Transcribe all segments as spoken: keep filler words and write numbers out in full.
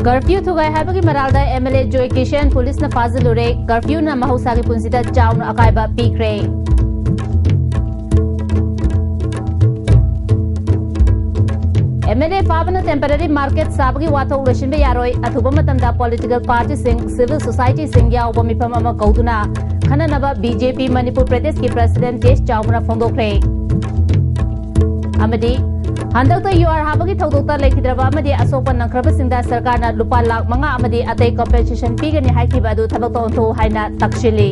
Curfew ꯊꯨꯒꯥꯏ ꯍꯥꯏꯕꯒꯤ ꯃꯔꯥꯜꯗ M L ꯑꯦ ꯖꯣꯏ ꯀꯤꯁꯟ ꯄꯨꯂꯤꯁꯅ ꯐꯥꯖꯤꯜꯂꯨꯔꯦ꯫ ꯀꯔꯐ꯭ꯌꯨꯅ ꯃꯍꯧꯁꯥꯒꯤ ꯄꯨꯟꯁꯤꯗ ꯆꯥꯎꯅ ꯑꯀꯥꯏꯕ ꯄꯤꯈ꯭ꯔꯦ꯫ ꯑꯦꯝ ꯑꯦꯜ ꯑꯦ ꯐꯥꯕꯅ ꯇꯦꯝꯄꯔꯦꯔꯤ ꯃꯥꯔꯀꯦꯠ ꯁꯥꯕꯒꯤ ꯋꯥꯊꯣꯛ ꯂꯣꯏꯁꯤꯟꯕ ꯌꯥꯔꯣꯏ꯫ ꯑꯊꯨꯕ ꯃꯇꯝꯗ ꯄꯣꯂꯤꯇꯤꯀꯦꯜ ꯄꯥꯔꯇꯤꯁꯤꯡ, ꯁꯤꯚꯤꯜ ꯁꯣꯁꯥꯏꯇꯤꯁꯤꯡ ꯌꯥꯎꯕ ꯃꯤꯐꯝ ꯑꯃ ꯀꯧꯗꯨꯅ ꯈꯟꯅꯅꯕ ꯕꯤ ꯖꯦ ꯄꯤ ꯃꯅꯤꯄꯨꯔ ꯄ꯭ꯔꯗꯦꯁꯀꯤ ꯄ꯭ꯔꯁꯤꯗꯦꯟ ꯇꯦꯖ ꯆꯥꯎꯕꯅ ꯐꯣꯡꯗꯣꯛꯈ꯭ꯔꯦ꯫ ꯑꯃꯗꯤ ꯍꯟꯗꯛꯇ ꯌꯨ ꯑꯥꯔ ꯍꯥꯕꯒꯤ ꯊꯧꯗꯣꯛꯇ ꯂꯩꯈꯤꯗ꯭ꯔꯕ ꯑꯃꯗꯤ ꯑꯁꯣꯛꯄ ꯅꯪꯈ꯭ꯔꯕꯁꯤꯡꯗ ꯁꯔꯀꯥꯔꯅ ꯂꯨꯄꯥ ꯂꯥꯈ ꯃꯉꯥ ꯑꯃꯗꯤ ꯑꯇꯩ ꯀꯝꯄꯦꯟꯁꯦꯁꯟ ꯄꯤꯒꯅꯤ ꯍꯥꯏꯈꯤꯕ ꯑꯗꯨ ꯊꯕꯛꯇ ꯑꯣꯟꯊꯣꯛꯎ ꯍꯥꯏꯅ ꯇꯛꯁꯤꯜꯂꯤ꯫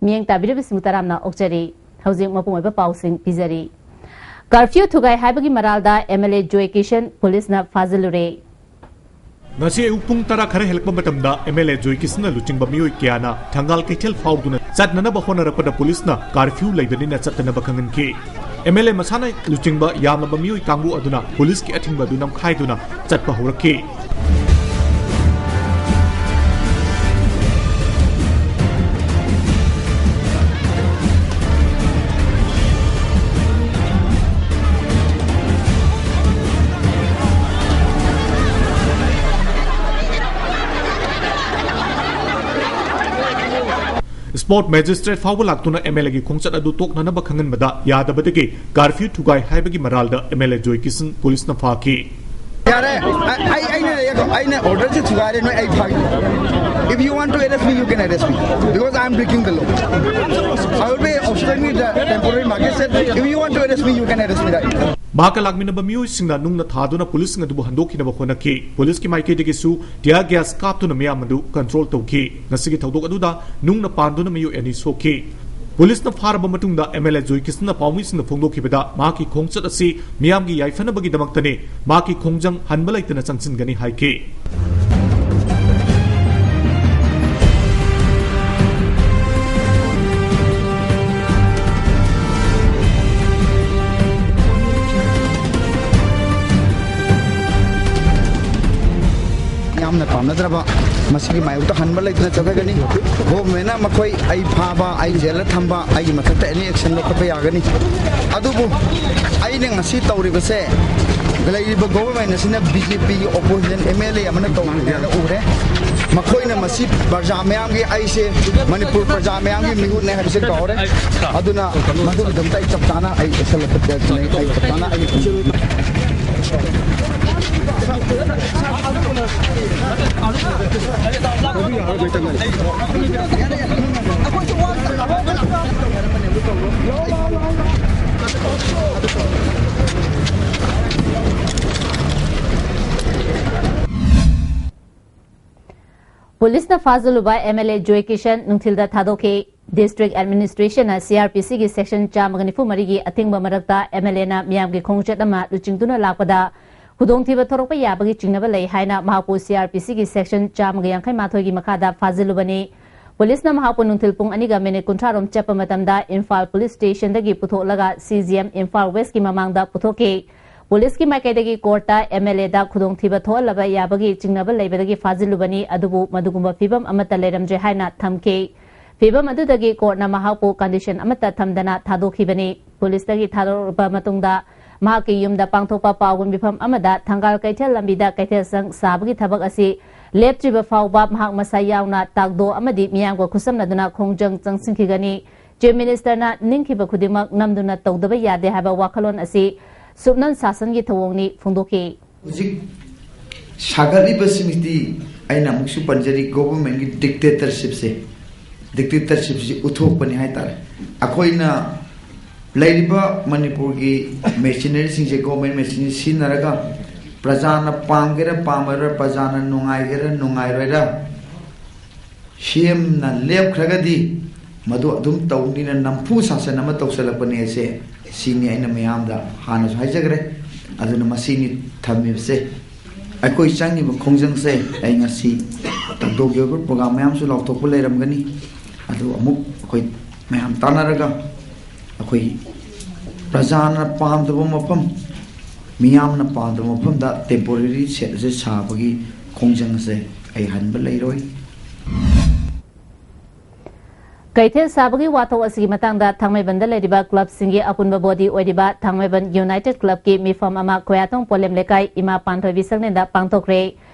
ꯃꯤꯠꯌꯦꯡ ꯇꯥꯕꯤꯔꯤꯕꯁꯤꯡꯕꯨ ꯇꯔꯥꯝꯅ ꯑꯣꯛꯆꯔꯤ꯫ ꯍꯧꯖꯤꯛ ꯃꯄꯨꯡ ꯑꯣꯏꯕ ꯄꯥꯎꯁꯤꯡ ꯄꯤꯖꯔꯤ꯫ ꯀꯔꯐ꯭ꯌꯨ ꯊꯨꯒꯥꯏ ꯍꯥꯏꯕꯒꯤ ꯃꯔꯥꯜꯗ ꯑꯦꯝ ꯑꯦꯜ ꯑꯦ ꯖꯣꯏ ꯀꯤꯁꯟ ꯄꯨꯂꯤꯁꯅ ꯐꯥꯖꯤꯜꯂꯨꯔꯦ꯫ ꯉꯁꯤ ꯑꯌꯨꯛ ꯄꯨꯡ ꯇꯔꯥ ꯈꯔ ꯍꯦꯜꯂꯛꯄ ꯃꯇꯝꯗ ꯑꯦꯝ ꯑꯦꯜ ꯑꯦ ꯖꯣꯏ ꯀꯤꯁꯟꯅ ꯂꯨꯆꯤꯡꯕ ꯃꯤꯑꯣꯏ ꯀꯌꯥꯅ ꯊꯪꯒꯥꯜ ꯀꯩꯊꯦꯜ ꯐꯥꯎꯗꯨꯅ ꯆꯠꯅꯅꯕ ꯍꯣꯠꯅꯔꯛꯄꯗ ꯄꯨꯂꯤꯁꯅ ꯀꯥꯔꯐ꯭ꯌꯨ ꯂꯩꯕꯅꯤꯅ ꯆꯠꯇꯅꯕ ꯈꯪꯍꯟꯈꯤ꯫ ꯑꯦꯝ ꯑꯦꯜ ꯑꯦ ꯃꯁꯥꯅ ꯂꯨꯆꯤꯡꯕ ꯌꯥꯝꯂꯕ ꯃꯤꯑꯣꯏ ꯀꯥꯡꯕꯨ ꯑꯗꯨꯅ ꯄꯨꯂꯤꯁꯀꯤ ꯑꯊꯤꯡꯕ ꯑꯗꯨ ꯅꯝꯈꯥꯏꯗꯨꯅ ꯆꯠꯄ ꯍꯧꯔꯛꯈꯤ꯫ ꯁ꯭ꯄꯣꯠ ꯃꯦꯖꯤꯁꯇ꯭ꯔꯦꯠ ꯐꯥꯎꯕ ꯂꯥꯛꯇꯨꯅ ꯑꯦꯝ ꯑꯦꯜ ꯑꯦꯒꯤ ꯈꯣꯡꯆꯠ ꯑꯗꯨ ꯇꯣꯛꯅꯅꯕ ꯈꯪꯍꯟꯕꯗ ꯌꯥꯗꯕꯗꯒꯤ ꯀꯥꯔꯐ꯭ꯌꯨ ꯊꯨꯒꯥꯏ ꯍꯥꯏꯕꯒꯤ ꯃꯔꯥꯜꯗ ꯑꯦꯝ ꯑꯦꯜ ꯑꯦ ꯖꯣꯏ ꯀꯤꯁꯟ ꯄꯨꯂꯤꯁꯅ ꯐꯥꯈꯤ꯫ ꯌꯥꯔꯦ, ꯑꯩ, ꯑꯩ, ꯑꯩꯅ, ꯑꯩꯅ ꯑꯣꯔꯗꯔꯁꯦ ꯊꯨꯒꯥꯏꯔꯦ, ꯅꯣꯏ ꯑꯩ ꯐꯥꯒꯤ꯫ If you want to arrest me, you can arrest me, because I am breaking the law. I will be obstructing the temporary market shed. If you want to arrest me, you can arrest me right now. ꯃꯍꯥꯛꯀ ꯂꯥꯛꯃꯤꯟꯅꯕ ꯃꯤꯑꯣꯏꯁꯤꯡꯅ ꯅꯨꯡꯅ ꯊꯥꯗꯨꯅ ꯄꯨꯂꯤꯁꯁꯤꯡ ꯑꯗꯨꯕꯨ ꯍꯟꯗꯣꯛꯈꯤꯅꯕ ꯍꯣꯠꯅꯈꯤ꯫ ꯄꯨꯂꯤꯁꯀꯤ ꯃꯥꯏꯀꯩꯗꯒꯤꯁꯨ tear gas ꯀꯥꯞꯇꯨꯅ ꯃꯤꯌꯥꯝ ꯑꯗꯨ control ꯇꯧꯈꯤ꯫ ꯉꯁꯤꯒꯤ ꯊꯧꯗꯣꯛ ꯑꯗꯨꯗ ꯅꯨꯡꯅ ꯄꯥꯟꯗꯨꯅ ꯃꯤꯑꯣꯏ ꯑꯅꯤ ꯁꯣꯛꯈꯤ꯫ ꯄꯨꯂꯤꯁꯅ ꯐꯥꯔꯕ ꯃꯇꯨꯡꯗ ꯑꯦꯝ ꯑꯦꯜ ꯑꯦ ꯖꯣꯏ ꯀꯤꯁꯟꯅ ꯄꯥꯎꯃꯤꯁꯤꯡꯗ ꯐꯣꯡꯗꯣꯛꯈꯤꯕꯗ ꯃꯍꯥꯛꯀꯤ ꯈꯣꯡꯆꯠ ꯑꯁꯤ ꯃꯤꯌꯥꯝꯒꯤ ꯌꯥꯏꯐꯅꯕꯒꯤꯗꯃꯛꯇꯅꯤ, ꯃꯍꯥꯛꯀꯤ ꯈꯣꯡꯖꯪ ꯍꯟꯕ ꯂꯩꯇꯅ ꯆꯪꯁꯤꯟꯒꯅꯤ ꯍꯥꯏꯈꯤ꯫ ꯅ ꯄꯥꯝꯅꯗ꯭ꯔꯕ ꯃꯁꯤꯒꯤ ꯃꯥꯌꯣꯛꯇ ꯍꯟꯕ ꯂꯩꯇꯅ ꯆꯠꯊꯒꯅꯤ꯫ ꯒꯣꯚꯔꯟꯃꯦꯟꯠꯅ ꯃꯈꯣꯏ ꯑꯩ ꯐꯥꯕ, ꯑꯩ ꯖꯦꯜꯗ ꯊꯝꯕ, ꯑꯩꯒꯤ ꯃꯊꯛꯇ ꯑꯦꯅꯤ ꯑꯦꯛꯁꯟ ꯂꯧꯈꯠꯄ ꯌꯥꯒꯅꯤ꯫ ꯑꯗꯨꯕꯨ ꯑꯩꯅ ꯉꯁꯤ ꯇꯧꯔꯤꯕꯁꯦ, ꯂꯩꯔꯤꯕ ꯒꯣꯚꯔꯟꯃꯦꯟꯠ ꯑꯁꯤꯅ ꯕꯤ ꯖꯦ ꯄꯤꯒꯤ ꯑꯣꯄꯣꯖꯤꯁꯟ ꯑꯦꯝ ꯑꯦꯜ ꯑꯦ ꯑꯃꯅ ꯇꯧꯔꯤꯕꯅ ꯎꯔꯦ꯫ ꯃꯈꯣꯏꯅ ꯃꯁꯤ ꯄ꯭ꯔꯖꯥ ꯃꯌꯥꯝꯒꯤ, ꯑꯩꯁꯦ ꯃꯅꯤꯄꯨꯔ ꯄ꯭ꯔꯖꯥ ꯃꯌꯥꯝꯒꯤ ꯃꯤꯍꯨꯠꯅꯦ ꯍꯥꯏꯕꯁꯦ ꯀꯥꯎꯔꯦ꯫ ꯑꯗꯨꯅ ꯃꯗꯨꯒꯤꯗꯃꯛꯇ ꯑꯩ ꯆꯞ ꯆꯥꯅ ꯑꯩ ꯑꯦꯛꯁꯟ ꯂꯧꯈꯠꯀꯅꯤ꯫ ꯑꯩ ꯆꯞ ꯆꯥꯅ ꯑꯩ ꯄꯨꯂꯤꯁꯅ ꯐꯥꯖꯤꯜꯂꯨꯕ ꯑꯦꯝ ꯑꯦꯜ ꯑꯦ ꯖꯣꯏ ꯀꯤꯁꯟ ꯅꯨꯡꯊꯤꯜꯗ ꯊꯥꯗꯣꯛꯈꯤ꯫ ꯗꯤꯁꯇ꯭ꯔꯤꯛ ꯑꯦꯗꯃꯤꯅꯤꯁꯇ꯭ꯔꯦꯁꯟꯅ ꯁꯤ ꯑꯥꯔ ꯄꯤ ꯁꯤꯒꯤ ꯁꯦꯛꯁꯟ ꯆꯥꯝꯃꯒ ꯅꯤꯐꯨ ꯃꯔꯤꯒꯤ ꯑꯊꯤꯡꯕ ꯃꯔꯛꯇ ꯑꯦꯝ ꯑꯦꯜ ꯑꯦꯅ ꯃꯤꯌꯥꯝꯒꯤ ꯈꯣꯡꯆꯠ ꯑꯃ ꯂꯨꯆꯤꯡꯗꯨꯅ ꯂꯥꯛꯄꯗ ꯈꯨꯗꯣꯡꯊꯤꯕ ꯊꯣꯔꯛꯄ ꯌꯥꯕꯒꯤ ꯆꯤꯡꯅꯕ ꯂꯩ ꯍꯥꯏꯅ ꯃꯍꯥꯛꯄꯨ ꯁꯤ ꯑꯥꯔ ꯄꯤ ꯁꯤꯒꯤ ꯁꯦꯛꯁꯟ ꯆꯥꯝꯃꯒ ꯌꯥꯡꯈꯩ ꯃꯥꯊꯣꯏꯒꯤ ꯃꯈꯥꯗ ꯐꯥꯖꯤꯜꯂꯨꯕꯅꯤ꯫ ꯄꯨꯂꯤꯁꯅ ꯃꯍꯥꯛꯄꯨ ꯅꯨꯡꯊꯤꯜ ꯄꯨꯡ ꯑꯅꯤꯒ ꯃꯤꯅꯤꯠ ꯀꯨꯟꯊ꯭ꯔꯥ ꯔꯣꯝ ꯆꯠꯄ ꯃꯇꯝꯗ ꯏꯝꯐꯥꯜ ꯄꯨꯂꯤꯁ ꯁ꯭ꯇꯦꯁꯟꯗꯒꯤ ꯄꯨꯊꯣꯛꯂꯒ ꯁꯤ ꯖꯤ ꯑꯦꯝ ꯏꯝꯐꯥꯜ ꯋꯦꯁꯀꯤ ꯃꯃꯥꯡꯗ ꯄꯨꯊꯣꯛꯈꯤ꯫ ꯄꯨꯂꯤꯁꯀꯤ ꯃꯥꯏꯀꯩꯗꯒꯤ ꯀꯣꯔꯠꯇ ꯑꯦꯝ ꯑꯦꯜ ꯑꯦꯗ ꯈꯨꯗꯣꯡꯊꯤꯕ ꯊꯣꯛꯍꯜꯂꯕ ꯌꯥꯕꯒꯤ ꯆꯤꯡꯅꯕ ꯂꯩꯕꯗꯒꯤ ꯐꯥꯖꯤꯜꯂꯨꯕꯅꯤ, ꯑꯗꯨꯕꯨ ꯃꯗꯨꯒꯨꯝꯕ ꯐꯤꯕꯝ ꯑꯃꯠꯇ ꯂꯩꯔꯝꯗ꯭ꯔꯦ ꯍꯥꯏꯅ ꯊꯝꯈꯤ꯫ ꯐꯤꯕꯝ ꯑꯗꯨꯗꯒꯤ ꯀꯣꯔꯠꯅ ꯃꯍꯥꯛꯄꯨ ꯀꯟꯗꯤꯁꯟ ꯑꯃꯠꯇ ꯊꯝꯗꯅ ꯊꯥꯗꯣꯛꯈꯤꯕꯅꯤ꯫ ꯄꯨꯂꯤꯁꯇꯒꯤ ꯊꯥꯗꯣꯔꯛꯂꯕ ꯃꯇꯨꯡꯗ ꯃꯍꯥꯛꯀꯤ ꯌꯨꯝꯗ ꯄꯥꯡꯊꯣꯛꯄ ꯄꯥꯎꯒꯤ ꯃꯤꯐꯝ ꯑꯃꯗ ꯊꯪꯒꯥꯜ ꯀꯩꯊꯦꯜ ꯂꯝꯕꯤꯗ ꯀꯩꯊꯦꯜ ꯁꯪ ꯁꯥꯕꯒꯤ ꯊꯕꯛ ꯑꯁꯤ ꯂꯦꯞꯇ꯭ꯔꯤꯕ ꯐꯥꯎꯕ ꯃꯍꯥꯛ ꯃꯁꯥ ꯌꯥꯎꯅ ꯇꯥꯛꯗꯣ ꯑꯃꯗꯤ ꯃꯤꯌꯥꯝꯒ ꯈꯨꯠꯁꯝꯅꯗꯨꯅ ꯈꯣꯡꯖꯪ ꯆꯪꯁꯤꯟꯈꯤꯒꯅꯤ꯫ ꯆꯤꯐ ꯃꯤꯅꯤꯁꯇꯔꯅ ꯅꯤꯡꯈꯤꯕ ꯈꯨꯗꯤꯡꯃꯛ ꯅꯝꯗꯨꯅ ꯇꯧꯗꯕ ꯌꯥꯗꯦ ꯍꯥꯏꯕ ꯋꯥꯈꯜꯂꯣꯟ ꯑꯁꯤ ꯁꯨꯞꯅꯟ ꯁꯥꯁꯟꯒꯤ ꯊꯧꯑꯣꯡꯅꯤ ꯐꯣꯡꯗꯣꯛꯈꯤ꯫ ꯍꯧꯖꯤꯛ ꯁꯥꯒꯠꯂꯤꯕꯁꯤꯡꯁꯤꯗꯤ ꯑꯩꯅ ꯑꯃꯨꯛꯁꯨ ꯄꯟꯖꯔꯤ, ꯒꯣꯚꯔꯟꯃꯦꯟꯠꯀꯤ ꯗꯤꯛꯇꯦꯇꯔꯁꯤꯞꯁꯦ, ꯗꯤꯛꯇꯦꯇꯔꯁꯤꯞꯁꯤ ꯎꯠꯊꯣꯛꯄꯅꯤ ꯍꯥꯏꯇꯥꯔꯦ꯫ ꯑꯩꯈꯣꯏꯅ ꯂꯩꯔꯤꯕ ꯃꯅꯤꯄꯨꯔꯒꯤ ꯃꯦꯁꯤꯅꯔꯤꯁꯤꯡꯁꯦ, ꯒꯣꯚꯔꯟꯃꯦꯟꯠ ꯃꯦꯁꯤꯅꯔꯤ ꯁꯤꯖꯤꯟꯅꯔꯒ ꯄ꯭ꯔꯖꯥꯅ ꯄꯥꯝꯒꯦꯔꯥ ꯄꯥꯝꯃꯣꯏꯔꯥ, ꯄ꯭ꯔꯖꯥꯅ ꯅꯨꯡꯉꯥꯏꯒꯦꯔꯥ ꯅꯨꯡꯉꯥꯏꯔꯣꯏꯔꯥ, ꯁꯤ ꯑꯦꯝꯅ ꯂꯦꯞꯈ꯭ꯔꯒꯗꯤ ꯃꯗꯨ ꯑꯗꯨꯝ ꯇꯧꯅꯤꯅ ꯅꯝꯐꯨ ꯁꯥꯁꯟ ꯑꯃ ꯇꯧꯁꯜꯂꯛꯄꯅꯦ꯫ ꯑꯁꯦ ꯁꯤꯅꯤ ꯑꯩꯅ ꯃꯌꯥꯝꯗ ꯍꯥꯟꯅꯁꯨ ꯍꯥꯏꯖꯈ꯭ꯔꯦ꯫ ꯑꯗꯨꯅ ꯃꯁꯤꯅꯤ ꯊꯝꯃꯤꯕꯁꯦ꯫ ꯑꯩꯈꯣꯏ ꯆꯪꯉꯤꯕ ꯈꯣꯡꯖꯪꯁꯦ ꯑꯩ ꯉꯁꯤ ꯇꯥꯛꯗꯣꯒꯤ ꯑꯣꯏꯕ ꯄ꯭ꯔꯣꯒ꯭ꯔꯥꯝ ꯃꯌꯥꯝꯁꯨ ꯂꯥꯎꯊꯣꯛꯄ ꯂꯩꯔꯝꯒꯅꯤ꯫ ꯑꯗꯨ ꯑꯃꯨꯛ ꯑꯩꯈꯣꯏ ꯃꯌꯥꯝ ꯇꯥꯟꯅꯔꯒ ꯑꯩꯈꯣꯏ ꯄ꯭ꯔꯖꯥꯅ ꯄꯥꯝꯗꯕ ꯃꯐꯝ, ꯃꯤꯌꯥꯝꯅ ꯄꯥꯝꯗꯕ ꯃꯐꯝꯗ ꯇꯦꯝꯄꯣꯔꯦꯔꯤ ꯁꯦꯠ ꯑꯁꯤ ꯁꯥꯕꯒꯤ ꯈꯣꯡꯖꯪꯁꯦ ꯑꯩ ꯍꯟꯕ ꯂꯩꯔꯣꯏ꯫ ꯀꯩꯊꯦꯜ ꯁꯥꯕꯒꯤ ꯋꯥꯊꯣꯛ ꯑꯁꯤꯒꯤ ꯃꯇꯥꯡꯗ ꯊꯥꯡꯃꯩꯕꯟꯗ ꯂꯩꯔꯤꯕ ꯀ꯭ꯂꯕꯁꯤꯡꯒꯤ ꯑꯄꯨꯟꯕ ꯕꯣꯗꯤ ꯑꯣꯏꯔꯤꯕ ꯊꯥꯡꯃꯩꯕꯟ ꯌꯨꯅꯥꯏꯇꯦꯗ ꯀ꯭ꯂꯕꯀꯤ ꯃꯤꯐꯝ ꯑꯃ ꯈꯣꯌꯥꯊꯣꯡ ꯄꯣꯂꯦꯝ ꯂꯩꯀꯥꯏ ꯏꯃꯥ ꯄꯥꯟꯊꯣꯏꯕꯤ ꯁꯪꯂꯦꯟꯗ ꯄꯥꯡꯊꯣꯛꯈ꯭ꯔꯦ꯫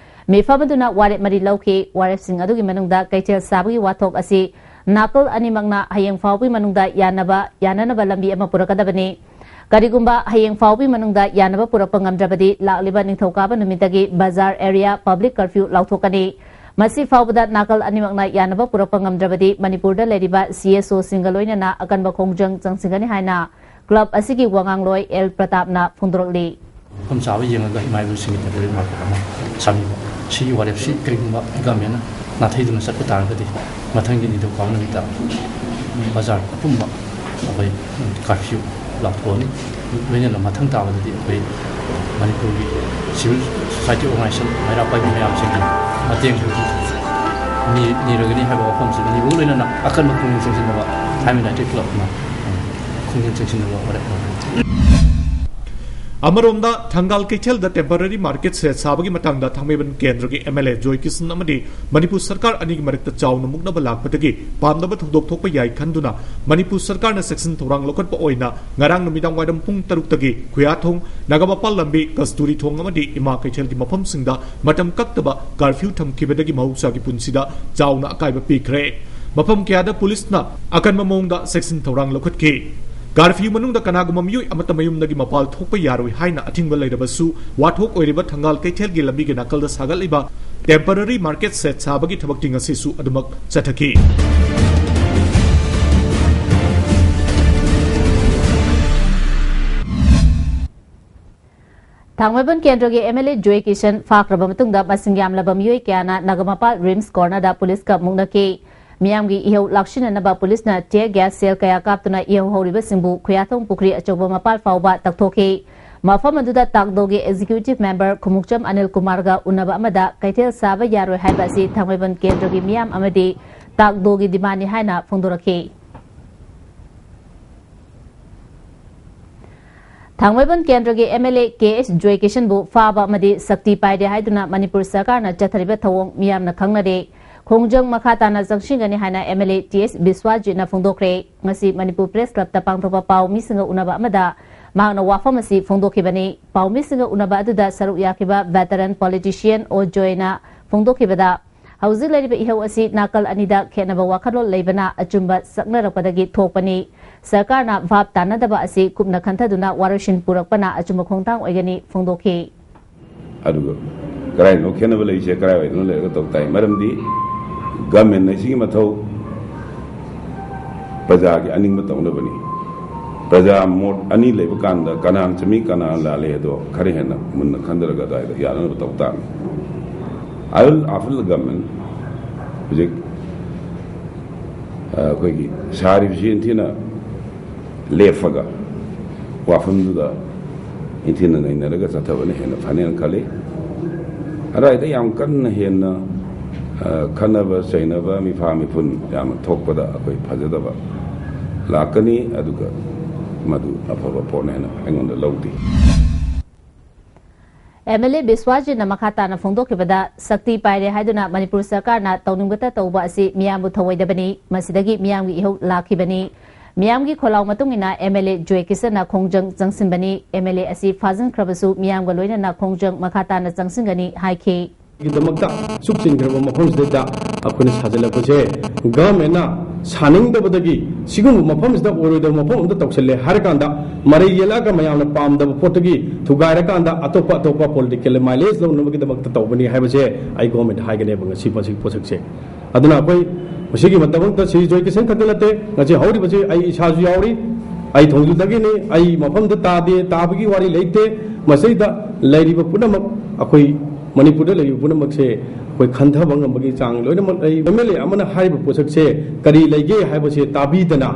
ꯃꯤꯐꯝ ꯑꯗꯨꯅ ꯋꯥꯔꯦꯞ ꯃꯔꯤ ꯂꯧꯈꯤ꯫ ꯋꯥꯔꯦꯞꯁꯤꯡ ꯑꯗꯨꯒꯤ ꯃꯅꯨꯡꯗ ꯀꯩꯊꯦꯜ ꯁꯥꯕꯒꯤ ꯋꯥꯊꯣꯛ ꯑꯁꯤ ꯅꯥꯀꯜ ꯑꯅꯤꯃꯛꯅ ꯍꯌꯦꯡ ꯐꯥꯎꯕꯒꯤ ꯃꯅꯨꯡꯗ ꯌꯥꯅꯕ ꯌꯥꯅꯅꯕ ꯂꯝꯕꯤ ꯑꯃ ꯄꯨꯔꯛꯀꯗꯕꯅꯤ꯫ ꯀꯔꯤꯒꯨꯝꯕ ꯍꯌꯦꯡ ꯐꯥꯎꯕꯒꯤ ꯃꯅꯨꯡꯗ ꯌꯥꯅꯕ ꯄꯨꯔꯛꯄ ꯉꯝꯗ꯭ꯔꯕꯗꯤ ꯂꯥꯛꯂꯤꯕ ꯅꯤꯡꯊꯧꯀꯥꯕ ꯅꯨꯃꯤꯠꯇꯒꯤ ꯕꯖꯥꯔ ꯑꯦꯔꯤꯌꯥ ꯄꯕ꯭ꯂꯤꯛ ꯀꯔꯐ꯭ꯌꯨ ꯂꯥꯎꯊꯣꯛꯀꯅꯤ꯫ ꯃꯁꯤ ꯐꯥꯎꯕꯗ ꯅꯥꯀꯜ ꯑꯅꯤꯃꯛꯅ ꯌꯥꯅꯕ ꯄꯨꯔꯛꯄ ꯉꯝꯗ꯭ꯔꯕꯗꯤ ꯃꯅꯤꯄꯨꯔꯗ ꯂꯩꯔꯤꯕ ꯁꯤ ꯑꯦꯁ ꯑꯣꯁꯤꯡꯒ ꯂꯣꯏꯅꯅ ꯑꯀꯟꯕ ꯈꯣꯡꯖꯪ ꯆꯪꯁꯤꯟꯒꯅꯤ ꯍꯥꯏꯅ ꯀ꯭ꯂꯕ ꯑꯁꯤꯒꯤ ꯋꯥꯉꯥꯡꯂꯣꯏ ꯑꯦꯜ ꯄ꯭ꯔꯇꯥꯞꯅ ꯐꯣꯡꯗꯣꯔꯛꯂꯤ꯫ ꯃꯐꯝ ꯆꯥꯕ ꯌꯦꯡꯉꯒ ꯏꯃꯥ ꯏꯕꯦꯜꯁꯤꯡꯒꯤ ꯇꯦꯝꯄꯔꯦꯔꯤ ꯃꯥꯔꯀꯦꯠ ꯑꯃ ꯁꯥꯕꯤꯕ꯫ ꯁꯤꯒꯤ ꯋꯥꯔꯦꯞꯁꯤ ꯀꯔꯤꯒꯨꯝꯕ ꯒꯃꯦꯟꯅ ꯅꯥꯊꯩꯗꯨꯅ ꯆꯠꯄ ꯇꯥꯔꯒꯗꯤ ꯃꯊꯪꯒꯤ ꯅꯤꯡꯊꯧꯀꯥꯕ ꯅꯨꯃꯤꯠꯇ ꯕꯖꯥꯔ ꯑꯄꯨꯝꯕ ꯑꯩꯈꯣꯏ ꯀꯥꯔꯐ꯭ꯌꯨ ꯂꯥꯎꯊꯣꯛꯑꯅꯤ꯫ ꯂꯣꯏꯅꯅ ꯃꯊꯪ ꯇꯥꯕꯗꯗꯤ ꯑꯩꯈꯣꯏ ꯃꯅꯤꯄꯨꯔꯒꯤ ꯁꯤꯚꯤꯜ ꯁꯣꯁꯥꯏꯇꯤ ꯑꯣꯔꯒꯅꯥꯏꯖꯦꯁꯟ ꯃꯩꯔꯥ ꯄꯥꯏꯕꯤ ꯃꯌꯥꯝꯁꯤꯡꯒꯤ ꯃꯇꯦꯡ ꯅꯤ- ꯅꯤꯔꯒꯅꯤ ꯍꯥꯏꯕ ꯋꯥꯐꯝꯁꯤ ꯅꯤꯕꯒ ꯂꯣꯏꯅꯅ ꯑꯀꯟꯕ ꯄꯨꯛꯅꯤꯡ ꯆꯪꯁꯤꯟꯅꯕ ꯊꯥꯏꯃ ꯌꯨꯅꯥꯏꯇꯦꯗ ꯀ꯭ꯂꯕꯅ ꯈꯣꯡꯖꯪ ꯆꯪꯁꯤꯟꯅꯕ ꯍꯣꯠꯅꯕ꯫ ꯑꯃꯔꯣꯝꯗ ꯊꯪꯒꯥꯜ ꯀꯩꯊꯦꯜꯗ ꯇꯦꯝꯄꯔꯔꯤ ꯃꯥꯔꯀꯦꯠ ꯁꯦꯠ ꯁꯥꯕꯒꯤ ꯃꯇꯥꯡꯗ ꯊꯥꯡꯃꯩꯕꯟ ꯀꯦꯟꯗ꯭ꯔꯒꯤ ꯑꯦꯝ ꯑꯦꯜ ꯑꯦ ꯖꯣꯏ ꯀꯤꯁꯟ ꯑꯃꯗꯤ ꯃꯅꯤꯄꯨꯔ ꯁꯔꯀꯥꯔ ꯑꯅꯤꯒꯤ ꯃꯔꯛꯇ ꯆꯥꯎꯅ ꯃꯨꯛꯅꯕ ꯂꯥꯛꯄꯗꯒꯤ ꯄꯥꯝꯗꯕ ꯊꯧꯗꯣꯛ ꯊꯣꯛꯄ ꯌꯥꯏ ꯈꯟꯗꯨꯅ ꯃꯅꯤꯄꯨꯔ ꯁꯔꯀꯥꯔꯅ ꯆꯦꯛꯁꯤꯟ ꯊꯧꯔꯥꯡ ꯂꯧꯈꯠꯄ ꯑꯣꯏꯅ ꯉꯔꯥꯡ ꯅꯨꯃꯤꯗꯥꯡ ꯋꯥꯏꯔꯝ ꯄꯨꯡ ꯇꯔꯨꯛꯇꯒꯤ ꯈꯨꯌꯥꯊꯣꯡ, ꯅꯒꯥꯃꯄꯥꯜ ꯂꯝꯕꯤ, ꯀꯁꯇꯨꯔꯤ ꯊꯣꯡ ꯑꯃꯗꯤ ꯏꯃꯥ ꯀꯩꯊꯦꯜꯒꯤ ꯃꯐꯝꯁꯤꯡꯗ ꯃꯇꯝ ꯀꯛꯇꯕ ꯀꯥꯔꯐ꯭ꯌꯨ ꯊꯝꯈꯤꯕꯗꯒꯤ ꯃꯍꯧꯁꯥꯒꯤ ꯄꯨꯟꯁꯤꯗ ꯆꯥꯎꯅ ꯑꯀꯥꯏꯕ ꯄꯤꯈ꯭ꯔꯦ꯫ ꯃꯐꯝ ꯀꯌꯥꯗ ꯄꯨꯂꯤꯁꯅ ꯑꯀꯟꯕ ꯃꯑꯣꯡꯗ ꯆꯦꯛꯁꯤꯟ ꯊꯧꯔꯥꯡ ꯂꯧꯈꯠꯈꯤ꯫ ꯀꯥꯔꯐ꯭ꯌꯨ ꯃꯅꯨꯡꯗ ꯀꯅꯥꯒꯨꯝꯕ ꯃꯤꯑꯣꯏ ꯑꯃꯠꯇ ꯃꯌꯨꯝꯗꯒꯤ ꯃꯄꯥꯜ ꯊꯣꯛꯄ ꯌꯥꯔꯣꯏ ꯍꯥꯏꯅ ꯑꯊꯤꯡꯕ ꯂꯩꯔꯕꯁꯨ, ꯋꯥꯊꯣꯛ ꯑꯣꯏꯔꯤꯕ ꯊꯪꯒꯥꯜ ꯀꯩꯊꯦꯜꯒꯤ ꯂꯝꯕꯤꯒꯤ ꯅꯥꯀꯜꯗ ꯁꯥꯒꯠꯂꯤꯕ ꯇꯦꯝꯄꯔꯔꯤ ꯃꯥꯔꯀꯦꯠ ꯁꯦꯠ ꯁꯥꯕꯒꯤ ꯊꯕꯛꯇꯤ ꯉꯁꯤꯁꯨ ꯑꯗꯨꯃꯛ ꯆꯠꯊꯈꯤ꯫ ꯊꯥꯡꯃꯩꯕꯟ ꯀꯦꯟꯗ꯭ꯔꯒꯤ ꯑꯦꯝ ꯑꯦꯜ ꯑꯦ ꯖꯣꯏ ꯀꯤꯁꯟ ꯐꯥꯈ꯭ꯔꯕ ꯃꯇꯨꯡꯗ ꯃꯁꯤꯡ ꯌꯥꯝꯂꯕ ꯃꯤꯑꯣꯏ ꯀꯌꯥꯅ ꯅꯒꯥꯃꯄꯥꯜ ꯔꯤꯝꯁ ꯀꯣꯔꯅꯔꯗ ꯄꯨꯂꯤꯁꯀ ꯃꯨꯛꯅꯈꯤ꯫ ꯃꯤꯌꯥꯝꯒꯤ ꯏꯍꯧ ꯂꯥꯛꯁꯤꯟꯅꯅꯕ ꯄꯨꯂꯤꯁꯅ tear gas shell ꯀꯌꯥ ꯀꯥꯞꯇꯨꯅ ꯏꯍꯧ ꯍꯧꯔꯤꯕꯁꯤꯡꯕꯨ ꯈꯨꯌꯥꯊꯣꯡ ꯄꯨꯈ꯭ꯔꯤ ꯑꯆꯧꯕ ꯃꯄꯥꯜ ꯐꯥꯎꯕ ꯇꯛꯊꯣꯛꯈꯤ꯫ ꯃꯐꯝ ꯑꯗꯨꯗ ꯇꯥꯛꯗꯣꯒꯤ executive member ꯈꯨꯃꯨꯛꯆꯝ ꯑꯅꯤꯜ ꯀꯨꯃꯥꯔꯒ ꯎꯅꯕ ꯑꯃꯗ ꯀꯩꯊꯦꯜ ꯁꯥꯕ ꯌꯥꯔꯣꯏ ꯍꯥꯏꯕ ꯑꯁꯤ ꯊꯥꯡꯃꯩꯕꯟ ꯀꯦꯟꯗ꯭ꯔꯒꯤ ꯃꯤꯌꯥꯝ ꯑꯃꯗꯤ ꯇꯥꯛꯗꯣꯒꯤ demandꯅꯤ ꯍꯥꯏꯅ ꯐꯣꯡꯗꯣꯔꯛꯈꯤ꯫ ꯊꯥꯡꯃꯩꯕꯟ ꯀꯦꯟꯗ꯭ꯔꯒꯤ ꯑꯦꯝ ꯑꯦꯜ ꯑꯦ ꯀꯦ ꯑꯦꯁ ꯖꯣꯏꯀꯤꯁꯟꯕꯨ ꯐꯥꯕ ꯑꯃꯗꯤ ꯁꯛꯇꯤ ꯄꯥꯏꯔꯦ ꯍꯥꯏꯗꯨꯅ ꯃꯅꯤꯄꯨꯔ ꯁꯔꯀꯥꯔꯅ ꯆꯠꯊꯔꯤꯕ ꯊꯧꯑꯣꯡ ꯃꯤꯌꯥꯝꯅ ꯈꯪꯅꯔꯦ꯫ ꯈꯣꯡꯖꯪ ꯃꯈꯥ ꯇꯥꯅ ꯆꯪꯁꯤꯟꯒꯅꯤ ꯍꯥꯏꯅ ꯑꯦꯝ ꯑꯦꯜ ꯑꯦ ꯇꯤ ꯑꯦꯁ ꯕꯤꯁ꯭ꯋꯥꯖꯤꯠꯅ ꯐꯣꯡꯗꯣꯛꯈ꯭ꯔꯦ꯫ ꯉꯁꯤ ꯃꯅꯤꯄꯨꯔ ꯄ꯭ꯔꯦꯁ ꯀ꯭ꯂꯕꯇ ꯄꯥꯡꯊꯣꯛꯄ ꯄꯥꯎ ꯃꯤꯁꯤꯡꯒ ꯎꯅꯕ ꯑꯃꯗ ꯃꯍꯥꯛꯅ ꯋꯥꯐꯝ ꯑꯁꯤ ꯐꯣꯡꯗꯣꯛꯈꯤꯕꯅꯤ꯫ ꯄꯥꯎ ꯃꯤꯁꯤꯡꯒ ꯎꯅꯕ ꯑꯗꯨꯗ ꯁꯔꯨꯛ ꯌꯥꯈꯤꯕ ꯚꯦꯇꯔꯟ ꯄꯣꯂꯤꯇꯤꯁꯤꯌꯟ ꯑꯣ ꯖꯣꯏꯅ ꯐꯣꯡꯗꯣꯛꯈꯤꯕꯗ, ꯍꯧꯖꯤꯛ ꯂꯩꯔꯤꯕ ꯏꯍꯧ ꯑꯁꯤ ꯅꯥꯀꯜ ꯑꯅꯤꯗ ꯈꯦꯠꯅꯕ ꯋꯥꯈꯜꯂꯣꯟ ꯂꯩꯕꯅ ꯑꯆꯨꯝꯕ ꯆꯪꯅꯔꯛꯄꯗꯒꯤ ꯊꯣꯛꯄꯅꯤ꯫ ꯁꯔꯀꯥꯔꯅ ꯚꯥꯞ ꯇꯥꯅꯗꯕ ꯑꯁꯤ ꯀꯨꯞꯅ ꯈꯟꯊꯗꯨꯅ ꯋꯥꯔꯣꯏꯁꯤꯟ ꯄꯨꯔꯛꯄꯅ ꯑꯆꯨꯝꯕ ꯈꯣꯡꯊꯥꯡ ꯑꯣꯏꯒꯅꯤ ꯐꯣꯡꯗꯣꯛꯈꯤ꯫ ꯑꯗꯨꯒ ꯀꯗꯥꯏꯅꯣ ꯈꯦꯠꯅꯕ ꯂꯩꯔꯤꯁꯦ, ꯀꯗꯥꯏꯋꯥꯏꯗꯅꯣ ꯂꯩꯔꯒ ꯇꯧ ꯇꯥꯏ? ꯃꯔꯝꯗꯤ ꯒꯃꯦꯟ ꯍꯥꯏꯁꯤꯒꯤ ꯃꯊꯧ ꯄ꯭ꯔꯖꯥꯒꯤ ꯑꯅꯤꯡꯕ ꯇꯧꯅꯕꯅꯤ꯫ ꯄ꯭ꯔꯖꯥ ꯃꯣꯠ ꯑꯅꯤ ꯂꯩꯕ ꯀꯥꯟꯗ ꯀꯅꯥꯅ ꯆꯨꯝꯃꯤ, ꯀꯅꯥꯅ ꯂꯥꯜꯂꯤ ꯍꯥꯏꯗꯣ ꯈꯔ ꯍꯦꯟꯅ ꯃꯨꯟꯅ ꯈꯟꯊꯔꯒ ꯑꯗꯨꯋꯥꯏꯗ ꯌꯥꯅꯅꯕ ꯇꯧ ꯇꯥꯕꯅꯤ꯫ I will, after the government, ꯍꯧꯖꯤꯛ ꯑ, ꯑꯩꯈꯣꯏꯒꯤ ꯁꯥꯔꯤꯕꯁꯤ ꯅꯤꯡꯊꯤꯅ ꯂꯦꯞꯄꯒ ꯋꯥꯐꯝꯗꯨꯗ ꯅꯤꯡꯊꯤꯅ ꯅꯩꯅꯔꯒ ꯆꯠꯊꯕꯅ ꯍꯦꯟꯅ ꯐꯅꯦꯅ ꯈꯜꯂꯤ꯫ ꯑꯗꯨꯋꯥꯏꯗ ꯌꯥꯝ ꯀꯟꯅ ꯍꯦꯟꯅ, ꯑ, ꯈꯠꯅꯕ ꯆꯩꯅꯕ, ꯃꯤꯐꯥ ꯃꯤꯐꯨꯟ ꯌꯥꯝꯅ ꯊꯣꯛꯄꯗ ꯑꯩꯈꯣꯏ ꯐꯖꯗꯕ ꯂꯥꯛꯀꯅꯤ, ꯑꯗꯨꯒ ꯃꯗꯨ ꯑꯐꯕ ꯄꯣꯠꯅꯦꯅ ꯑꯩꯉꯣꯟꯗ ꯂꯧꯗꯦ꯫ ꯑꯦꯝ ꯑꯦꯜ ꯑꯦ ꯕꯤꯁ꯭ꯋꯥꯖꯤꯠꯅ ꯃꯈꯥ ꯇꯥꯅ ꯐꯣꯡꯗꯣꯛꯈꯤꯕꯗ, ꯁꯛꯇꯤ ꯄꯥꯏꯔꯦ ꯍꯥꯏꯗꯨꯅ ꯃꯅꯤꯄꯨꯔ ꯁꯔꯀꯥꯔꯅ ꯇꯧꯅꯤꯡꯕꯇ ꯇꯧꯕ ꯑꯁꯤ ꯃꯤꯌꯥꯝꯕꯨ ꯊꯧꯑꯣꯏꯗꯕꯅꯤ꯫ ꯃꯁꯤꯗꯒꯤ ꯃꯤꯌꯥꯝꯒꯤ ꯏꯍꯧ ꯂꯥꯛꯈꯤꯕꯅꯤ꯫ ꯃꯤꯌꯥꯝꯒꯤ ꯈꯣꯜꯂꯥꯎ ꯃꯇꯨꯡ ꯏꯟꯅ ꯑꯦꯝ ꯑꯦꯜ ꯑꯦ ꯖꯣꯏ ꯀꯤꯁꯟꯅ ꯈꯣꯡꯖꯪ ꯆꯪꯁꯤꯟꯕꯅꯤ꯫ ꯑꯦꯝ ꯑꯦꯜ ꯑꯦ ꯑꯁꯤ ꯐꯥꯖꯤꯟꯈ꯭ꯔꯕꯁꯨ ꯃꯤꯌꯥꯝꯒ ꯂꯣꯏꯅꯅ ꯈꯣꯡꯖꯪ ꯃꯈꯥ ꯇꯥꯅ ꯆꯪꯁꯤꯟꯒꯅꯤ ꯍꯥꯏꯈꯤ꯫ ꯒꯤꯗꯃꯛꯇ ꯆꯨꯞꯁꯤꯟꯈ꯭ꯔꯕ ꯃꯐꯝꯁꯤꯗꯩꯗ ꯑꯩꯈꯣꯏꯅ ꯁꯥꯖꯤꯜꯂꯛꯄꯁꯦ ꯒꯃꯦꯟꯅ ꯁꯥꯅꯤꯡꯗꯕꯗꯒꯤ ꯁꯤꯒꯨꯝꯕ ꯃꯐꯝꯁꯤꯗ ꯑꯣꯏꯔꯣꯏꯗꯕ ꯃꯐꯝ ꯑꯃꯗ ꯇꯧꯁꯤꯜꯂꯦ ꯍꯥꯏꯔꯀꯥꯟꯗ ꯃꯔꯩ ꯌꯦꯜꯂꯛꯑꯒ ꯃꯌꯥꯝꯅ ꯄꯥꯝꯗꯕ ꯄꯣꯠꯇꯒꯤ ꯊꯨꯒꯥꯏꯔꯀꯥꯟꯗ ꯑꯇꯣꯞꯄ ꯑꯇꯣꯞꯄ ꯄꯣꯂꯤꯇꯤꯀꯦꯜ ꯃꯥꯏꯂꯦꯖ ꯂꯧꯅꯕꯒꯤꯗꯃꯛꯇ ꯇꯧꯕꯅꯤ ꯍꯥꯏꯕꯁꯦ ꯑꯩ ꯒꯣꯔꯃꯦꯟꯗ ꯍꯥꯏꯒꯅꯦꯕ ꯉꯁꯤ ꯃꯁꯤꯒꯤ ꯄꯣꯠꯁꯛꯁꯦ꯫ ꯑꯗꯨꯅ ꯑꯩꯈꯣꯏ ꯃꯁꯤꯒꯤ ꯃꯇꯝꯃꯛꯇ ꯁ꯭ꯔꯤ ꯖꯣꯏ ꯀꯤꯁꯟ ꯈꯛꯇ ꯅꯠꯇꯦ, ꯉꯁꯤ ꯍꯧꯔꯤꯕꯁꯤ ꯑꯩ ꯏꯁꯥꯁꯨ ꯌꯥꯎꯔꯤ꯫ ꯑꯩ ꯊꯣꯡꯖꯨꯗꯒꯤꯅꯤ, ꯑꯩ ꯃꯐꯝꯗ ꯇꯥꯗꯦ, ꯇꯥꯕꯒꯤ ꯋꯥꯔꯤ ꯂꯩꯇꯦ꯫ ꯃꯁꯤꯗ ꯂꯩꯔꯤꯕ ꯄꯨꯝꯅꯃꯛ, ꯑꯩꯈꯣꯏ ꯃꯅꯤꯄꯨꯔꯗ ꯂꯩꯔꯤꯕ ꯄꯨꯝꯅꯃꯛꯁꯦ ꯑꯩꯈꯣꯏ ꯈꯟꯊꯕ ꯉꯝꯕꯒꯤ ꯆꯥꯡ ꯂꯣꯏꯅꯃꯛ ꯂꯩ꯫ ꯑꯦꯝ ꯑꯦꯜ ꯑꯦ ꯑꯃꯅ ꯍꯥꯏꯔꯤꯕ ꯄꯣꯠꯁꯛꯁꯦ ꯀꯔꯤ ꯂꯩꯒꯦ ꯍꯥꯏꯕꯁꯦ ꯇꯥꯕꯤꯗꯅ,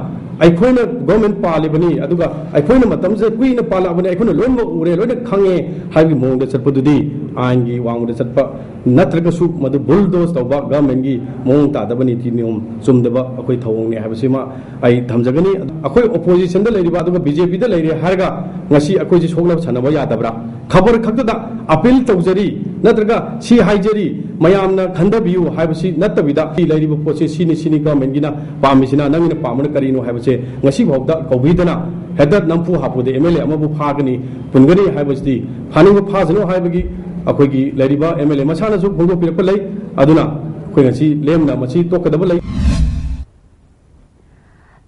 ꯑꯩꯈꯣꯏꯅ ꯒꯣꯔꯃꯦꯟ ꯄꯥꯜꯂꯤꯕꯅꯤ, ꯑꯗꯨꯒ ꯑꯩꯈꯣꯏꯅ ꯃꯇꯝꯁꯤꯗ ꯀꯨꯏꯅ ꯄꯥꯜꯂꯛꯑꯕꯅꯤ, ꯑꯩꯈꯣꯏꯅ ꯂꯣꯏꯅꯃꯛ ꯎꯔꯦ, ꯂꯣꯏꯅ ꯈꯪꯉꯦ ꯍꯥꯏꯕꯒꯤ ꯃꯑꯣꯡꯗ ꯆꯠꯄꯗꯨꯗꯤ ꯑꯥꯏꯟꯒꯤ ꯋꯥꯡꯃꯗ ꯆꯠꯄ ꯅꯠꯇ꯭ꯔꯒꯁꯨ ꯃꯗꯨ ꯕꯨꯜꯗꯣꯁ ꯇꯧꯕ ꯒꯚꯔꯟꯃꯦꯟꯒꯤ ꯃꯑꯣꯡ ꯇꯥꯗꯕ, ꯅꯤꯇꯤ ꯅꯤꯌꯣꯝ ꯆꯨꯝꯗꯕ ꯑꯩꯈꯣꯏ ꯊꯧꯑꯣꯡꯅꯤ ꯍꯥꯏꯕꯁꯤꯃ ꯑꯩ ꯊꯝꯖꯒꯅꯤ꯫ ꯑꯩꯈꯣꯏ ꯑꯣꯄꯣꯖꯤꯁꯟꯗ ꯂꯩꯔꯤꯕ ꯑꯗꯨꯒ ꯕꯤ ꯖꯦ ꯄꯤꯗ ꯂꯩꯔꯦ ꯍꯥꯏꯔꯒ ꯉꯁꯤ ꯑꯩꯈꯣꯏꯁꯤ ꯁꯣꯛꯅꯕ ꯁꯥꯟꯅꯕ ꯌꯥꯗꯕ꯭ꯔꯥ? ꯈꯕꯔ ꯈꯛꯇꯗ ꯑꯄꯤꯜ ꯇꯧꯖꯔꯤ ꯅꯠꯇ꯭ꯔꯒ ꯁꯤ ꯍꯥꯏꯖꯔꯤ, ꯃꯌꯥꯝꯅ ꯈꯟꯊꯕꯤꯌꯨ ꯍꯥꯏꯕꯁꯤ ꯅꯠꯇꯕꯤꯗ, ꯁꯤ ꯂꯩꯔꯤꯕ ꯄꯣꯠꯁꯤ ꯁꯤꯅꯤ, ꯁꯤꯅꯤ ꯒꯚꯔꯟꯃꯦꯟꯒꯤꯅ ꯄꯥꯝꯃꯤꯁꯤꯅ, ꯅꯪꯒꯤꯅ ꯄꯥꯝꯕꯅ ꯀꯔꯤꯅꯣ ꯍꯥꯏꯕꯁꯦ ꯉꯁꯤ ꯐꯥꯎꯗ ꯀꯧꯕꯤꯗꯅ ꯍꯦꯛꯇ ꯅꯝꯐꯨ ꯍꯥꯐꯨꯗ ꯑꯦꯝ ꯑꯦꯜ ꯑꯦ ꯑꯃꯕꯨ ꯐꯥꯒꯅꯤ, ꯄꯨꯟꯒꯅꯤ ꯍꯥꯏꯕꯁꯤꯗꯤ ꯐꯥꯅꯤꯡꯕ ꯐꯥꯁꯅꯨ ꯍꯥꯏꯕꯒꯤ ꯑꯩꯈꯣꯏꯒꯤ ꯂꯩꯔꯤꯕ ꯑꯦꯝ ꯑꯦꯜ ꯑꯦ ꯃꯁꯥꯅꯁꯨ ꯐꯣꯡꯗꯣꯛꯄꯤꯔꯛꯄ ꯂꯩ꯫ ꯑꯗꯨꯅ ꯑꯩꯈꯣꯏ ꯉꯁꯤ ꯂꯦꯝꯅ ꯃꯁꯤ ꯇꯣꯛꯀꯗꯕ ꯂꯩ꯫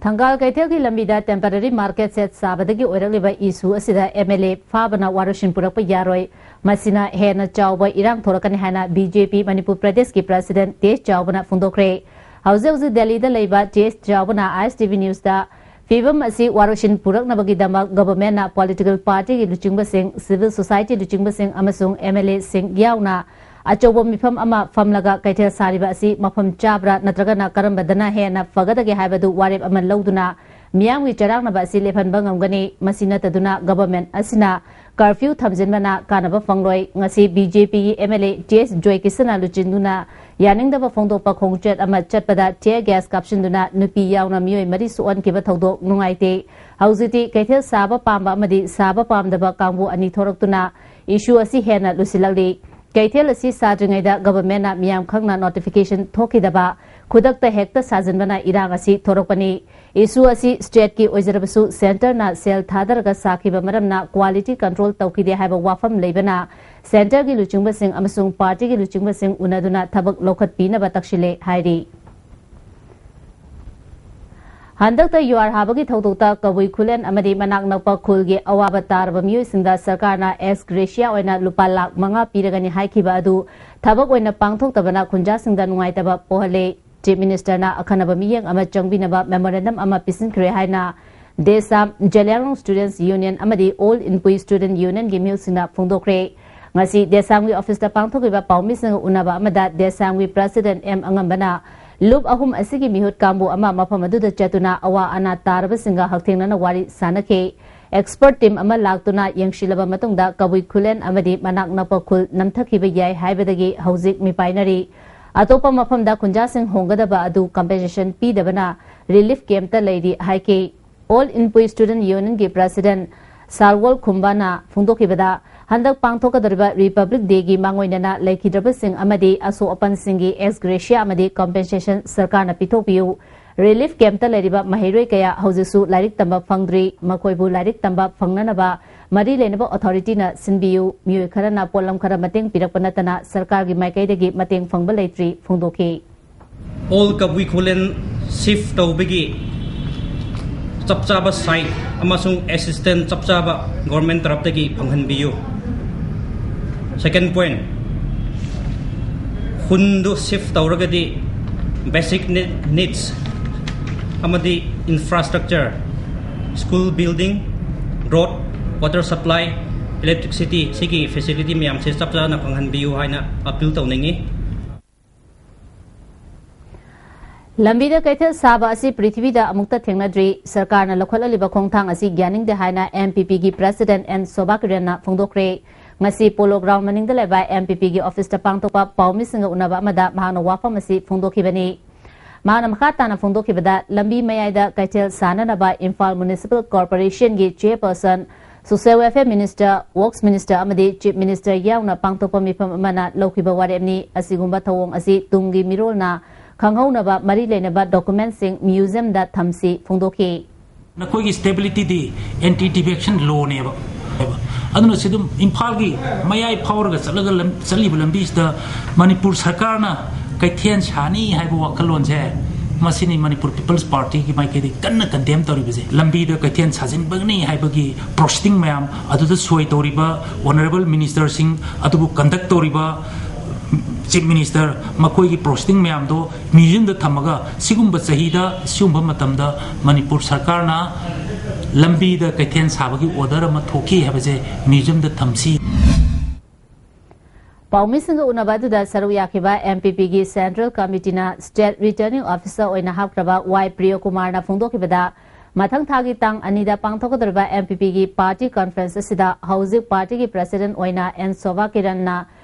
ꯊꯪꯒꯥꯜ ꯀꯩꯊꯦꯜꯒꯤ ꯂꯝꯕꯤꯗ temporary market shed ꯁꯥꯕꯗꯒꯤ ꯑꯣꯏꯔꯛꯂꯤꯕ issue ꯑꯁꯤꯗ ꯑꯦꯝ ꯑꯦꯜ ꯑꯦ ꯐꯥꯕꯅ ꯋꯥꯔꯣꯏꯁꯤꯟ ꯄꯨꯔꯛꯄ ꯌꯥꯔꯣꯏ꯫ ꯃꯁꯤꯅ ꯍꯦꯟꯅ ꯆꯥꯎꯕ ꯏꯔꯥꯡ ꯊꯣꯛꯂꯛꯀꯅꯤ ꯍꯥꯏꯅ ꯕꯤ ꯖꯦ ꯄꯤ ꯃꯅꯤꯄꯨꯔ ꯄ꯭ꯔꯗꯦꯁꯀꯤ president ꯇꯦꯖ ꯆꯥꯎꯕꯅ ꯐꯣꯡꯗꯣꯛꯈ꯭ꯔꯦ꯫ ꯍꯧꯖꯤꯛ ꯍꯧꯖꯤꯛ ꯗꯦꯜꯂꯤꯗ ꯂꯩꯕ ꯇꯦꯖ ꯆꯥꯎꯕꯅ ꯑꯥꯏ ꯑꯦꯁ ꯇꯤ ꯚꯤ ꯅ꯭ꯌꯨꯁꯇ ꯐꯤꯕꯝ ꯑꯁꯤ ꯋꯥꯔꯣꯏꯁꯤꯟ ꯄꯨꯔꯛꯅꯕꯒꯤꯗꯃꯛ ꯒꯚꯔꯟꯃꯦꯟꯠꯅ political party ꯒꯤ ꯂꯨꯆꯤꯡꯕꯁꯤꯡ, civil society ꯂꯨꯆꯤꯡꯕꯁꯤꯡ ꯑꯃꯁꯨꯡ ꯑꯦꯝ ꯑꯦꯜ ꯑꯦꯁꯤꯡ ꯌꯥꯎꯅ ꯑꯆꯧꯕ ꯃꯤꯐꯝ ꯑꯃ ꯐꯝꯂꯒ ꯀꯩꯊꯦꯜ ꯁꯥꯔꯤꯕ ꯑꯁꯤ ꯃꯐꯝ ꯆꯥꯕ꯭ꯔꯥ ꯅꯠꯇ꯭ꯔꯒꯅ ꯀꯔꯝꯕꯗꯅ ꯍꯦꯟꯅ ꯐꯒꯗꯒꯦ ꯍꯥꯏꯕꯗꯨ ꯋꯥꯔꯦꯞ ꯑꯃ ꯂꯧꯗꯨꯅ ꯃꯤꯌꯥꯝꯒꯤ ꯆꯔꯥꯡꯅꯕ ꯑꯁꯤ ꯂꯦꯞꯍꯟꯕ ꯉꯝꯒꯅꯤ꯫ ꯃꯁꯤ ꯅꯠꯇꯗꯨꯅ ꯒꯚꯔꯟꯃꯦꯟꯠ ꯑꯁꯤꯅ curfew ꯊꯝꯖꯤꯟꯕꯅ ꯀꯥꯟꯅꯕ ꯐꯪꯂꯣꯏ꯫ ꯉꯁꯤ ꯕꯤ ꯖꯦ ꯄꯤꯒꯤ ꯑꯦꯝ ꯑꯦꯜ ꯑꯦ ꯇꯦꯖ ꯖꯣꯏꯀꯤꯁꯟꯅ ꯂꯨꯆꯤꯡꯗꯨꯅ ꯌꯥꯅꯤꯡꯗꯕ ꯐꯣꯡꯗꯣꯛꯄ ꯈꯣꯡꯆꯠ ꯑꯃ ꯆꯠꯄꯗ tear gas ꯀꯥꯞꯁꯤꯟꯗꯨꯅ ꯅꯨꯄꯤ ꯌꯥꯎꯅ ꯃꯤꯑꯣꯏ ꯃꯔꯤ ꯁꯣꯛꯍꯟꯈꯤꯕ ꯊꯧꯗꯣꯛ ꯅꯨꯡꯉꯥꯏꯇꯦ꯫ ꯍꯧꯖꯤꯛꯇꯤ ꯀꯩꯊꯦꯜ ꯁꯥꯕ ꯄꯥꯝꯕ ꯑꯃꯗꯤ ꯁꯥꯕ ꯄꯥꯝꯗꯕ ꯀꯥꯡꯕꯨ ꯑꯅꯤ ꯊꯣꯔꯛꯇꯨꯅ issue ꯑꯁꯤ ꯍꯦꯟꯅ ꯂꯨꯁꯤꯜꯂꯛꯂꯤ꯫ ꯀꯩꯊꯦꯜ ꯑꯁꯤ ꯁꯥꯗ꯭ꯔꯤꯉꯩꯗ ꯒꯚꯔꯟꯃꯦꯟꯠꯅ ꯃꯤꯌꯥꯝ ꯈꯪꯅ notification ꯊꯣꯛꯈꯤꯗꯕ, ꯈꯨꯗꯛꯇ ꯍꯦꯛꯇ ꯁꯥꯖꯤꯟꯕꯅ ꯏꯔꯥꯡ ꯑꯁꯤ ꯊꯣꯔꯛꯄꯅꯤ꯫ Issue ꯑꯁꯤ stateꯀꯤ ꯑꯣꯏꯖꯔꯕꯁꯨ centreꯅ ꯁꯦꯜ ꯊꯥꯗꯔꯒ ꯁꯥꯈꯤꯕ ꯃꯔꯝꯅ quality control ꯇꯧꯈꯤꯗꯦ ꯍꯥꯏꯕ ꯋꯥꯐꯝ ꯂꯩꯕꯅ centreꯒꯤ ꯂꯨꯆꯤꯡꯕꯁꯤꯡ ꯑꯃꯁꯨꯡ partyꯒꯤ ꯂꯨꯆꯤꯡꯕꯁꯤꯡ ꯎꯅꯗꯨꯅ ꯊꯕꯛ ꯂꯧꯈꯠꯄꯤꯅꯕ ꯇꯛꯁꯤꯜꯂꯦ ꯍꯥꯏꯔꯤ꯫ ꯍꯟꯗꯛꯇ ꯌꯨꯍꯥꯔ ꯍꯥꯕꯒꯤ ꯊꯧꯗꯣꯛꯇ ꯀꯕꯨꯏ ꯈꯨꯂꯦꯟ ꯑꯃꯗꯤ ꯃꯅꯥꯛ ꯅꯛꯄ ꯈꯨꯜꯒꯤ ꯑꯋꯥꯕ ꯇꯥꯔꯕ ꯃꯤꯑꯣꯏꯁꯤꯡꯗ ꯁꯔꯀꯥꯔꯅ ex gratia ꯑꯣꯏꯅ ꯂꯨꯄꯥ ꯂꯥꯈ ꯃꯉꯥ ꯄꯤꯔꯒꯅꯤ ꯍꯥꯏꯈꯤꯕ ꯑꯗꯨ ꯊꯕꯛ ꯑꯣꯏꯅ ꯄꯥꯡꯊꯣꯛꯇꯕꯅ ꯈꯨꯟꯖꯥꯁꯤꯡꯗ ꯅꯨꯡꯉꯥꯏꯇꯕ ꯄꯣꯛꯍꯜꯂꯦ꯫ Chief Ministerꯅ ꯑꯈꯟꯅꯕ ꯃꯤꯠꯌꯦꯡ ꯑꯃ ꯆꯪꯕꯤꯅꯕ memorandum ꯑꯃ ꯄꯤꯁꯤꯟꯈ꯭ꯔꯦ ꯍꯥꯏꯅ ꯗꯦꯁꯥꯝ ꯖꯦꯂꯤꯌꯥꯡꯔꯣꯡ Students Union ꯑꯃꯗꯤ All Inpui Student Unionꯒꯤ ꯃꯤꯍꯨꯠꯁꯤꯡꯅ ꯐꯣꯡꯗꯣꯛꯈ꯭ꯔꯦ꯫ ꯉꯁꯤ ꯗꯦꯁꯥꯝꯒꯤ officeꯇ ꯄꯥꯡꯊꯣꯛꯈꯤꯕ ꯄꯥꯎꯃꯤꯁꯤꯡꯒ ꯎꯅꯕ ꯑꯃꯗ ꯗꯦꯁꯥꯝꯒꯤ president ꯑꯦꯝ ꯑꯉꯝꯕꯅ ꯂꯨꯞ ꯑꯍꯨꯝ ꯑꯁꯤꯒꯤ ꯃꯤꯍꯨꯠ ꯀꯥꯡꯕꯨ ꯑꯃ ꯃꯐꯝ ꯑꯗꯨꯗ ꯆꯠꯇꯨꯅ ꯑꯋꯥ ꯑꯅꯥ ꯇꯥꯔꯕꯁꯤꯡꯒ ꯍꯛꯊꯦꯡꯅꯅ ꯋꯥꯔꯤ ꯁꯥꯟꯅꯈꯤ꯫ ꯑꯦꯛꯁꯄꯔꯠ ꯇꯤꯝ ꯑꯃ ꯂꯥꯛꯇꯨꯅ ꯌꯦꯡꯁꯤꯜꯂꯕ ꯃꯇꯨꯡꯗ ꯀꯕꯨꯏ ꯈꯨꯂꯦꯟ ꯑꯃꯗꯤ ꯃꯅꯥꯛ ꯅꯛꯄ ꯈꯨꯜ ꯅꯝꯊꯈꯤꯕ ꯌꯥꯏ ꯍꯥꯏꯕꯗꯒꯤ ꯍꯧꯖꯤꯛ ꯃꯤꯄꯥꯏꯅꯔꯤ꯫ ꯑꯇꯣꯞꯄ ꯃꯐꯝꯗ ꯈꯨꯟꯖꯥꯁꯤꯡ ꯍꯣꯡꯒꯗꯕ ꯑꯗꯨ ꯀꯝꯄꯦꯟꯁꯦꯁꯟ ꯄꯤꯗꯕꯅ ꯔꯤꯂꯤꯐ ꯀꯦꯝꯞꯇ ꯂꯩꯔꯤ ꯍꯥꯏꯈꯤ꯫ ꯑꯣꯜ ꯏꯟꯄꯨꯏ ꯁ꯭ꯇꯨꯗꯦꯟꯠ ꯌꯨꯅꯤꯌꯟꯒꯤ ꯄ꯭ꯔꯁꯤꯗꯦꯟꯠ ꯁꯥꯜꯋꯣꯜ ꯈꯨꯝꯕꯥꯅ ꯐꯣꯡꯗꯣꯛꯈꯤꯕꯗ, ꯍꯟꯗꯛ ꯄꯥꯡꯊꯣꯛꯀꯗꯧꯔꯤꯕ ꯔꯤꯄꯕ꯭ꯂꯤꯛ ꯗꯦꯒꯤ ꯃꯥꯡꯑꯣꯏꯅꯅ ꯂꯩꯈꯤꯗ꯭ꯔꯕꯁꯤꯡ ꯑꯃꯗꯤ ꯑꯁꯣꯛ ꯑꯄꯟꯁꯤꯡꯒꯤ ꯑꯦꯛꯁ ꯒ꯭ꯔꯦꯁꯤꯌꯥ ꯑꯃꯗꯤ ꯀꯝꯄꯦꯟꯁꯦꯁꯟ ꯁꯔꯀꯥꯔꯅ ꯄꯤꯊꯣꯛꯄꯤꯌꯨ꯫ ꯔꯤꯂꯤꯐ ꯀꯦꯝꯞꯇ ꯂꯩꯔꯤꯕ ꯃꯍꯩꯔꯣꯏ ꯀꯌꯥ ꯍꯧꯖꯤꯛꯁꯨ ꯂꯥꯏꯔꯤꯛ ꯇꯝꯕ ꯐꯪꯗ꯭ꯔꯤ꯫ ꯃꯈꯣꯏꯕꯨ ꯂꯥꯏꯔꯤꯛ ꯇꯝꯕ ꯐꯪꯅꯅꯕ ꯃꯔꯤ ꯂꯩꯅꯕ ꯑꯣꯊꯣꯔꯤꯇꯤꯅ ꯁꯤꯟꯕꯤꯌꯨ꯫ ꯃꯤꯑꯣꯏ ꯈꯔꯅ ꯄꯣꯠꯂꯝ ꯈꯔ ꯃꯇꯦꯡ ꯄꯤꯔꯛꯄ ꯅꯠꯇꯅ ꯁꯔꯀꯥꯔꯒꯤ ꯃꯥꯏꯀꯩꯗꯒꯤ ꯃꯇꯦꯡ ꯐꯪꯕ ꯂꯩꯇ꯭ꯔꯤ ꯐꯣꯡꯗꯣꯛꯈꯤ꯫ All Kabui Khullen shift ꯇꯧꯕꯒꯤ ꯆꯞ ꯆꯥꯕ ꯁꯥꯏꯠ ꯑꯃꯁꯨꯡ ꯑꯦꯁꯤꯁꯇꯦꯟꯁ ꯆꯞ ꯆꯥꯕ ꯒꯣꯔꯃꯦꯟ ꯇꯔꯞꯇꯒꯤ ꯐꯪꯍꯟꯕꯤꯌꯨ꯫ Second point, ꯈꯨꯟꯗꯨ ꯁꯤꯐ ꯇꯧꯔꯒꯗꯤ ꯕꯦꯁꯤꯛ ꯅꯤꯗꯁ ꯑꯃꯗꯤ infrastructure, school building, road, water supply, electricity, ꯁꯤꯒꯤ ꯐꯦꯁꯤꯂꯤꯇꯤ ꯃꯌꯥꯝꯁꯦ ꯆꯞ ꯆꯥꯅ ꯐꯪꯍꯟꯕꯤꯌꯨ ꯍꯥꯏꯅ ꯑꯄꯤꯜ ꯇꯧꯅꯤꯡꯏ꯫ ꯂꯝꯕꯤꯗ ꯀꯩꯊꯦꯜ ꯁꯥꯕ ꯑꯁꯤ ꯄ꯭ꯔꯤꯊꯤꯕꯤꯗ ꯑꯃꯨꯛꯇ ꯊꯦꯡꯅꯗ꯭ꯔꯤ꯫ ꯁꯔꯀꯥꯔꯅ ꯂꯧꯈꯠꯂꯛꯂꯤꯕ ꯈꯣꯡꯊꯥꯡ ꯑꯁꯤ ꯌꯥꯅꯤꯡꯗꯦ ꯍꯥꯏꯅ ꯑꯦꯝ ꯄꯤ ꯄꯤꯒꯤ ꯄ꯭ꯔꯁꯤꯗꯦꯟꯠ ꯑꯦꯟ ꯁꯣꯚꯥ ꯀꯤꯔꯟꯅ ꯐꯣꯡꯗꯣꯛꯈ꯭ꯔꯦ꯫ ꯉꯁꯤ ꯄꯣꯂꯣ ꯒ꯭ꯔꯥꯎꯟ ꯃꯅꯤꯡꯗ ꯂꯩꯕ ꯑꯦꯝ ꯄꯤ ꯄꯤꯒꯤ ꯑꯣꯐꯤꯁꯇ ꯄꯥꯡꯊꯣꯛꯄ ꯄꯥꯎꯃꯤꯁꯤꯡꯒ ꯎꯅꯕ ꯑꯃꯗ ꯃꯍꯥꯛꯅ ꯋꯥꯐꯝ ꯑꯁꯤ ꯐꯣꯡꯗꯣꯛꯈꯤꯕꯅꯤ꯫ ꯃꯍꯥꯛꯅ ꯃꯈꯥ ꯇꯥꯅ ꯐꯣꯡꯗꯣꯛꯈꯤꯕꯗ, ꯂꯝꯕꯤ ꯃꯌꯥꯏꯗ ꯀꯩꯊꯦꯜ ꯁꯥꯅꯅꯕ ꯏꯝꯐꯥꯜ ꯃ꯭ꯌꯨꯅꯤꯁꯤꯄꯥꯜ ꯀꯣꯔꯄꯣꯔꯦꯁꯟꯒꯤ chairperson, social welfare minister, works minister ꯑꯃꯗꯤ ꯆꯤꯐ ꯃꯤꯅꯤꯁꯇꯔ ꯌꯥꯎꯅ ꯄꯥꯡꯊꯣꯛꯄ ꯃꯤꯐꯝ ꯑꯃꯅ ꯂꯧꯈꯤꯕ ꯋꯥꯔꯦꯞꯅꯤ꯫ ꯑꯁꯤꯒꯨꯝꯕ ꯊꯧꯑꯣꯡ ꯑꯁꯤ ꯇꯨꯡꯒꯤ ꯃꯤꯔꯣꯜꯅ ꯈꯪꯍꯧꯅꯕ ꯃꯔꯤ ꯂꯩꯅꯕ ꯗꯣꯀꯨꯃꯦꯟꯠꯁꯤꯡ ꯃ꯭ꯌꯨꯖꯤꯌꯝꯗ ꯊꯝꯁꯤ ꯐꯣꯡꯗꯣꯛꯈꯤ꯫ ꯅꯈꯣꯏꯒꯤ ꯁ꯭ꯇꯦꯕꯤꯂꯤꯇꯤꯗꯤ ꯑꯦꯟꯇꯤ ꯗꯤꯐꯦꯛꯁꯟ ꯂꯣꯅꯦꯕ꯫ ꯑꯗꯨꯅ ꯁꯤ ꯑꯗꯨꯝ ꯏꯝꯐꯥꯜꯒꯤ ꯃꯌꯥꯏ ꯐꯥꯎꯔꯒ ꯆꯠꯂꯒ ꯂꯝ-, ꯆꯠꯂꯤꯕ ꯂꯝꯕꯤꯁꯤꯗ ꯃꯅꯤꯄꯨꯔ ꯁꯔꯀꯥꯔꯅ ꯀꯩꯊꯦꯜ ꯁꯥꯅꯤ ꯍꯥꯏꯕ ꯋꯥꯈꯜꯂꯣꯟꯁꯦ, ꯃꯁꯤꯅꯤ ꯃꯅꯤꯄꯨꯔ ꯄꯤꯄꯜꯁ ꯄꯥꯔꯇꯤꯒꯤ ꯃꯥꯏꯀꯩꯗꯒꯤ ꯀꯟꯅ ꯀꯟꯗꯦꯝ ꯇꯧꯔꯤꯕꯁꯦ꯫ ꯂꯝꯕꯤꯗ ꯀꯩꯊꯦꯜ ꯁꯥꯖꯤꯟꯕꯒꯅꯤ ꯍꯥꯏꯕꯒꯤ ꯄ꯭ꯔꯣꯁꯤꯗꯤꯡ ꯃꯌꯥꯝ ꯑꯗꯨꯗ ꯁꯣꯏ ꯇꯧꯔꯤꯕ ꯑꯣꯅꯔꯦꯕꯜ ꯃꯤꯅꯤꯁꯇꯔꯁꯤꯡ, ꯑꯗꯨꯕꯨ ꯀꯟꯗꯛ ꯇꯧꯔꯤꯕ ꯆꯤꯐ ꯃꯤꯅꯤꯁꯇꯔ, ꯃꯈꯣꯏꯒꯤ ꯄ꯭ꯔꯣꯁꯤꯗꯤꯡ ꯃꯌꯥꯝꯗꯣ ꯃ꯭ꯌꯨꯖꯤꯌꯝꯗ ꯊꯝꯃꯒ ꯁꯤꯒꯨꯝꯕ ꯆꯍꯤꯗ, ꯁꯤꯒꯨꯝꯕ ꯃꯇꯝꯗ ꯃꯅꯤꯄꯨꯔ ꯁꯔꯀꯥꯔꯅ ꯂꯝꯕꯤꯗ ꯀꯩꯊꯦꯜ ꯁꯥꯕꯒꯤ ꯑꯣꯔꯗꯔ ꯑꯃ ꯊꯣꯛꯈꯤ ꯍꯥꯏꯕꯁꯦ ꯃ꯭ꯌꯨꯖꯤꯌꯝꯗ ꯊꯝꯁꯤ꯫ ꯄꯥꯎꯃꯤꯁꯤꯡꯒ ꯎꯅꯕ ꯑꯗꯨꯗ ꯁꯔꯨꯛ ꯌꯥꯈꯤꯕ ꯑꯦꯝ ꯄꯤ ꯄꯤꯒꯤ ꯁꯦꯟꯇ꯭ꯔꯦꯜ ꯀꯃꯤꯇꯤꯅ ꯁ꯭ꯇꯦꯠ ꯔꯤꯇꯔꯅꯤꯡ ꯑꯣꯐꯤꯁꯥꯔ ꯑꯣꯏꯅ ꯍꯥꯞꯈ꯭ꯔꯕ ꯋꯥꯏ ꯄ꯭ꯔꯤꯌꯣꯀꯨꯃꯥꯔꯅ ꯐꯣꯡꯗꯣꯛꯈꯤꯕꯗ, ꯃꯊꯪ ꯊꯥꯒꯤ ꯇꯥꯡ ꯑꯅꯤꯗ ꯄꯥꯡꯊꯣꯛꯀꯗꯧꯔꯤꯕ ꯑꯦꯝ ꯄꯤ ꯄꯤꯒꯤ ꯄꯥꯔꯇꯤ ꯀꯟꯐꯔꯦꯟꯁ ꯑꯁꯤꯗ ꯍꯧꯖꯤꯛ ꯄꯥꯔꯇꯤꯒꯤ ꯄ꯭ꯔꯁꯤꯗꯦꯟꯠ ꯑꯣꯏꯅ ꯑꯦꯟ ꯁꯣꯚꯥ ꯀꯤꯔꯟꯅ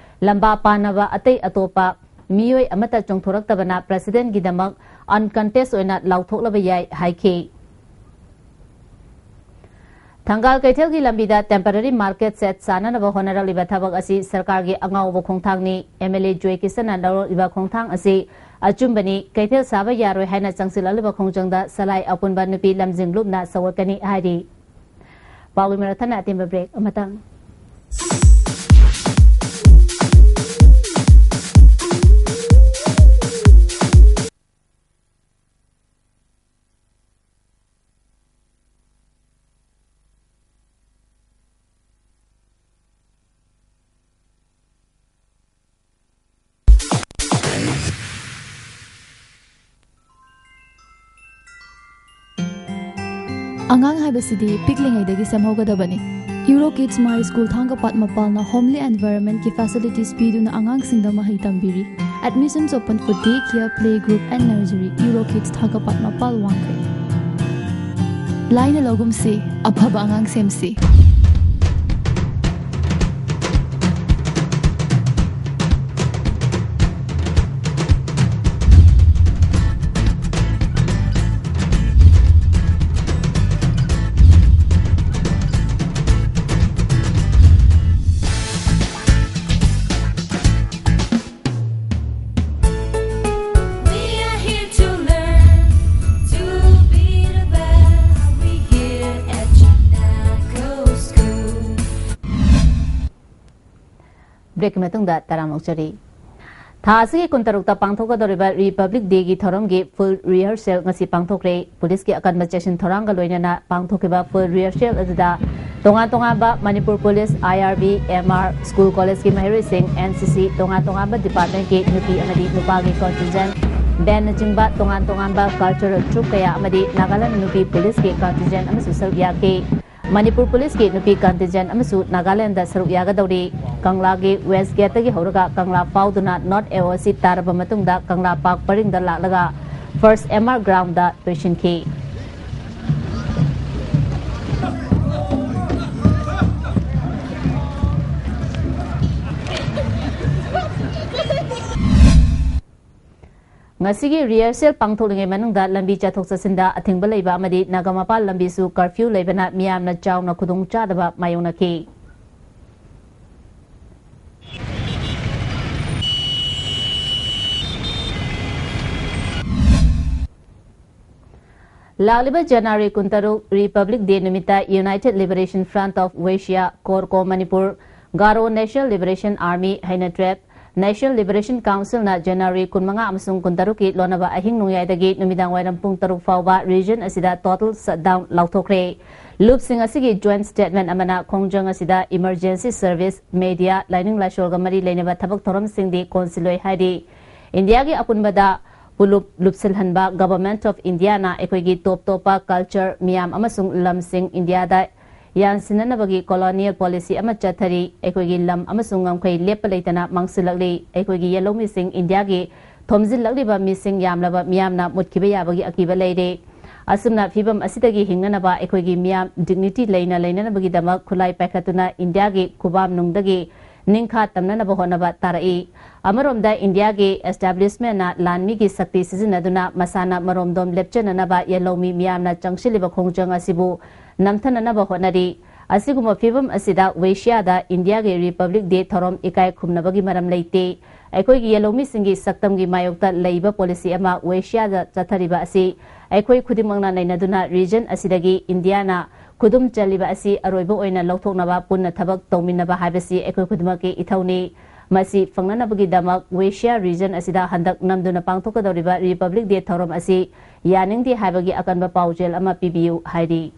ꯂꯝꯕꯥ ꯄꯥꯟꯅꯕ ꯑꯇꯩ ꯑꯇꯣꯞꯄ ꯃꯤꯑꯣꯏ ꯑꯃꯠꯇ ꯆꯣꯡꯊꯣꯔꯛꯇꯕꯅ ꯄ꯭ꯔꯁꯤꯗꯦꯟꯠꯀꯤꯗꯃꯛ ꯑꯟꯀꯟꯇꯦꯁ ꯑꯣꯏꯅ ꯂꯥꯎꯊꯣꯛꯂꯕ ꯌꯥꯏ ꯍꯥꯏꯈꯤ꯫ ꯊꯪꯒꯥꯜ ꯀꯩꯊꯦꯜꯒꯤ ꯂꯝꯕꯤꯗ ꯇꯦꯝꯄꯔꯔꯤ ꯃꯥꯔꯀꯦꯠ ꯁꯦꯠ ꯁꯥꯅꯅꯕ ꯍꯣꯠꯅꯔꯛꯂꯤꯕ ꯊꯕꯛ ꯑꯁꯤ ꯁꯔꯀꯥꯔꯒꯤ ꯑꯉꯥꯎꯕ ꯈꯣꯡꯊꯥꯡꯅꯤ꯫ ꯑꯦꯝ ꯑꯦꯜ ꯑꯦ ꯖꯣꯏ ꯀꯤꯁꯟꯅ ꯂꯧꯔꯛꯂꯤꯕ ꯈꯣꯡꯊꯥꯡ ꯑꯁꯤ ꯑꯆꯨꯝꯕꯅꯤ꯫ ꯀꯩꯊꯦꯜ ꯁꯥꯕ ꯌꯥꯔꯣꯏ ꯍꯥꯏꯅ ꯆꯪꯁꯤꯜꯂꯛꯂꯤꯕ ꯈꯣꯡꯖꯪꯗ ꯁꯂꯥꯏ ꯑꯄꯨꯟꯕ ꯅꯨꯄꯤ ꯂꯝꯖꯤꯡ ꯂꯨꯞꯅ ꯁꯧꯒꯠꯀꯅꯤ ꯍꯥꯏꯔꯤ꯫ ꯄꯥꯎꯒꯤ ꯃꯔꯛ ꯊꯠꯅ ꯑꯇꯦꯟꯕ ꯕ꯭ꯔꯦꯛ ꯑꯃꯇꯪ꯫ ꯑꯉꯥꯡ ꯍꯥꯏꯕꯁꯤꯗꯤ ꯄꯤꯛꯂꯤꯉꯩꯗꯒꯤ ꯁꯦꯝꯍꯧꯒꯗꯕꯅꯤ꯫ Euro Kids My School Thangapat ꯃꯄꯥꯜꯅ homely environment ꯀꯤ facilities ꯄꯤꯗꯨꯅ ꯑꯉꯥꯡꯁꯤꯡꯗ ꯃꯍꯩ ꯇꯝꯕꯤꯔꯤ꯫ Admissions open for day care, play group and nursery. Euro Kids ꯊꯥꯡꯒꯄꯥꯠ ꯃꯄꯥꯜ ꯋꯥꯡꯈꯩ꯫ ꯂꯥꯏꯅ ꯂꯧꯒꯨꯝꯁꯤ, ꯑꯐꯕ ꯑꯉꯥꯡ ꯁꯦꯝꯁꯤ꯫ We are here to learn, to be the best. We here at Chinago School. ꯕ꯭ꯔꯦꯛꯀꯤ ꯃꯇꯨꯡꯗ ꯇꯔꯥꯝꯅ ꯑꯣꯛꯆꯔꯤ꯫ ꯊꯥ ꯑꯁꯤꯒꯤ ꯀꯨꯟꯇꯔꯨꯛꯇ ꯄꯥꯡꯊꯣꯛꯀꯗꯧꯔꯤꯕ ꯔꯤꯄꯕ꯭ꯂꯤꯛ ꯗꯦꯒꯤ ꯊꯧꯔꯝꯒꯤ ꯐꯨꯜ ꯔꯤꯍꯔꯁꯦꯜ ꯉꯁꯤ ꯄꯥꯡꯊꯣꯛꯈ꯭ꯔꯦ꯫ ꯄꯨꯂꯤꯁꯀꯤ ꯑꯀꯟꯕ ꯆꯦꯛꯁꯤꯟ ꯊꯧꯔꯥꯡꯒ ꯂꯣꯏꯅꯅ ꯄꯥꯡꯊꯣꯛꯈꯤꯕ ꯐꯨꯜ ꯔꯤꯍꯔꯁꯦꯜ ꯑꯗꯨꯗ ꯇꯣꯉꯥꯟ ꯇꯣꯉꯥꯟꯕ Manipur police, I R B, M R, school ꯀꯣꯂꯦꯖꯀꯤ ꯃꯍꯩꯔꯣꯏꯁꯤꯡ, ꯑꯦꯟ ꯁꯤ ꯁꯤ, ꯇꯣꯉꯥꯟ ꯇꯣꯉꯥꯟꯕ ꯗꯤꯄꯥꯔꯠꯃꯦꯟꯠꯀꯤ ꯅꯨꯄꯤ ꯑꯃꯗꯤ ꯅꯨꯄꯥꯒꯤ ꯀꯟꯇꯤꯟꯖꯦꯟꯠ, ꯕꯦꯟꯅꯆꯤꯡꯕ ꯇꯣꯉꯥꯟ ꯇꯣꯉꯥꯟꯕ ꯀꯜꯆꯔꯦꯜ ꯇ꯭ꯔꯨꯞ ꯀꯌꯥ ꯑꯃꯗꯤ ꯅꯥꯒꯥꯂꯦꯟ ꯅꯨꯄꯤ ꯄꯨꯂꯤꯁꯀꯤ ꯀꯟꯇꯤꯟꯖꯦꯟꯠ ꯑꯃꯁꯨ ꯁꯔꯨꯛ ꯌꯥꯈꯤ꯫ ꯃꯅꯤꯄꯨꯔ ꯄꯨꯂꯤꯁꯀꯤ ꯅꯨꯄꯤ ꯀꯟꯇꯤꯟꯖꯦꯟꯠ ꯑꯃꯁꯨ ꯅꯥꯒꯥꯂꯦꯟꯗ ꯁꯔꯨꯛ ꯌꯥꯒꯗꯧꯔꯤ꯫ ꯀꯪꯂꯥꯒꯤ ꯋꯦꯁ ꯒꯦꯠꯇꯒꯤ ꯍꯧꯔꯒ ꯀꯪꯂꯥ ꯐꯥꯎꯗꯨꯅ ꯅꯣꯔꯠ ꯑꯦ ꯑꯣ ꯁꯤ ꯇꯥꯔꯕ ꯃꯇꯨꯡꯗ ꯀꯪꯂꯥ ꯄꯥꯔꯛ ꯄꯔꯤꯡꯗ ꯂꯥꯛꯂꯒ ꯐꯥꯔꯁ ꯑꯦꯝ ꯑꯥꯔ ꯒ꯭ꯔꯥꯎꯟꯗ ꯂꯣꯏꯁꯤꯟꯈꯤ꯫ ꯉꯁꯤꯒꯤ ꯔꯤꯍꯔꯁꯦꯜ ꯄꯥꯡꯊꯣꯛꯂꯤꯉꯩ ꯃꯅꯨꯡꯗ ꯂꯝꯕꯤ ꯆꯠꯊꯣꯛ ꯆꯠꯁꯤꯟꯗ ꯑꯊꯤꯡꯕ ꯂꯩꯕ ꯑꯃꯗꯤ ꯅꯥꯒꯥꯃꯄꯥꯜ ꯂꯝꯕꯤꯁꯨ ꯀꯔꯐ꯭ꯌꯨ ꯂꯩꯕꯅ ꯃꯤꯌꯥꯝꯅ ꯆꯥꯎꯅ ꯈꯨꯗꯣꯡꯆꯥꯗꯕ ꯃꯥꯌꯣꯛꯅꯈꯤ꯫ ꯂꯥꯛꯂꯤꯕ ꯖꯅꯋꯥꯔꯤ ꯀꯨꯟꯇꯔꯨꯛ, Republic Day ꯅꯨꯃꯤꯠꯇ United Liberation Front of Wasia, ꯀꯣꯔꯀꯣ Manipur, Garo National Liberation Army, ꯍꯩꯅꯇ꯭ꯔꯦꯞ, National Liberation Council ꯅ ꯖꯅꯋꯥꯔꯤ ꯀꯨꯟꯃꯉꯥ ꯑꯃꯁꯨꯡ ꯀꯨꯟꯇꯔꯨꯛꯀꯤ ꯂꯣꯟꯅꯕ ꯑꯍꯤꯡ ꯅꯣꯡꯌꯥꯏꯗꯒꯤ ꯅꯨꯃꯤꯗꯥꯡ ꯋꯥꯏꯔꯝ ꯄꯨꯡ ꯇꯔꯨꯛ ꯐꯥꯎꯕ region ꯑꯁꯤꯗ total shutdown ꯂꯥꯎꯊꯣꯛꯈ꯭ꯔꯦ꯫ ꯂꯨꯞꯁꯤꯡ ꯑꯁꯤꯒꯤ joint statement ꯑꯃꯅ ꯈꯣꯡꯖꯪ ꯑꯁꯤꯗ emergency service, media, ꯂꯥꯏꯅꯤꯡ ꯂꯥꯏꯁꯣꯜꯒ ꯃꯔꯤ ꯂꯩꯅꯕ ꯊꯕꯛ ꯊꯧꯔꯝꯁꯤꯡꯗꯤ ꯀꯣꯟꯁꯤꯜꯂꯣꯏ ꯍꯥꯏꯔꯤ꯫ ꯏꯟꯗꯤꯌꯥꯒꯤ ꯑꯄꯨꯟꯕꯗ ꯄꯨꯂꯨꯞ ꯂꯨꯞꯁꯤꯜꯍꯟꯕ Government of India ꯅ ꯑꯩꯈꯣꯏꯒꯤ ꯇꯣꯞ ꯇꯣꯞꯄ culture, ꯃꯤꯌꯥꯝ ꯑꯃꯁꯨꯡ ꯂꯝꯁꯤꯡ ꯏꯟꯗꯤꯌꯥꯗ ꯌꯥꯟꯁꯤꯟꯅꯅꯕꯒꯤ colonial policy ꯑꯃ ꯆꯠꯊꯔꯤ꯫ ꯑꯩꯈꯣꯏꯒꯤ ꯂꯝ ꯑꯃꯁꯨꯡ ꯉꯝꯈꯩ ꯂꯦꯞꯄ ꯂꯩꯇꯅ ꯃꯥꯡꯁꯤꯜꯂꯛꯂꯤ꯫ ꯑꯩꯈꯣꯏꯒꯤ ꯌꯦꯜꯍꯧꯃꯤꯁꯤꯡ ꯏꯟꯗꯤꯌꯥꯒꯤ ꯊꯣꯝꯖꯤꯜꯂꯛꯂꯤꯕ ꯃꯤꯁꯤꯡ ꯌꯥꯝꯂꯕ ꯃꯤꯌꯥꯝꯅ ꯃꯨꯠꯈꯤꯕ ꯌꯥꯕꯒꯤ ꯑꯀꯤꯕ ꯂꯩꯔꯦ꯫ ꯑꯁꯨꯝꯅ ꯐꯤꯕꯝ ꯑꯁꯤꯗꯒꯤ ꯍꯤꯡꯅꯅꯕ ꯑꯩꯈꯣꯏꯒꯤ ꯃꯤꯌꯥꯝ dignity ꯂꯩꯅ ꯂꯩꯅꯅꯕꯒꯤꯗꯃꯛ ꯈꯨꯠꯂꯥꯏ ꯄꯥꯏꯈꯠꯇꯨꯅ ꯏꯟꯗꯤꯌꯥꯒꯤ ꯈꯨꯕꯥꯝꯅꯨꯡꯗꯒꯤ ꯅꯤꯡꯈꯥ ꯇꯝꯅꯅꯕ ꯍꯣꯠꯅꯕ ꯇꯥꯔꯛꯏ꯫ ꯑꯃꯔꯣꯝꯗ ꯏꯟꯗꯤꯌꯥꯒꯤ establishment ꯅ ꯂꯥꯟꯃꯤꯒꯤ ꯁꯛꯇꯤ ꯁꯤꯖꯤꯟꯅꯗꯨꯅ ꯃꯁꯥꯅ ꯃꯔꯣꯝꯗꯣꯝ ꯂꯦꯞꯆꯅꯅꯕ ꯌꯦꯜꯍꯧꯃꯤ ꯃꯤꯌꯥꯝꯅ ꯆꯪꯁꯤꯜꯂꯤꯕ ꯈꯣꯡꯖꯪ ꯑꯁꯤꯕꯨ ꯅꯝꯊꯅꯅꯕ ꯍꯣꯠꯅꯔꯤ꯫ ꯑꯁꯤꯒꯨꯝꯕ ꯐꯤꯕꯝ ꯑꯁꯤꯗ ꯋꯦꯁꯤꯌꯥꯗ ꯏꯟꯗꯤꯌꯥꯒꯤ Republic Day ꯊꯧꯔꯝ ꯏꯀꯥꯏ ꯈꯨꯝꯅꯕꯒꯤ ꯃꯔꯝ ꯂꯩꯇꯦ꯫ ꯑꯩꯈꯣꯏꯒꯤ ꯌꯦꯜꯍꯧꯃꯤꯁꯤꯡꯒꯤ ꯁꯛꯇꯝꯒꯤ ꯃꯥꯌꯣꯛꯇ ꯂꯩꯕ policy ꯑꯃ ꯋꯦꯁꯤꯌꯥꯗ ꯆꯠꯊꯔꯤꯕ ꯑꯁꯤ ꯑꯩꯈꯣꯏ ꯈꯨꯗꯤꯡꯃꯛꯅ ꯅꯩꯅꯗꯨꯅ region ꯑꯁꯤꯗꯒꯤ ꯏꯟꯗꯤꯌꯥꯅ ꯈꯨꯗꯨꯝ ꯆꯜꯂꯤꯕ ꯑꯁꯤ ꯑꯔꯣꯏꯕ ꯑꯣꯏꯅ ꯂꯧꯊꯣꯛꯅꯕ ꯄꯨꯟꯅ ꯊꯕꯛ ꯇꯧꯃꯤꯟꯅꯕ ꯍꯥꯏꯕꯁꯤ ꯑꯩꯈꯣꯏ ꯈꯨꯗꯤꯡꯃꯛꯀꯤ ꯏꯊꯧꯅꯤ꯫ ꯃꯁꯤ ꯐꯪꯅꯅꯕꯒꯤꯗꯃꯛ ꯋꯦꯁꯤꯌꯥ region ꯑꯁꯤꯗ ꯍꯟꯗꯛ ꯅꯝꯗꯨꯅ ꯄꯥꯡꯊꯣꯛꯀꯗꯧꯔꯤꯕ Republic Day ꯊꯧꯔꯝ ꯑꯁꯤ ꯌꯥꯅꯤꯡꯗꯦ ꯍꯥꯏꯕꯒꯤ ꯑꯀꯟꯕ ꯄꯥꯎꯖꯦꯜ ꯑꯃ ꯄꯤꯕꯤꯌꯨ ꯍꯥꯏꯔꯤ꯫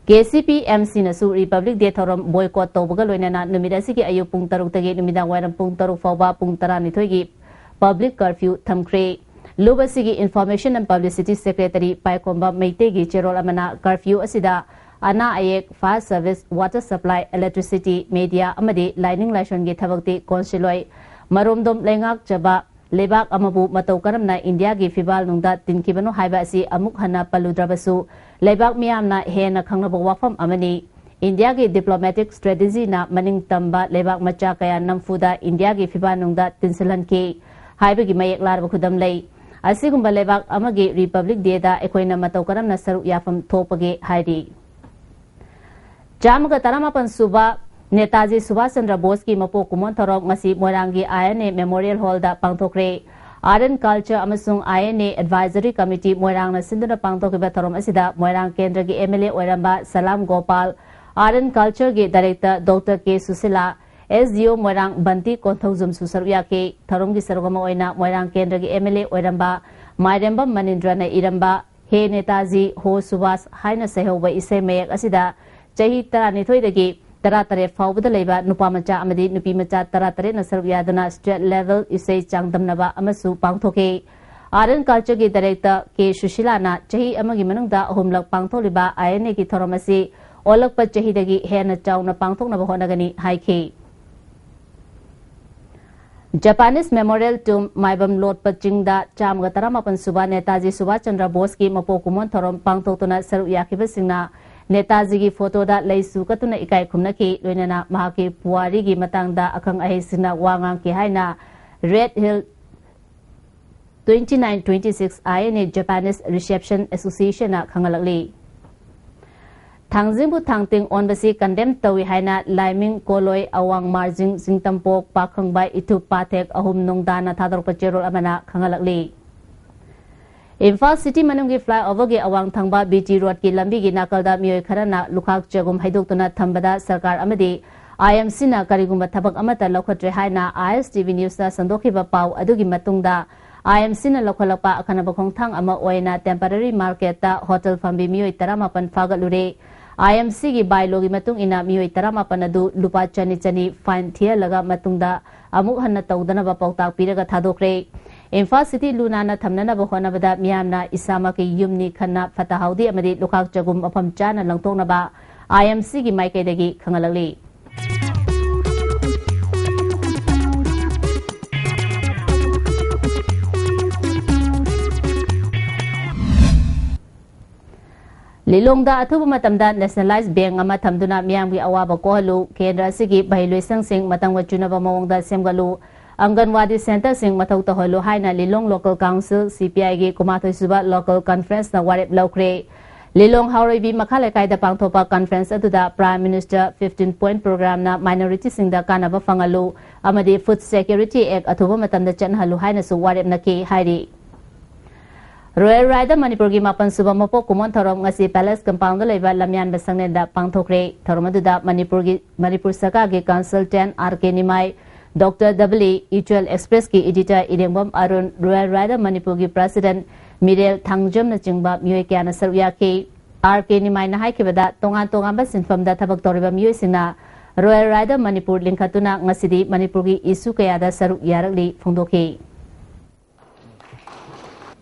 ꯀꯦ ꯁꯤ ꯄꯤ ꯑꯦꯝ ꯁꯤꯅꯁꯨ Republic Day ꯊꯧꯔꯝ boycott ꯇꯧꯕꯒ ꯂꯣꯏꯅꯅ ꯅꯨꯃꯤꯠ ꯑꯁꯤꯒꯤ ꯑꯌꯨꯛ ꯄꯨꯡ ꯇꯔꯨꯛꯇꯒꯤ ꯅꯨꯃꯤꯗꯥꯡ ꯋꯥꯏꯔꯝ ꯄꯨꯡ ꯇꯔꯨꯛ ꯐꯥꯎꯕ ꯄꯨꯡ ꯇꯔꯥꯅꯤꯊꯣꯏꯒꯤ public curfew ꯊꯝꯈ꯭ꯔꯦ꯫ ꯂꯨꯞ ꯑꯁꯤꯒꯤ Information and Publicity Secretary ꯄꯥꯏꯈꯣꯝꯕ ꯃꯩꯇꯩꯒꯤ ꯆꯦꯔꯣꯜ ꯑꯃꯅ curfew ꯑꯁꯤꯗ ꯑꯅꯥ ꯑꯌꯦꯛ, fire service, water supply, electricity, media ꯑꯃꯗꯤ ꯂꯥꯏꯅꯤꯡ ꯂꯥꯏꯁꯣꯟꯒꯤ ꯊꯕꯛꯇꯤ ꯀꯣꯟꯁꯤꯜꯂꯣꯏ꯫ ꯃꯔꯣꯝꯗꯣꯝ ꯂꯩꯉꯥꯛꯆꯕ ꯂꯩꯕꯥꯛ ꯑꯃꯕꯨ ꯃꯇꯧ ꯀꯔꯝꯅ ꯏꯟꯗꯤꯌꯥꯒꯤ ꯐꯤꯕꯥꯜꯅꯨꯡꯗ ꯇꯤꯟꯈꯤꯕꯅꯣ ꯍꯥꯏꯕ ꯑꯁꯤ ꯑꯃꯨꯛ ꯍꯟꯅ ꯄꯜꯂꯨꯗ꯭ꯔꯕꯁꯨ, ꯂꯩꯕꯥꯛ ꯃꯤꯌꯥꯝꯅ ꯍꯦꯟꯅ ꯈꯪꯅꯕ ꯋꯥꯐꯝ ꯑꯃꯅꯤ꯫ ꯏꯟꯗꯤꯌꯥꯒꯤ diplomatic strategy ꯅ ꯃꯅꯤꯡ ꯇꯝꯕ ꯂꯩꯕꯥꯛ ꯃꯆꯥ ꯀꯌꯥ ꯅꯝꯐꯨꯗ ꯏꯟꯗꯤꯌꯥꯒꯤ ꯐꯤꯕꯥꯜꯅꯨꯡꯗ ꯇꯤꯟꯁꯤꯜꯍꯟꯈꯤ꯫ ꯍꯥꯏꯕꯒꯤ ꯃꯌꯦꯛ ꯂꯥꯔꯕ ꯈꯨꯗꯝ ꯂꯩ꯫ ꯑꯁꯤꯒꯨꯝꯕ ꯂꯩꯕꯥꯛ ꯑꯃꯒꯤ Republic Day ꯗ ꯑꯩꯈꯣꯏꯅ ꯃꯇꯧ ꯀꯔꯝꯅ ꯁꯔꯨꯛ ꯌꯥꯐꯝ ꯊꯣꯛꯄꯒꯦ ꯍꯥꯏꯔꯤ꯫ ꯆꯥꯝꯃꯒ ꯇꯔꯥꯃꯥꯄꯟ ꯁꯨꯕ ꯅꯦꯇꯥꯖꯤ ꯁꯨꯚꯥꯁ ꯆꯟꯗ꯭ꯔ ꯕꯣꯁꯀꯤ ꯃꯄꯣꯛ ꯀꯨꯝꯑꯣꯟ ꯊꯧꯔꯝ ꯉꯁꯤ ꯃꯣꯏꯔꯥꯡꯒꯤ I N A Memorial Hall the ꯄꯥꯡꯊꯣꯛꯈ꯭ꯔꯦ꯫ Art and Culture ꯑꯃꯁꯨꯡ I N A Advisory Committee ꯃꯣꯏꯔꯥꯡꯅ ꯁꯤꯟꯗꯨꯅ ꯄꯥꯡꯊꯣꯛꯈꯤꯕ ꯊꯧꯔꯝ ꯑꯁꯤꯗ ꯃꯣꯏꯔꯥꯡ ꯀꯦꯟꯗ꯭ꯔꯒꯤ M L A ꯑꯣꯏꯔꯝꯕ ꯁꯂꯥꯝ ꯒꯣꯄꯥꯜ, Art and Culture ꯒꯤ Director Doctor K Sushila, S D O ꯃꯣꯏꯔꯥꯡ ꯕꯟꯇꯤ ꯀꯣꯟꯊꯧꯖꯝꯁꯨ ꯁꯔꯨꯛ ꯌꯥꯈꯤ꯫ ꯊꯧꯔꯝꯒꯤ ꯁꯔꯨꯛ ꯑꯃ ꯑꯣꯏꯅ ꯃꯣꯏꯔꯥꯡ ꯀꯦꯟꯗ꯭ꯔꯒꯤ M L A ꯑꯣꯏꯔꯝꯕ ꯃꯥꯏꯔꯦꯝꯕꯝ ꯃꯅꯤꯟꯗ꯭ꯔꯅ ꯏꯔꯝꯕ ꯍꯦ ꯅꯦꯇꯥꯖꯤ, ꯍꯣ ꯁꯨꯚꯥꯁ ꯍꯥꯏꯅ ꯁꯩꯍꯧꯕ ꯏꯁꯩ ꯃꯌꯦꯛ ꯑꯁꯤꯗ ꯆꯍꯤ ꯇꯔꯥꯅꯤꯊꯣꯏꯗꯒꯤ ꯇꯔꯥꯇꯔꯦꯠ ꯐꯥꯎꯕꯗ ꯂꯩꯕ ꯅꯨꯄꯥ ꯃꯆꯥ ꯑꯃꯗꯤ ꯅꯨꯄꯤ ꯃꯆꯥ ꯇꯔꯥꯇꯔꯦꯠꯅ ꯁꯔꯨꯛ ꯌꯥꯗꯨꯅ State Level ꯏꯁꯩ ꯆꯥꯡꯗꯝꯅꯕ ꯑꯃꯁꯨ ꯄꯥꯡꯊꯣꯛꯈꯤ꯫ Art and Culture ꯒꯤ Director K ꯁꯨꯁꯤꯂꯥꯅ ꯆꯍꯤ ꯑꯃꯒꯤ ꯃꯅꯨꯡꯗ ꯑꯍꯨꯝꯂꯛ ꯄꯥꯡꯊꯣꯛꯂꯤꯕ I N A ꯒꯤ ꯊꯧꯔꯝ ꯑꯁꯤ ꯑꯣꯜꯂꯛꯄ ꯆꯍꯤꯗꯒꯤ ꯍꯦꯟꯅ ꯆꯥꯎꯅ ꯄꯥꯡꯊꯣꯛꯅꯕ ꯍꯣꯠꯅꯒꯅꯤ ꯍꯥꯏꯈꯤ꯫ Japanese Memorial Tomb ꯃꯥꯏꯕꯝ ꯂꯣꯠꯄ ꯆꯤꯡꯗ ꯆꯥꯝꯃꯒ ꯇꯔꯥꯃꯥꯄꯟ ꯁꯨꯕ ꯅꯦꯇꯥꯖꯤ ꯁꯨꯚꯥꯁ ꯆꯟꯗ꯭ꯔ ꯕꯣꯁꯀꯤ ꯃꯄꯣꯛ ꯀꯨꯝꯑꯣꯟ ꯊꯧꯔꯝ ꯄꯥꯡꯊꯣꯛꯇꯨꯅ ꯁꯔꯨꯛ ꯌꯥꯈꯤꯕꯁꯤꯡꯅ ꯅꯦꯇꯥꯖꯤꯒꯤ ꯐꯣꯇꯣꯗ ꯂꯩꯁꯨ ꯀꯠꯇꯨꯅ ꯏꯀꯥꯏ ꯈꯨꯝꯅꯈꯤ꯫ ꯂꯣꯏꯅꯅ ꯃꯍꯥꯛꯀꯤ ꯄꯨꯋꯥꯔꯤꯒꯤ ꯃꯇꯥꯡꯗ ꯑꯈꯪ ꯑꯍꯩꯁꯤꯡꯅ ꯋꯥ ꯉꯥꯡꯈꯤ ꯍꯥꯏꯅ Red Hill twenty nine twenty six I N A Japanese Reception Association ꯅ ꯈꯪꯍꯜꯂꯛꯂꯤ꯫ ꯊꯥꯡꯖꯤꯡꯕꯨ ꯊꯥꯡꯇꯤꯡ ꯑꯣꯟꯕꯁꯤ condemn ꯇꯧꯏ ꯍꯥꯏꯅ ꯂꯥꯏꯃꯤꯡ, ꯀꯣꯂꯣꯏ, ꯑꯋꯥꯡ ꯃꯥꯔꯖꯤꯡ, ꯆꯤꯡꯇꯝꯄꯣꯛ, ꯄꯥꯈꯪꯕꯥꯏ, ꯏꯊꯨꯞ, ꯄꯥꯊꯦꯛ ꯑꯍꯨꯝ ꯅꯨꯡꯗꯥꯅ ꯊꯥꯗꯣꯔꯛꯄ ꯆꯦꯔꯣꯜ ꯑꯃꯅ ꯈꯪꯍꯜꯂꯛꯂꯤ꯫ ꯏꯝꯐꯥꯜ city ꯃꯅꯨꯡꯒꯤ flyover ꯒꯤ ꯑꯋꯥꯡ ꯊꯪꯕ B T road ꯀꯤ ꯂꯝꯕꯤꯒꯤ ꯅꯥꯀꯜꯗ ꯃꯤꯑꯣꯏ ꯈꯔꯅ ꯂꯨꯈꯥꯛ ꯆꯒꯨꯝ ꯍꯩꯗꯣꯛꯇꯨꯅ ꯊꯝꯕꯗ ꯁꯔꯀꯥꯔ ꯑꯃꯗꯤ I M C ꯅ ꯀꯔꯤꯒꯨꯝꯕ ꯊꯕꯛ ꯑꯃꯠꯇ ꯂꯧꯈꯠꯇ꯭ꯔꯦ ꯍꯥꯏꯅ I S T V news ꯅ ꯁꯟꯗꯣꯛꯈꯤꯕ ꯄꯥꯎ ꯑꯗꯨꯒꯤ ꯃꯇꯨꯡꯗ, I M C ꯅ ꯂꯧꯈꯠꯂꯛꯄ ꯑꯈꯟꯅꯕ ꯈꯣꯡꯊꯥꯡ ꯑꯃ ꯑꯣꯏꯅ temporary market ꯇ hotel ꯐꯝꯕꯤ ꯃꯤꯑꯣꯏ ꯇꯔꯥꯃꯥꯄꯟ ꯐꯥꯒꯠꯂꯨꯔꯦ꯫ I M C ꯒꯤ bylaw ꯒꯤ ꯃꯇꯨꯡ ꯏꯟꯅ ꯃꯤꯑꯣꯏ ꯇꯔꯥꯃꯥꯄꯟ ꯑꯗꯨ ꯂꯨꯄꯥ ꯆꯅꯤ ꯆꯅꯤ fine ꯊꯤꯍꯜꯂꯒ ꯃꯇꯨꯡꯗ ꯑꯃꯨꯛ ꯍꯟꯅ ꯇꯧꯗꯅꯕ ꯄꯥꯎꯇꯥꯛ ꯄꯤꯔꯒ ꯊꯥꯗꯣꯛꯈ꯭ꯔꯦ꯫ ꯏꯝꯐꯥꯜ city ꯂꯨ ꯅꯥꯟꯅ ꯊꯝꯅꯅꯕ ꯍꯣꯠꯅꯕꯗ ꯃꯤꯌꯥꯝꯅ ꯏꯁꯥꯃꯛꯀꯤ ꯌꯨꯝꯅꯤ ꯈꯟꯅ ꯐꯠꯇ ꯍꯥꯎꯗꯤ ꯑꯃꯗꯤ ꯂꯨꯈꯥꯛ ꯆꯒꯨꯝ ꯃꯐꯝ ꯆꯥꯅ ꯂꯪꯊꯣꯛꯅꯕ I M C ꯒꯤ ꯃꯥꯏꯀꯩꯗꯒꯤ ꯈꯪꯍꯜꯂꯛꯂꯤ꯫ ꯂꯤꯂꯣꯡꯗ ꯑꯊꯨꯕ ꯃꯇꯝꯗ nationalized bank ꯑꯃ ꯊꯝꯗꯨꯅ ꯃꯤꯌꯥꯝꯒꯤ ꯑꯋꯥꯕ ꯀꯣꯛꯍꯜꯂꯨ꯫ ꯀꯦꯟꯗ꯭ꯔ ꯑꯁꯤꯒꯤ ꯃꯍꯩꯂꯣꯏꯁꯪꯁꯤꯡ ꯃꯇꯝꯒ ꯆꯨꯅꯕ ꯃꯑꯣꯡꯗ ꯁꯦꯝꯒꯠꯂꯨ꯫ ꯑꯪꯒꯟꯋꯥꯗꯤ ꯁꯦꯟꯇꯔꯁꯤꯡ ꯃꯊꯧ ꯇꯧꯍꯜꯂꯨ ꯍꯥꯏꯅ ꯂꯤꯂꯣꯡ ꯂꯣꯀꯦꯜ ꯀꯥꯎꯟꯁꯤꯜ, ꯁꯤ ꯄꯤ ꯑꯥꯏꯒꯤ ꯀꯨꯟꯃꯥꯊꯣꯏ ꯁꯨꯕ ꯂꯣꯀꯦꯜ ꯀꯟꯐꯔꯦꯟꯁꯅ ꯋꯥꯔꯦꯞ ꯂꯧꯈ꯭ꯔꯦ꯫ ꯂꯤꯂꯣꯡ ꯍꯥꯎꯔꯩꯕꯤ ꯃꯈꯥ ꯂꯩꯀꯥꯏꯗ ꯄꯥꯡꯊꯣꯛꯄ ꯀꯟꯐꯔꯦꯟꯁ ꯑꯗꯨꯗ Prime Minister fifteen Point Programꯅ ꯃꯥꯏꯅꯣꯔꯤꯇꯤꯁꯤꯡꯗ ꯀꯥꯟꯅꯕ ꯐꯪꯍꯜꯂꯨ ꯑꯃꯗꯤ Food Security Act ꯑꯊꯨꯕ ꯃꯇꯝꯗ ꯆꯠꯅꯍꯜꯂꯨ ꯍꯥꯏꯅꯁꯨ ꯋꯥꯔꯦꯞꯅꯈꯤ ꯍꯥꯏꯔꯤ꯫ ꯔꯣꯌꯦꯜ ꯔꯥꯏꯗ ꯃꯅꯤꯄꯨꯔꯒꯤ ꯃꯥꯄꯟ ꯁꯨꯕ ꯃꯄꯣꯛ ꯀꯨꯝꯑꯣꯟ ꯊꯧꯔꯝ ꯉꯁꯤ ꯄꯦꯂꯦꯁ ꯀꯝꯄꯥꯎꯟꯗ ꯂꯩꯕ ꯂꯝꯌꯥꯟꯕ ꯁꯪꯂꯦꯟꯗ ꯄꯥꯡꯊꯣꯛꯈ꯭ꯔꯦ꯫ ꯊꯧꯔꯝ ꯑꯗꯨꯗ ꯃꯅꯤꯄꯨꯔꯒꯤ, ꯃꯅꯤꯄꯨꯔ ꯁꯔꯀꯥꯔꯒꯤ ꯀꯟꯁꯜꯇꯦꯟꯠ ꯑꯥꯔ ꯀꯦ ꯅꯤꯃꯥꯏ, ꯗꯣꯛꯇꯔ ꯗꯕꯂꯤ, ꯏꯆꯦꯜ ꯑꯦꯛꯁꯄ꯭ꯔꯦꯁꯀꯤ ꯏꯗꯤꯇꯔ ꯏꯔꯦꯡꯕꯝ ꯑꯔꯨꯟ, ꯔꯣꯌꯦꯜ ꯔꯥꯏꯗ ꯃꯅꯤꯄꯨꯔꯒꯤ ꯄ꯭ꯔꯁꯤꯗꯦꯟꯠ ꯃꯤꯔꯦꯜ ꯊꯥꯡꯖꯝꯅꯆꯤꯡꯕ ꯃꯤꯑꯣꯏ ꯀꯌꯥꯅ ꯁꯔꯨꯛ ꯌꯥꯈꯤ꯫ ꯑꯥꯔ ꯀꯦ ꯅꯤꯃꯥꯏꯅ ꯍꯥꯏꯈꯤꯕꯗ, ꯇꯣꯉꯥꯟ ꯇꯣꯉꯥꯟꯕ ꯁꯤꯟꯐꯝꯗ ꯊꯕꯛ ꯇꯧꯔꯤꯕ ꯃꯤꯑꯣꯏꯁꯤꯡꯅ ꯔꯣꯌꯦꯜ ꯔꯥꯏꯗ ꯃꯅꯤꯄꯨꯔ ꯂꯤꯡꯈꯠꯇꯨꯅ ꯉꯁꯤꯗꯤ ꯃꯅꯤꯄꯨꯔꯒꯤ ꯏꯁꯨ ꯀꯌꯥꯗ ꯁꯔꯨꯛ ꯌꯥꯔꯛꯂꯤ ꯐꯣꯡꯗꯣꯛꯈꯤ꯫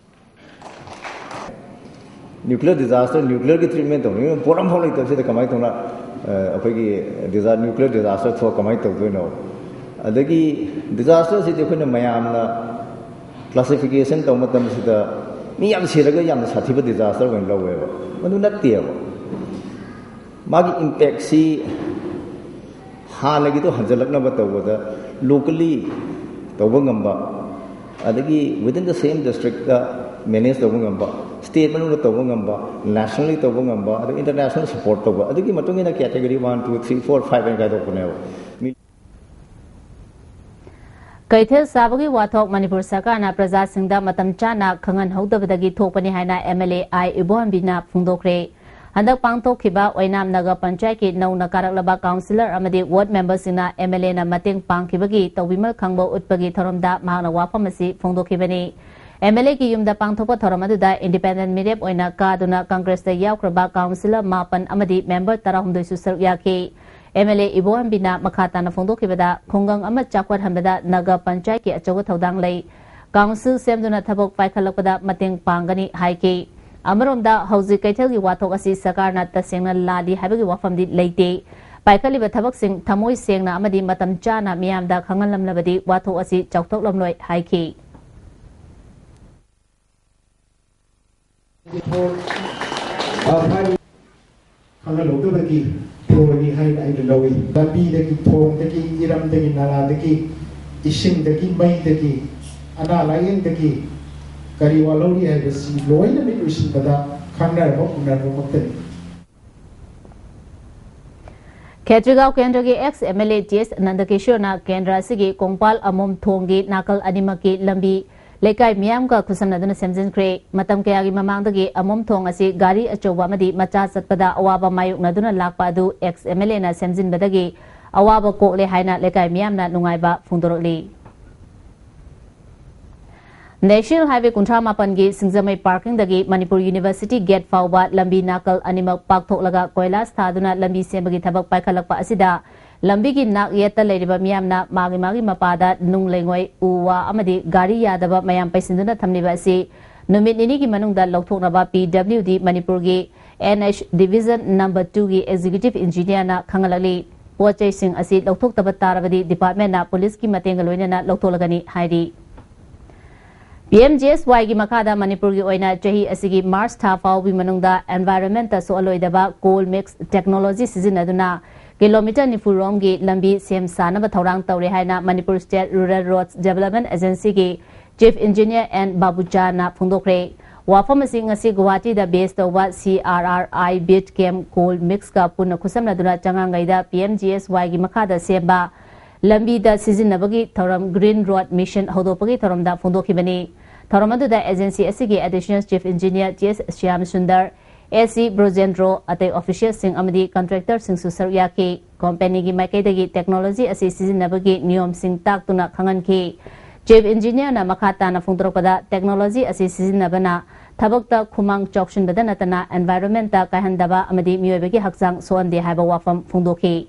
Nuclear disaster, nuclearꯒꯤ treatment ꯇꯧꯅꯤꯡꯉꯤ ꯄꯣꯠ ꯑꯃꯐꯥꯎ ꯂꯩꯇꯕꯁꯤꯗ ꯀꯃꯥꯏꯅ ꯇꯧꯅ, ꯑ, ꯑꯩꯈꯣꯏꯒꯤ disa-, nuclear disaster ꯊꯣꯛ ꯀꯃꯥꯏꯅ ꯇꯧꯗꯣꯏꯅꯣ? ꯑꯗꯒꯤ disasterꯁꯤꯗꯤ ꯑꯩꯈꯣꯏꯅ ꯃꯌꯥꯝꯅ classification ꯇꯧꯕ ꯃꯇꯝꯁꯤꯗ ꯃꯤ ꯌꯥꯝ ꯁꯤꯔꯒ ꯌꯥꯝꯅ ꯁꯥꯊꯤꯕ disaster ꯑꯣꯏꯅ ꯂꯧꯋꯦꯕ꯫ ꯃꯗꯨ ꯅꯠꯇꯦꯕ꯫ ꯃꯥꯒꯤ impactꯁꯤ ꯍꯥꯟꯅꯒꯤꯗꯣ ꯍꯟꯖꯤꯜꯂꯛꯅꯕ ꯇꯧꯕꯗ locally ꯇꯧꯕ ꯉꯝꯕ, ꯑꯗꯒꯤ within the same districtꯇ manage ꯇꯧꯕ ꯉꯝꯕ, state ꯃꯅꯨꯡꯗ ꯇꯧꯕ ꯉꯝꯕ, nationally ꯇꯧꯕ ꯉꯝꯕ, ꯑꯗ international support ꯇꯧꯕ, ꯑꯗꯨꯒꯤ ꯃꯇꯨꯡ ꯏꯟꯅ category one, two, three, four, five ꯍꯥꯏꯅ ꯈꯥꯏꯗꯣꯛꯄꯅꯦꯕ꯫ ꯃꯤ- ꯀꯩꯊꯦꯜ ꯁꯥꯕꯒꯤ ꯋꯥꯊꯣꯛ ꯃꯅꯤꯄꯨꯔ ꯁꯔꯀꯥꯔꯅ ꯄ꯭ꯔꯖꯥꯁꯤꯡꯗ ꯃꯇꯝ ꯆꯥꯅ ꯈꯪꯍꯟꯍꯧꯗꯕꯗꯒꯤ ꯊꯣꯛꯄꯅꯤ ꯍꯥꯏꯅ ꯑꯦꯝ ꯑꯦꯜ ꯑꯦ ꯑꯥꯏ ꯏꯕꯣꯍꯟꯕꯤꯅ ꯐꯣꯡꯗꯣꯛꯈ꯭ꯔꯦ꯫ ꯍꯟꯗꯛ ꯄꯥꯡꯊꯣꯛꯈꯤꯕ ꯑꯣꯏꯅꯥꯝ ꯅꯒꯔ ꯄꯟꯆꯥꯌꯠꯀꯤ ꯅꯧꯅ ꯀꯥꯔꯛꯂꯕ ꯀꯥꯎꯟꯁꯤꯂꯔ ꯑꯃꯗꯤ ꯋꯥꯔꯗ ꯃꯦꯝꯕꯔꯁꯤꯡꯅ ꯑꯦꯝ ꯑꯦꯜ ꯑꯦꯅ ꯃꯇꯦꯡ ꯄꯥꯡꯈꯤꯕꯒꯤ ꯇꯧꯕꯤꯃꯜ ꯈꯪꯕ ꯎꯠꯄꯒꯤ ꯊꯧꯔꯝꯗ ꯃꯍꯥꯛꯅ ꯋꯥꯐꯝ ꯑꯁꯤ ꯐꯣꯡꯗꯣꯛꯈꯤꯕꯅꯤ꯫ ꯑꯦꯝ ꯑꯦꯜ ꯑꯦꯒꯤ ꯌꯨꯝꯗ ꯄꯥꯡꯊꯣꯛꯄ ꯊꯧꯔꯝ ꯑꯗꯨꯗ ꯏꯟꯗꯤꯄꯦꯟꯗꯦꯟꯠ ꯃꯤꯔꯦꯞ ꯑꯣꯏꯅ ꯀꯥꯗꯨꯅ ꯀꯪꯒ꯭ꯔꯦꯁꯇ ꯌꯥꯎꯈ꯭ꯔꯕ ꯀꯥꯎꯟꯁꯤꯂꯔ ꯃꯥꯄꯟ ꯑꯃꯗꯤ ꯃꯦꯝꯕꯔ ꯇꯔꯥꯍꯨꯝꯗꯣꯏꯁꯨ ꯁꯔꯨꯛ ꯌꯥꯈꯤ꯫ ꯑꯦꯝ ꯑꯦꯜ ꯑꯦ ꯏꯕꯣꯍꯟꯕꯤꯅ ꯃꯈꯥ ꯇꯥꯅ ꯐꯣꯡꯗꯣꯛꯈꯤꯕꯗ, ꯈꯨꯡꯒꯪ ꯑꯃ ꯆꯥꯎꯈꯠꯍꯟꯕꯗ ꯅꯒꯔ ꯄꯟꯆꯥꯌꯠꯀꯤ ꯑꯆꯧꯕ ꯊꯧꯗꯥꯡ ꯂꯩ꯫ ꯀꯥꯎꯟꯁꯤꯜ ꯁꯦꯝꯗꯨꯅ ꯊꯕꯛ ꯄꯥꯏꯈꯠꯂꯛꯄꯗ ꯃꯇꯦꯡ ꯄꯥꯡꯒꯅꯤ ꯍꯥꯏꯈꯤ꯫ ꯑꯃꯔꯣꯝꯗ ꯍꯧꯖꯤꯛ ꯀꯩꯊꯦꯜꯒꯤ ꯋꯥꯊꯣꯛ ꯑꯁꯤ ꯁꯔꯀꯥꯔꯅ ꯇꯁꯦꯡꯅ ꯂꯥꯜꯂꯤ ꯍꯥꯏꯕꯒꯤ ꯋꯥꯐꯝꯗꯤ ꯂꯩꯇꯦ꯫ ꯄꯥꯏꯈꯠꯂꯤꯕ ꯊꯕꯛꯁꯤꯡ ꯊꯃꯣꯏ ꯁꯦꯡꯅ ꯑꯃꯗꯤ ꯃꯇꯝ ꯆꯥꯅ ꯃꯤꯌꯥꯝꯗ ꯈꯪꯍꯜꯂꯝꯂꯕꯗꯤ ꯋꯥꯊꯣꯛ ꯑꯁꯤ ꯆꯥꯎꯊꯣꯛꯂꯝꯂꯣꯏ ꯍꯥꯏꯈꯤ꯫ ꯈꯪꯍꯜꯍꯧꯗꯕꯒꯤ ꯐꯣꯔꯅꯤ ꯍꯥꯏꯅ ꯑꯩꯅ ꯂꯧꯏ꯫ ꯂꯝꯕꯤꯗꯒꯤ, ꯊꯣꯡꯗꯒꯤ, ꯏꯔꯝꯗꯒꯤ, ꯅꯂꯥꯗꯒꯤ ꯏꯁꯤꯡꯗꯒꯤ, ꯃꯩꯗꯒꯤ, ꯑꯅꯥ ꯂꯥꯏꯌꯦꯡꯗꯒꯤ ꯀꯔꯤ ꯋꯥꯠꯍꯧꯔꯤ ꯍꯥꯏꯕꯁꯤ ꯂꯣꯏꯅ ꯃꯤꯠ ꯎꯏꯁꯤꯟꯕꯗ ꯈꯪꯅꯔꯕ ꯎꯅꯔꯕꯃꯛꯇꯅꯤ꯫ ꯈꯦꯇ꯭ꯔꯤꯒꯥꯎ ꯀꯦꯟꯗ꯭ꯔꯒꯤ ex M L A T S ꯅꯟꯗꯀꯤꯁꯣꯔꯅ ꯀꯦꯟꯗ꯭ꯔ ꯑꯁꯤꯒꯤ ꯀꯣꯡꯄꯥꯜ ꯑꯃꯣꯝ ꯊꯣꯡꯒꯤ ꯅꯥꯀꯜ ꯑꯅꯤꯃꯛꯀꯤ ꯂꯝꯕꯤ ꯂꯩꯀꯥꯏ ꯃꯤꯌꯥꯝꯒ ꯈꯨꯠꯁꯝꯅꯗꯨꯅ ꯁꯦꯝꯖꯤꯟꯈ꯭ꯔꯦ꯫ ꯃꯇꯝ ꯀꯌꯥꯒꯤ ꯃꯃꯥꯡꯗꯒꯤ ꯑꯃꯣꯝ ꯊꯣꯡ ꯑꯁꯤ ꯒꯥꯔꯤ ꯑꯆꯧꯕ ꯑꯃꯗꯤ ꯃꯆꯥ ꯆꯠꯄꯗ ꯑꯋꯥꯕ ꯃꯥꯌꯣꯛꯅꯗꯨꯅ ꯂꯥꯛꯄ ꯑꯗꯨ ꯑꯦꯛꯁ ꯑꯦꯝ ꯑꯦꯜ ꯑꯦꯅ ꯁꯦꯝꯖꯤꯟꯕꯗꯒꯤ ꯑꯋꯥꯕ ꯀꯣꯛꯂꯦ ꯍꯥꯏꯅ ꯂꯩꯀꯥꯏ ꯃꯤꯌꯥꯝꯅ ꯅꯨꯡꯉꯥꯏꯕ ꯐꯣꯡꯗꯣꯔꯛꯂꯤ꯫ ꯅꯦꯁꯅꯦꯜ ꯍꯥꯏꯋꯦ ꯀꯨꯟꯊ꯭ꯔꯥ ꯃꯥꯄꯟꯒꯤ ꯁꯤꯡꯖꯃꯩ ꯄꯥꯔꯀꯤꯡꯗꯒꯤ ꯃꯅꯤꯄꯨꯔ ꯌꯨꯅꯤꯚꯔꯁꯤꯇꯤ ꯒꯦꯠ ꯐꯥꯎꯕ ꯂꯝꯕꯤ ꯅꯥꯀꯜ ꯑꯅꯤꯃꯛ ꯄꯥꯛꯊꯣꯛꯂꯒ ꯀꯣꯏꯂꯥꯁ ꯊꯥꯗꯨꯅ ꯂꯝꯕꯤ ꯁꯦꯝꯕꯒꯤ ꯊꯕꯛ ꯄꯥꯏꯈꯠꯂꯛꯄ ꯑꯁꯤꯗ ꯂꯝꯕꯤꯒꯤ ꯅꯥꯛ ꯌꯦꯠꯇ ꯂꯩꯔꯤꯕ ꯃꯤꯌꯥꯝꯅ ꯃꯥꯒꯤ ꯃꯥꯒꯤ ꯃꯄꯥꯗ ꯅꯨꯡ ꯂꯩꯉꯣꯏ, ꯎ ꯋꯥ ꯑꯃꯗꯤ ꯒꯥꯔꯤ ꯌꯥꯗꯕ ꯃꯌꯥꯝ ꯄꯩꯁꯤꯟꯗꯨꯅ ꯊꯝꯂꯤꯕ ꯑꯁꯤ ꯅꯨꯃꯤꯠ ꯅꯤꯅꯤꯒꯤ ꯃꯅꯨꯡꯗ ꯂꯧꯊꯣꯛꯅꯕ ꯄꯤ ꯗꯕ꯭ꯂꯤꯎ ꯗꯤ ꯃꯅꯤꯄꯨꯔꯒꯤ ꯑꯦꯟ ꯑꯦꯆ ꯗꯤꯚꯤꯖꯟ ꯅꯝꯕꯔ ꯇꯨꯒꯤ ꯑꯦꯛꯖꯤꯀ꯭ꯌꯨꯇꯤꯚ ꯏꯟꯖꯤꯅꯤꯌꯔꯅ ꯈꯪꯍꯜꯂꯛꯂꯤ꯫ ꯄꯣꯠ ꯆꯩꯁꯤꯡ ꯑꯁꯤ ꯂꯧꯊꯣꯛꯇꯕ ꯇꯥꯔꯕꯗꯤ ꯗꯤꯄꯥꯔꯠꯃꯦꯟꯅ ꯄꯨꯂꯤꯁꯀꯤ ꯃꯇꯦꯡꯒ ꯂꯣꯏꯅꯅ ꯂꯧꯊꯣꯛꯂꯒꯅꯤ ꯍꯥꯏꯔꯤ꯫ ꯄꯤ ꯑꯦꯝ ꯖꯤ ꯑꯦꯁ ꯋꯥꯏꯒꯤ ꯃꯈꯥꯗ ꯃꯅꯤꯄꯨꯔꯒꯤ ꯑꯣꯏꯅ ꯆꯍꯤ ꯑꯁꯤꯒꯤ ꯃꯥꯔꯆ ꯊꯥ ꯐꯥꯎꯕꯒꯤ ꯃꯅꯨꯡꯗ environment ꯁꯣꯛꯍꯜꯂꯣꯏꯗꯕ coal mix technology ꯁꯤꯖꯤꯟꯅꯗꯨꯅ ꯀꯤꯂꯣꯃꯤꯇꯔ ꯅꯤꯐꯨ ꯔꯣꯝꯒꯤ ꯂꯝꯕꯤ ꯁꯦꯝ ꯁꯥꯅꯕ ꯊꯧꯔꯥꯡ ꯇꯧꯔꯦ ꯍꯥꯏꯅ Manipur state rural roads development ꯑꯦꯖꯦꯟꯁꯤꯒꯤ ꯆꯤꯐ ꯏꯟꯖꯤꯅꯤꯌꯔ ꯑꯦꯟ ꯕꯥꯕꯨꯆꯥꯅ ꯐꯣꯡꯗꯣꯛꯈ꯭ꯔꯦ꯫ ꯋꯥꯐꯝ ꯑꯁꯤ ꯉꯁꯤ ꯒꯨꯋꯥꯍꯥꯇꯤꯗ ꯕꯦꯁ ꯇꯧꯕ ꯁꯤ ꯑꯥꯔ ꯑꯥꯔ ꯑꯥꯏ ꯕꯤꯠ ꯀꯦꯝ ꯀꯣꯜ ꯃꯤꯛꯁꯀ ꯄꯨꯟꯅ ꯈꯨꯠꯁꯝꯅꯗꯨꯅ ꯆꯉꯥꯡꯒꯩꯗ ꯄꯤ ꯑꯦꯝ ꯖꯤ ꯑꯦꯁ ꯋꯥꯏꯒꯤ ꯃꯈꯥꯗ ꯁꯦꯝꯕ ꯂꯝꯕꯤꯗ ꯁꯤꯖꯤꯟꯅꯕꯒꯤ ꯊꯧꯔꯝ Green Road Mission ꯍꯧꯗꯣꯛꯄꯒꯤ ꯊꯧꯔꯝꯗ ꯐꯣꯡꯗꯣꯛꯈꯤꯕꯅꯤ꯫ ꯊꯧꯔꯝ ꯑꯗꯨꯗ ꯑꯦꯖꯦꯟꯁꯤ ꯑꯁꯤꯒꯤ ꯑꯦꯗꯤꯁꯅꯦꯜ ꯆꯤꯐ ꯏꯟꯖꯤꯅꯤꯌꯔ ꯇꯤ ꯑꯦꯁ ꯁ꯭ꯌꯥꯝ ꯁꯨꯟꯗꯔ, ꯑꯦ ꯁꯤ ꯕ꯭ꯔꯣꯖꯦꯟꯗ꯭ꯔꯣ, ꯑꯇꯩ ꯑꯣꯐꯤꯁꯤꯌꯦꯜꯁꯤꯡ ꯑꯃꯗꯤ ꯀꯟꯇ꯭ꯔꯦꯛꯇꯔꯁꯤꯡꯁꯨ ꯁꯔꯨꯛ ꯌꯥꯈꯤ꯫ ꯀꯣꯝꯄꯦꯅꯤꯒꯤ ꯃꯥꯏꯀꯩꯗꯒꯤ ꯇꯦꯛꯅꯣꯂꯣꯖꯤ ꯑꯁꯤ ꯁꯤꯖꯤꯟꯅꯕꯒꯤ ꯅꯤꯌꯣꯝꯁꯤꯡ ꯇꯥꯛꯇꯨꯅ ꯈꯪꯍꯟꯈꯤ꯫ ꯆꯤꯐ ꯏꯟꯖꯤꯅꯤꯌꯔꯅ ꯃꯈꯥ ꯇꯥꯅ ꯐꯣꯡꯗꯣꯔꯛꯄꯗ, ꯇꯦꯛꯅꯣꯂꯣꯖꯤ ꯑꯁꯤ ꯁꯤꯖꯤꯟꯅꯕꯅ ꯊꯕꯛꯇ ꯈꯨꯃꯥꯡ ꯆꯥꯎꯁꯤꯟꯕꯗ ꯅꯠꯇꯅ environment ꯀꯥꯏꯍꯟꯗꯕ ꯑꯃꯗꯤ ꯃꯤꯑꯣꯏꯕꯒꯤ ꯍꯛꯆꯥꯡ ꯁꯣꯛꯍꯟꯗꯦ ꯍꯥꯏꯕ ꯋꯥꯐꯝ ꯐꯣꯡꯗꯣꯛꯈꯤ꯫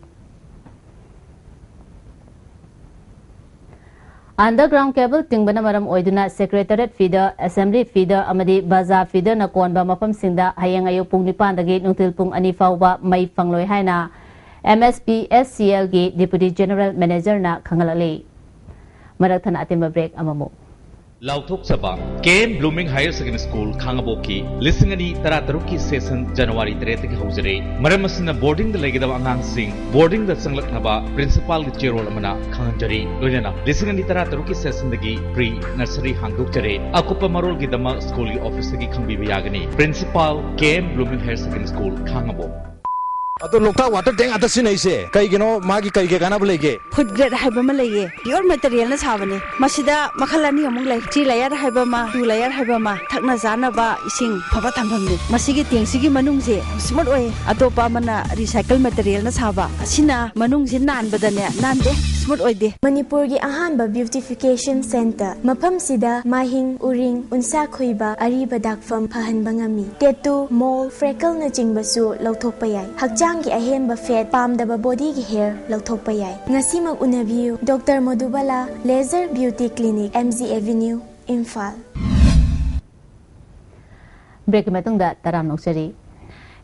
Underground cable ꯇꯤꯡꯕꯅ ꯃꯔꯝ ꯑꯣꯏꯗꯨꯅ Secretariat feeder, Assembly feeder ꯑꯃꯗꯤ Bazar feederꯅ ꯀꯣꯟꯕ ꯃꯐꯝꯁꯤꯡꯗ ꯍꯌꯦꯡ ꯑꯌꯨꯛ ꯄꯨꯡ ꯅꯤꯄꯥꯟꯗꯒꯤ ꯅꯨꯡꯊꯤꯜ ꯄꯨꯡ ꯑꯅꯤ ꯐꯥꯎꯕ ꯃꯩ ꯐꯪꯂꯣꯏ ꯍꯥꯏꯅ M S P S C Lꯒꯤ Deputy General Managerꯅ ꯈꯪꯍꯜꯂꯛꯂꯤ꯫ ꯃꯔꯛ ꯊꯠꯅ ꯑꯇꯦꯟꯕ break ꯑꯃꯃꯨꯛ꯫ ꯂꯥꯎꯊꯣꯛꯆꯕ꯫ K M Blooming Higher Secondary School ꯈꯥꯉꯕꯣꯛꯀꯤ ꯂꯤꯁꯤꯡ ꯑꯅꯤ ꯇꯔꯥꯇꯔꯨꯛꯀꯤ ꯁꯦꯁꯟ ꯖꯅꯋꯥꯔꯤ ꯇꯔꯦꯠꯇꯒꯤ ꯍꯧꯖꯔꯦ꯫ ꯃꯔꯝ ꯑꯁꯤꯅ ꯕꯣꯔꯗꯤꯡꯗ ꯂꯩꯒꯗꯕ ꯑꯉꯥꯡꯁꯤꯡ ꯕꯣꯔꯗꯤꯡꯗ ꯆꯪꯂꯛꯅꯕ ꯄ꯭ꯔꯤꯟꯁꯤꯄꯥꯜꯒꯤ ꯆꯦꯔꯣꯜ ꯑꯃꯅ ꯈꯪꯍꯟꯖꯔꯤ꯫ ꯂꯣꯏꯅꯅ ꯂꯤꯁꯤꯡ ꯑꯅꯤ ꯇꯔꯥꯇꯔꯨꯛꯀꯤ ꯁꯦꯁꯟꯗꯒꯤ ꯄ꯭ꯔꯤ ꯅꯔꯁꯔꯤ ꯍꯥꯡꯗꯣꯛꯆꯔꯦ꯫ ꯑꯀꯨꯞꯄ ꯃꯔꯣꯜꯒꯤꯗꯃꯛ ꯁ꯭ꯀꯨꯜꯒꯤ ꯑꯣꯐꯤꯁꯇꯒꯤ ꯈꯪꯕꯤꯕ ꯌꯥꯒꯅꯤ꯫ Principal, K M Blooming Higher Secondary School Khangabok. ꯑꯗꯣ ꯂꯣꯛꯇꯥꯛ ꯋꯥꯇꯔ ꯇꯦꯡ ꯉꯥꯛꯇ ꯁꯤꯖꯤꯟꯅꯩꯁꯦ ꯀꯩꯒꯤꯅꯣ? ꯃꯥꯒꯤ ꯀꯩ ꯀꯩ ꯀꯥꯟꯅꯕ ꯂꯩꯒꯦ? ꯐꯨꯗ ꯒ꯭ꯔꯦꯗ ꯍꯥꯏꯕ ꯑꯃ ꯂꯩꯌꯦ, ꯄꯤꯌꯣꯔ ꯃꯦꯇꯔꯤꯌꯦꯜꯅ ꯁꯥꯕꯅꯦ꯫ ꯃꯁꯤꯗ ꯃꯈꯜ ꯑꯅꯤ ꯑꯃꯨꯛ ꯂꯩ, ꯊ꯭ꯔꯤ ꯂꯦꯌꯔ ꯍꯥꯏꯕ ꯑꯃ, ꯇꯨ ꯂꯦꯌꯔ ꯍꯥꯏꯕ ꯑꯃ꯫ ꯊꯛꯅ ꯆꯥꯅꯕ ꯏꯁꯤꯡ ꯑꯐꯕ ꯊꯝꯐꯝꯅꯦ꯫ ꯃꯁꯤꯒꯤ ꯇꯦꯡꯁꯤꯒꯤ ꯃꯅꯨꯡꯁꯦ ꯌꯥꯝ ꯁ꯭ꯃꯨꯠ ꯑꯣꯏ, ꯑꯇꯣꯞꯄ ꯑꯃꯅ ꯔꯤꯁꯥꯏꯀꯜ ꯃꯦꯇꯔꯤꯌꯦꯜꯅ ꯁꯥꯕ꯫ ꯑꯁꯤꯅ ꯃꯅꯨꯡꯁꯤ ꯅꯥꯟꯕꯗꯅꯦ ꯅꯥꯟꯗꯦ, ꯁ꯭ꯃꯨꯠ ꯑꯣꯏꯗꯦ꯫ ꯃꯅꯤꯄꯨꯔꯒꯤ ꯑꯍꯥꯟꯕ ꯕ꯭ꯌꯨꯇꯤꯐꯤꯀꯦꯁꯟ ꯁꯦꯟꯇꯔ꯫ ꯃꯐꯝꯁꯤꯗ ꯃꯥꯏꯍꯤꯡ, ꯎꯔꯤꯡ, ꯎꯟꯁꯥ ꯈꯨꯏꯕ, ꯑꯔꯤꯕ ꯗꯥꯛꯐꯝ ꯐꯍꯟꯕ ꯉꯝꯃꯤ꯫ ꯇꯦꯇꯨ, ꯃꯣꯜ, ꯐ꯭ꯔꯦꯀꯜꯅꯆꯤꯡꯕꯁꯨ ꯂꯧꯊꯣꯛꯄ ꯌꯥꯏ꯫ ꯍꯛꯆꯥꯡꯒꯤ ꯑꯍꯦꯟꯕ ꯐꯦꯠ, ꯄꯥꯝꯗꯕ ꯕꯣꯗꯤꯒꯤ ꯍꯦꯌꯔ ꯂꯧꯊꯣꯛꯄ ꯌꯥꯏ꯫ ꯉꯁꯤꯃꯛ ꯎꯅꯕꯤꯌꯨ, doctor Modubala Laser Beauty Clinic, M G Avenue, Imphal. ꯕ꯭ꯔꯦꯛꯀꯤ ꯃꯇꯨꯡꯗ ꯇꯔꯥꯝꯅ ꯑꯣꯛꯆꯔꯤ꯫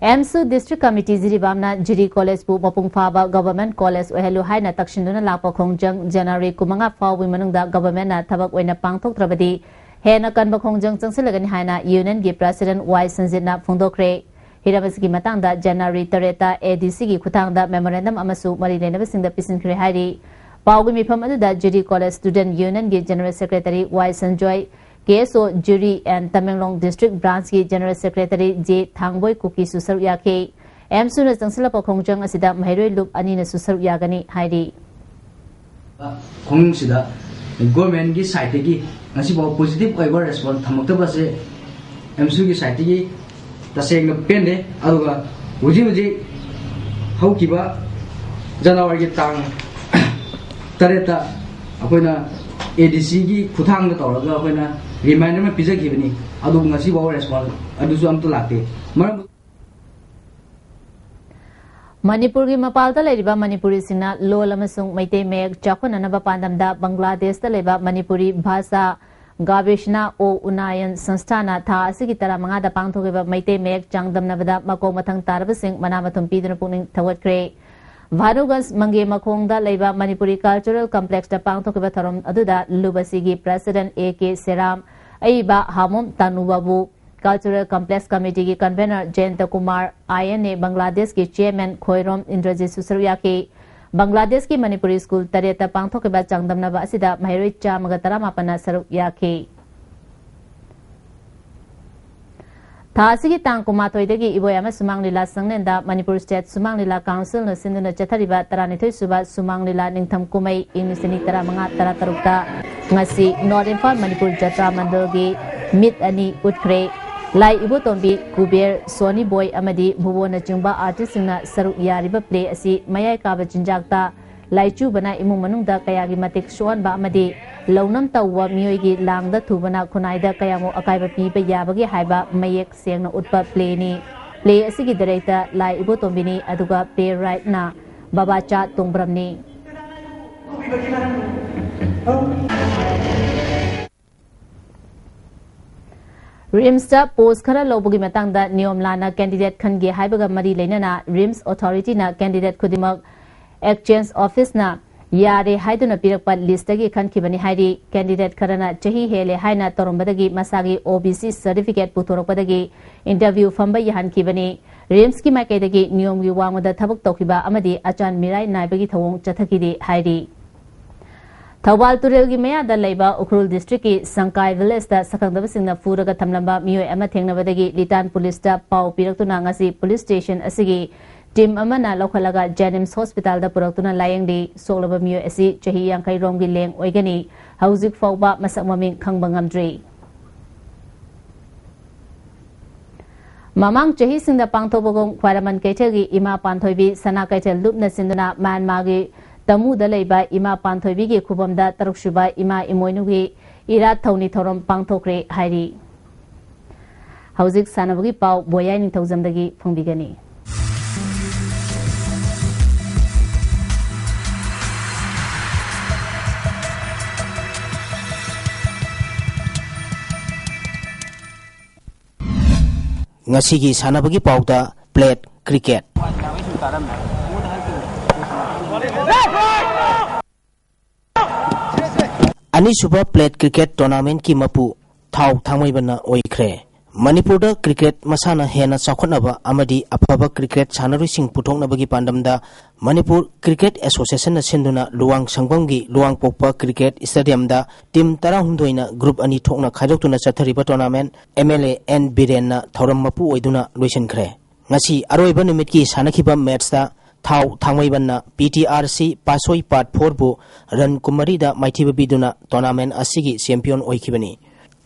ꯑꯦꯝꯁꯨ ꯗꯤꯁꯇ꯭ꯔꯤꯛ ꯀꯃꯤꯇꯤ ꯖꯤꯔꯤꯕꯥꯝꯅ ꯖꯤꯔꯤ ꯀꯣꯂꯦꯖꯄꯨ ꯃꯄꯨꯡ ꯐꯥꯕ ꯒꯚꯔꯟꯃꯦꯟꯠ ꯀꯣꯂꯦꯖ ꯑꯣꯏꯍꯜꯂꯨ ꯍꯥꯏꯅ ꯇꯛꯁꯤꯟꯗꯨꯅ ꯂꯥꯛꯄ ꯈꯣꯡꯖꯪ ꯖꯅꯋꯥꯔꯤ ꯀꯨꯟꯃꯉꯥ ꯐꯥꯎꯕꯒꯤ ꯃꯅꯨꯡꯗ ꯒꯚꯔꯟꯃꯦꯟꯠꯅ ꯊꯕꯛ ꯑꯣꯏꯅ ꯄꯥꯡꯊꯣꯛꯇ꯭ꯔꯕꯗꯤ ꯍꯦꯟꯅ ꯀꯟꯕ ꯈꯣꯡꯖꯪ ꯆꯪꯁꯤꯜꯂꯒꯅꯤ ꯍꯥꯏꯅ ꯌꯨꯅꯤꯌꯟꯒꯤ ꯄ꯭ꯔꯦꯁꯤꯗꯦꯟꯠ ꯋꯥꯏ ꯁꯟꯖꯤꯠꯅ ꯐꯣꯡꯗꯣꯛꯈ꯭ꯔꯦ꯫ ꯍꯤꯔꯝ ꯑꯁꯤꯒꯤ ꯃꯇꯥꯡꯗ ꯖꯅꯋꯥꯔꯤ ꯇꯔꯦꯠꯇ ꯑꯦ ꯗꯤ ꯁꯤꯒꯤ ꯈꯨꯠꯊꯥꯡꯗ ꯃꯦꯃꯣꯔꯦꯟꯗꯝ ꯑꯃꯁꯨ ꯃꯔꯤ ꯂꯩꯅꯕꯁꯤꯡꯗ ꯄꯤꯁꯤꯟꯈ꯭ꯔꯦ ꯍꯥꯏꯔꯤ꯫ ꯄꯥꯎꯒꯤ ꯃꯤꯐꯝ ꯑꯗꯨꯗ ꯖꯤꯔꯤ ꯀꯣꯂꯦꯖ ꯁ꯭ꯇꯨꯗꯦꯟꯠ ꯌꯨꯅꯤꯌꯟꯒꯤ general secretary Y Sanjoy, K S O Jiri and Tamenglong district ꯕ꯭ꯔꯥꯟꯆꯀꯤ ꯖꯦꯅꯔꯦꯜ ꯁꯦꯀ꯭ꯔꯦꯇꯔꯤ ꯖꯦ ꯊꯥꯡꯕꯣꯏ ꯀꯨꯀꯤꯁꯨ ꯁꯔꯨꯛ ꯌꯥꯈꯤ꯫ ꯑꯦꯝꯁꯨꯅ ꯆꯪꯁꯤꯜꯂꯛꯄ ꯈꯣꯡꯖꯪ ꯑꯁꯤꯗ ꯃꯍꯩꯔꯣꯏ ꯂꯨꯞ ꯑꯅꯤꯅꯁꯨ ꯁꯔꯨꯛ ꯌꯥꯒꯅꯤ ꯍꯥꯏꯔꯤ꯫ ꯈꯣꯡꯖꯪꯁꯤꯗ ꯒꯣꯔꯃꯦꯟꯒꯤ ꯁꯥꯏꯠꯇꯒꯤ ꯉꯁꯤꯐꯥꯎ ꯄꯣꯖꯤꯇꯤꯚ ꯑꯣꯏꯕ ꯔꯦꯁꯄꯣꯟꯁ ꯊꯝꯃꯛꯇꯕ ꯑꯁꯦ ꯑꯦꯝꯁꯨꯒꯤ ꯁꯥꯏꯠꯇꯒꯤ ꯇꯁꯦꯡꯅ ꯄꯦꯟꯗꯦ꯫ ꯑꯗꯨꯒ ꯍꯧꯖꯤꯛ ꯍꯧꯖꯤꯛ ꯍꯧꯈꯤꯕ ꯖꯅꯋꯥꯔꯤꯒꯤ ꯇꯥꯡ ꯇꯔꯦꯠꯇ ꯑꯩꯈꯣꯏꯅ ꯑꯦ ꯗꯤ ꯁꯤꯒꯤ ꯈꯨꯠꯊꯥꯡꯗ ꯇꯧꯔꯒ ꯑꯩꯈꯣꯏꯅ ꯔꯤꯃꯥꯏꯟꯗꯔ ꯑꯃ ꯄꯤꯖꯈꯤꯕꯅꯤ, ꯑꯗꯨꯕꯨ ꯉꯁꯤꯐꯥꯎ ꯔꯦꯁꯄꯣꯟꯁ ꯑꯗꯨꯁꯨ ꯑꯝꯇ ꯂꯥꯛꯇꯦ꯫ ꯃꯔꯝ ꯃꯅꯤꯄꯨꯔꯒꯤ ꯃꯄꯥꯜꯗ ꯂꯩꯔꯤꯕ ꯃꯅꯤꯄꯨꯔꯤꯁꯤꯡꯅ ꯂꯣꯜ ꯑꯃꯁꯨꯡ ꯃꯩꯇꯩ ꯃꯌꯦꯛ ꯆꯥꯎꯈꯠꯅꯅꯕ ꯄꯥꯟꯗꯝꯗ ꯕꯪꯒ꯭ꯂꯥꯗꯦꯁꯇ ꯂꯩꯕ ꯃꯅꯤꯄꯨꯔꯤ ꯚꯥꯁꯥ ꯒꯥꯕꯦꯁꯅꯥ ꯑꯣ ꯎꯅꯥꯌꯟ ꯁꯪꯁꯊꯥꯅ ꯊꯥ ꯑꯁꯤꯒꯤ ꯇꯔꯥꯃꯉꯥꯗ ꯄꯥꯡꯊꯣꯛꯈꯤꯕ ꯃꯩꯇꯩ ꯃꯌꯦꯛ ꯆꯥꯡꯗꯝꯅꯕꯗ ꯃꯀꯣꯛ ꯃꯊꯪ ꯇꯥꯔꯕꯁꯤꯡ ꯃꯅꯥ ꯃꯊꯨꯝ ꯄꯤꯗꯨꯅ ꯄꯨꯛꯅꯤꯡ ꯊꯧꯒꯠꯈ꯭ꯔꯦ꯫ ꯚꯥꯅꯨꯒꯟꯖ ꯃꯪꯒꯦ ꯃꯈꯣꯡꯗ ꯂꯩꯕ ꯃꯅꯤꯄꯨꯔꯤ ꯀꯜꯆꯔꯦꯜ ꯀꯝꯄ꯭ꯂꯦꯛꯁꯇ ꯄꯥꯡꯊꯣꯛꯈꯤꯕ ꯊꯧꯔꯝ ꯑꯗꯨꯗ ꯂꯨꯕꯁꯤꯒꯤ ꯄ꯭ꯔꯦꯁꯤꯗꯦꯟꯠ ꯑꯦ ꯀꯦ ꯁꯦꯔꯥꯝ, ꯑꯏꯕ ꯍꯥꯃꯣꯝ ꯇꯥꯅꯨ ꯕꯥꯕꯨ, ꯀꯜꯆꯔꯦꯜ ꯀꯝꯄ꯭ꯂꯦꯛꯁ ꯀꯃꯤꯇꯤꯒꯤ convenor Jayanta Kumar, I N A ꯕꯪꯒ꯭ꯂꯥꯗꯦꯁꯀꯤ ꯆꯤꯌꯔꯃꯦꯟ ꯈꯣꯏꯔꯣꯝ ꯏꯟꯗ꯭ꯔꯖꯤꯠꯁꯨ ꯁꯔꯨꯛ ꯌꯥꯈꯤ꯫ ꯕꯪꯒ꯭ꯂꯥꯗꯦꯁꯀꯤ ꯃꯅꯤꯄꯨꯔꯤ ꯁ꯭ꯀꯨꯜ ꯇꯔꯦꯠꯇ ꯄꯥꯡꯊꯣꯛꯈꯤꯕ ꯆꯥꯡꯗꯝꯅꯕ ꯑꯁꯤꯗ ꯃꯍꯩꯔꯣꯏ ꯆꯥꯝꯃꯒ ꯇꯔꯥꯃꯥꯄꯟꯅ ꯁꯔꯨꯛ ꯌꯥꯈꯤ꯫ ꯊꯥ ꯑꯁꯤꯒꯤ ꯇꯥꯡ ꯀꯨꯟꯃꯥꯊꯣꯏꯗꯒꯤ ꯏꯕꯣꯌꯥꯏꯃ ꯁꯨꯃꯥꯡ ꯂꯤꯂꯥ ꯆꯥꯡꯂꯦꯟꯗ ꯃꯅꯤꯄꯨꯔ ꯁ꯭ꯇꯦꯠ ꯁꯨꯃꯥꯡ ꯂꯤꯂꯥ ꯀꯥꯎꯟꯁꯤꯜꯅ ꯁꯤꯟꯗꯨꯅ ꯆꯠꯊꯔꯤꯕ ꯇꯔꯥꯅꯤꯊꯣꯏ ꯁꯨꯕ ꯁꯨꯃꯥꯡ ꯂꯤꯂꯥ ꯅꯤꯡꯊꯝ ꯀꯨꯝꯍꯩ ꯏꯪ ꯂꯤꯁꯤꯡ ꯑꯅꯤ ꯇꯔꯥꯃꯉꯥ ꯇꯔꯥꯇꯔꯨꯛꯇ ꯉꯁꯤ ꯅꯣꯔꯠ ꯏꯝꯐꯥꯜ ꯃꯅꯤꯄꯨꯔ ꯖꯇ꯭ꯔꯥ ꯃꯟꯗꯜꯒꯤ ꯃꯤꯠ ꯑꯅꯤ ꯎꯠꯈ꯭ꯔꯦ꯫ ꯂꯥꯏ ꯏꯕꯣꯇꯣꯝꯕꯤ, ꯀꯨꯕꯦꯔ, ꯁꯣꯅꯤ ꯕꯣꯏ ꯑꯃꯗꯤ ꯚꯨꯕꯣꯟꯅꯆꯤꯡꯕ ꯑꯥꯔꯇꯤꯁꯁꯤꯡꯅ ꯁꯔꯨꯛ ꯌꯥꯔꯤꯕ ꯄ꯭ꯂꯦ ꯑꯁꯤ ꯃꯌꯥꯏ ꯀꯥꯕ ꯆꯤꯟꯖꯥꯛꯇ ꯂꯥꯏꯆꯨꯕꯅ ꯏꯃꯨꯡ ꯃꯅꯨꯡꯗ ꯀꯌꯥꯒꯤ ꯃꯇꯤꯛ ꯁꯣꯛꯍꯟꯕ ꯑꯃꯗꯤ ꯂꯧꯅꯝ ꯇꯧꯕ ꯃꯤꯑꯣꯏꯒꯤ ꯂꯥꯡꯗ ꯊꯨꯕꯅ ꯈꯨꯟꯅꯥꯏꯗ ꯀꯌꯥꯃꯨꯛ ꯑꯀꯥꯏꯕ ꯄꯤꯕ ꯌꯥꯕꯒꯦ ꯍꯥꯏꯕ ꯃꯌꯦꯛ ꯁꯦꯡꯅ ꯎꯠꯄ ꯄ꯭ꯂꯦꯅꯤ꯫ ꯄ꯭ꯂꯦ ꯑꯁꯤꯒꯤ ꯗꯥꯏꯔꯦꯛꯇꯔ ꯂꯥꯏ ꯏꯕꯣꯇꯣꯝꯕꯤꯅꯤ, ꯑꯗꯨꯒ ꯄ꯭ꯂꯦ ꯔꯥꯏꯠꯅ ꯕꯕꯥꯆꯥ ꯇꯣꯡꯕ꯭ꯔꯝꯅꯤ꯫ ꯔꯤꯝꯁꯇ ꯄꯣꯁ ꯈꯔ ꯂꯧꯕꯒꯤ ꯃꯇꯥꯡꯗ ꯅꯤꯌꯣꯝ ꯂꯥꯟꯅ ꯀꯦꯟꯗꯤꯗꯦꯠ ꯈꯟꯒꯦ ꯍꯥꯏꯕꯒ ꯃꯔꯤ ꯂꯩꯅꯅ ꯔꯤꯝꯁ ꯑꯣꯊꯣꯔꯤꯇꯤꯅ ꯀꯦꯟꯗꯤꯗꯦꯠ ꯈꯨꯗꯤꯡꯃꯛ ꯑꯦꯛꯆꯦꯟꯖ ꯑꯣꯐꯤꯁꯅ ꯌꯥꯔꯦ ꯍꯥꯏꯗꯨꯅ ꯄꯤꯔꯛꯄ ꯂꯤꯁꯇꯒꯤ ꯈꯟꯈꯤꯕꯅꯤ ꯍꯥꯏꯔꯤ꯫ ꯀꯦꯟꯗꯤꯗꯦꯠ ꯈꯔꯅ ꯆꯍꯤ ꯍꯦꯜꯂꯦ ꯍꯥꯏꯅ ꯇꯧꯔꯝꯕꯗꯒꯤ ꯃꯁꯥꯒꯤ ꯑꯣ ꯕꯤ ꯁꯤ ꯁꯔꯇꯤꯐꯤꯀꯦꯠ ꯄꯨꯊꯣꯔꯛꯄꯗꯒꯤ ꯏꯟꯇꯔꯚ꯭ꯌꯨ ꯐꯝꯕ ꯌꯥꯍꯟꯈꯤꯕꯅꯤ꯫ ꯔꯤꯝꯁꯀꯤ ꯃꯥꯏꯀꯩꯗꯒꯤ ꯅꯤꯌꯣꯝꯒꯤ ꯋꯥꯡꯃꯗ ꯊꯕꯛ ꯇꯧꯈꯤꯕ ꯑꯃꯗꯤ ꯑꯆꯥꯟ ꯃꯤꯔꯥꯏ ꯅꯥꯏꯕꯒꯤ ꯊꯧꯑꯣꯡ ꯆꯠꯊꯈꯤꯗꯦ ꯍꯥꯏꯔꯤ꯫ ꯊꯧꯕꯥꯜ ꯇꯨꯔꯦꯜꯒꯤ ꯃꯌꯥꯗ ꯂꯩꯕ ꯎꯈ꯭ꯔꯨꯜ ꯗꯤꯁꯇ꯭ꯔꯤꯛꯀꯤ ꯁꯪꯀꯥꯏ ꯚꯤꯂꯦꯖꯇ ꯁꯛꯈꯪꯗꯕꯁꯤꯡꯅ ꯐꯨꯔꯒ ꯊꯝꯂꯝꯕ ꯃꯤꯑꯣꯏ ꯑꯃ ꯊꯦꯡꯅꯕꯗꯒꯤ ꯂꯤꯇꯥꯟ ꯄꯨꯂꯤꯁꯇ ꯄꯥꯎ ꯄꯤꯔꯛꯇꯨꯅ ꯉꯁꯤ ꯄꯨꯂꯤꯁ ꯁ꯭ꯇꯦꯁꯟ ꯑꯁꯤꯒꯤ ꯇꯤꯝ ꯑꯃꯅ ꯂꯧꯈꯠꯂꯒ ꯖꯦꯅꯤꯝꯁ ꯍꯣꯁꯄꯤꯇꯥꯜꯗ ꯄꯨꯔꯛꯇꯨꯅ ꯂꯥꯌꯦꯡꯂꯤ꯫ ꯁꯣꯛꯂꯕ ꯃꯤꯑꯣꯏ ꯑꯁꯤ ꯆꯍꯤ ꯌꯥꯡꯈꯩ ꯔꯣꯝꯒꯤ ꯂꯦꯡ ꯑꯣꯏꯒꯅꯤ꯫ ꯍꯧꯖꯤꯛ ꯐꯥꯎꯕ ꯃꯁꯛ ꯃꯃꯤꯡ ꯈꯪꯕ ꯉꯝꯗ꯭ꯔꯤ꯫ ꯃꯃꯥꯡ ꯆꯍꯤꯁꯤꯡꯗ ꯄꯥꯡꯊꯣꯛꯄꯒꯨꯝ ꯈ꯭ꯋꯥꯏꯔꯝꯕꯟ ꯀꯩꯊꯦꯜꯒꯤ ꯏꯃꯥ ꯄꯥꯟꯊꯣꯏꯕꯤ ꯁꯅꯥ ꯀꯩꯊꯦꯜ ꯂꯨꯞꯅ ꯆꯤꯟꯗꯨꯅ ꯃ꯭ꯌꯥꯟꯃꯥꯔꯒꯤ ꯇꯃꯨꯗ ꯂꯩꯕ ꯏꯃꯥ ꯄꯥꯟꯊꯣꯏꯕꯤꯒꯤ ꯈꯨꯕꯝꯗ ꯇꯔꯨꯛꯁꯨꯕ ꯏꯃꯥ ꯏꯃꯣꯏꯅꯨꯒꯤ ꯏꯔꯥꯠ ꯊꯧꯅꯤ ꯊꯧꯔꯝ ꯄꯥꯡꯊꯣꯛꯈ꯭ꯔꯦ ꯍꯥꯏꯔꯤ꯫ ꯍꯧꯖꯤꯛ ꯁꯥꯟꯅꯕꯒꯤ ꯄꯥꯎ ꯕꯣꯌꯥꯏ ꯅꯤꯡꯊꯧꯖꯝꯗꯒꯤ ꯐꯣꯡꯕꯤꯒꯅꯤ꯫ ꯉꯁꯤꯒꯤ ꯁꯥꯟꯅꯕꯒꯤ ꯄꯥꯎꯗ ꯄ꯭ꯂꯦꯠ ꯀ꯭ꯔꯤꯀꯦꯠ꯫ ꯑꯅꯤꯁꯨꯕ ꯄ꯭ꯂꯦꯠ ꯀ꯭ꯔꯤꯀꯦꯠ ꯇꯣꯔꯅꯥꯃꯦꯟꯠꯀꯤ ꯃꯄꯨ ꯊꯥꯎ ꯊꯥꯡꯃꯩꯕꯟꯅ ꯑꯣꯏꯈ꯭ꯔꯦ꯫ ꯃꯅꯤꯄꯨꯔꯗ ꯀ꯭ꯔꯤꯀꯦꯠ ꯃꯁꯥꯟꯅ ꯍꯦꯟꯅ ꯆꯥꯎꯈꯠꯅꯕ ꯑꯃꯗꯤ ꯑꯐꯕ ꯀ꯭ꯔꯤꯀꯦꯠ ꯁꯥꯟꯅꯔꯣꯏꯁꯤꯡ ꯄꯨꯊꯣꯛꯅꯕꯒꯤ ꯄꯥꯟꯗꯝꯗ ꯃꯅꯤꯄꯨꯔ ꯀ꯭ꯔꯤꯀꯦꯠ ꯑꯦꯁꯣꯁꯤꯌꯦꯁꯟꯅ ꯁꯤꯟꯗꯨꯅ ꯂꯨꯋꯥꯡꯁꯪꯕꯝꯒꯤ ꯂꯨꯋꯥꯡꯄꯣꯛꯄ ꯀ꯭ꯔꯤꯀꯦꯠ ꯁ꯭ꯇꯦꯗꯤꯌꯝꯗ ꯇꯤꯝ ꯇꯔꯥꯍꯨꯝꯗꯣꯏꯅ ꯒ꯭ꯔꯨꯞ ꯑꯅꯤ ꯊꯣꯛꯅ ꯈꯥꯏꯗꯣꯛꯇꯨꯅ ꯆꯠꯊꯔꯤꯕ tournament M L A N ꯕꯤꯔꯦꯟꯅ ꯊꯧꯔꯝ ꯃꯄꯨ ꯑꯣꯏꯗꯨꯅ ꯂꯣꯏꯁꯤꯟꯈ꯭ꯔꯦ꯫ ꯉꯁꯤ ꯑꯔꯣꯏꯕ ꯅꯨꯃꯤꯠꯀꯤ ꯁꯥꯟꯅꯈꯤꯕ ꯃꯦꯠꯁꯇ ꯊꯥꯎ ꯊꯥꯡꯃꯩꯕꯟꯅ ꯄꯤ ꯇꯤ ꯑꯥꯔ ꯁꯤ ꯄꯥꯠꯁꯣꯏ ꯄꯥꯠ ꯐꯣꯔꯕꯨ ꯔꯟ ꯀꯨꯟꯃꯔꯤꯗ ꯃꯥꯏꯊꯤꯕ ꯄꯤꯗꯨꯅ ꯇꯣꯔꯅꯥꯃꯦꯟꯠ ꯑꯁꯤꯒꯤ ꯆꯦꯝꯄꯤꯌꯟ ꯑꯣꯏꯈꯤꯕꯅꯤ꯫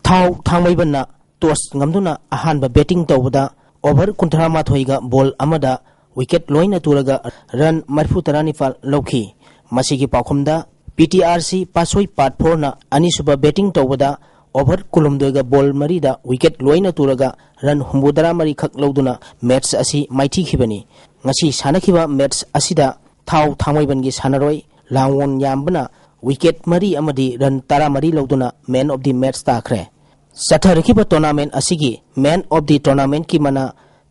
ꯊꯥꯎ ꯊꯥꯡꯃꯩꯕꯟꯅ ꯇꯣꯁ ꯉꯝꯗꯨꯅ ꯑꯍꯥꯟꯕ ꯕꯦꯇꯤꯡ ꯇꯧꯕꯗ ꯑꯣꯚꯔ ꯀꯨꯟꯊ꯭ꯔꯥ ꯃꯥꯊꯣꯏꯒ ꯕꯣꯜ ꯑꯃꯗ ꯋꯤꯀꯦꯠ ꯂꯣꯏꯅ ꯇꯨꯔꯒ ꯔꯟ ꯃꯔꯤꯐꯨ ꯇꯔꯥꯅꯤꯄꯥꯜ ꯂꯧꯈꯤ꯫ ꯃꯁꯤꯒꯤ ꯄꯥꯎꯈꯨꯝꯗ ꯄꯤ ꯇꯤ ꯑꯥꯔ ꯁꯤ ꯄꯥꯠꯁꯣꯏ ꯄꯥꯠ ꯐꯣꯔꯅ ꯑꯅꯤꯁꯨꯕ ꯕꯦꯇꯤꯡ ꯇꯧꯕꯗ ꯑꯣꯚꯔ ꯀꯨꯟꯍꯨꯝꯗꯣꯏꯒ ꯕꯣꯜ ꯃꯔꯤꯗ ꯋꯤꯀꯦꯠ ꯂꯣꯏꯅ ꯇꯨꯔꯒ ꯔꯟ ꯍꯨꯝꯐꯨꯇꯔꯥ ꯃꯔꯤ ꯈꯛ ꯂꯧꯗꯨꯅ ꯃꯦꯠꯁ ꯑꯁꯤ ꯃꯥꯏꯊꯤꯈꯤꯕꯅꯤ꯫ ꯉꯁꯤ ꯁꯥꯟꯅꯈꯤꯕ ꯃꯦꯠꯁ ꯑꯁꯤꯗ ꯊꯥꯎ ꯊꯥꯡꯃꯩꯕꯟꯒꯤ ꯁꯥꯟꯅꯔꯣꯏ ꯂꯥꯡꯋꯣꯟ ꯌꯥꯝꯕꯅ ꯋꯤꯀꯦꯠ ꯃꯔꯤ ꯑꯃꯗꯤ ꯔꯟ ꯇꯔꯥꯃꯔꯤ ꯂꯧꯗꯨꯅ ꯃꯦꯟ ꯑꯣꯐ ꯗꯤ ꯃꯦꯠꯁ ꯇꯥꯈ꯭ꯔꯦ꯫ ꯆꯠꯊꯔꯛꯈꯤꯕ ꯇꯣꯔꯅꯥꯃꯦꯟꯠ ꯑꯁꯤꯒꯤ ꯃꯦꯟ ꯑꯣꯐ ꯗꯤ ꯇꯣꯔꯅꯥꯃꯦꯟꯠꯀꯤ ꯃꯅꯥ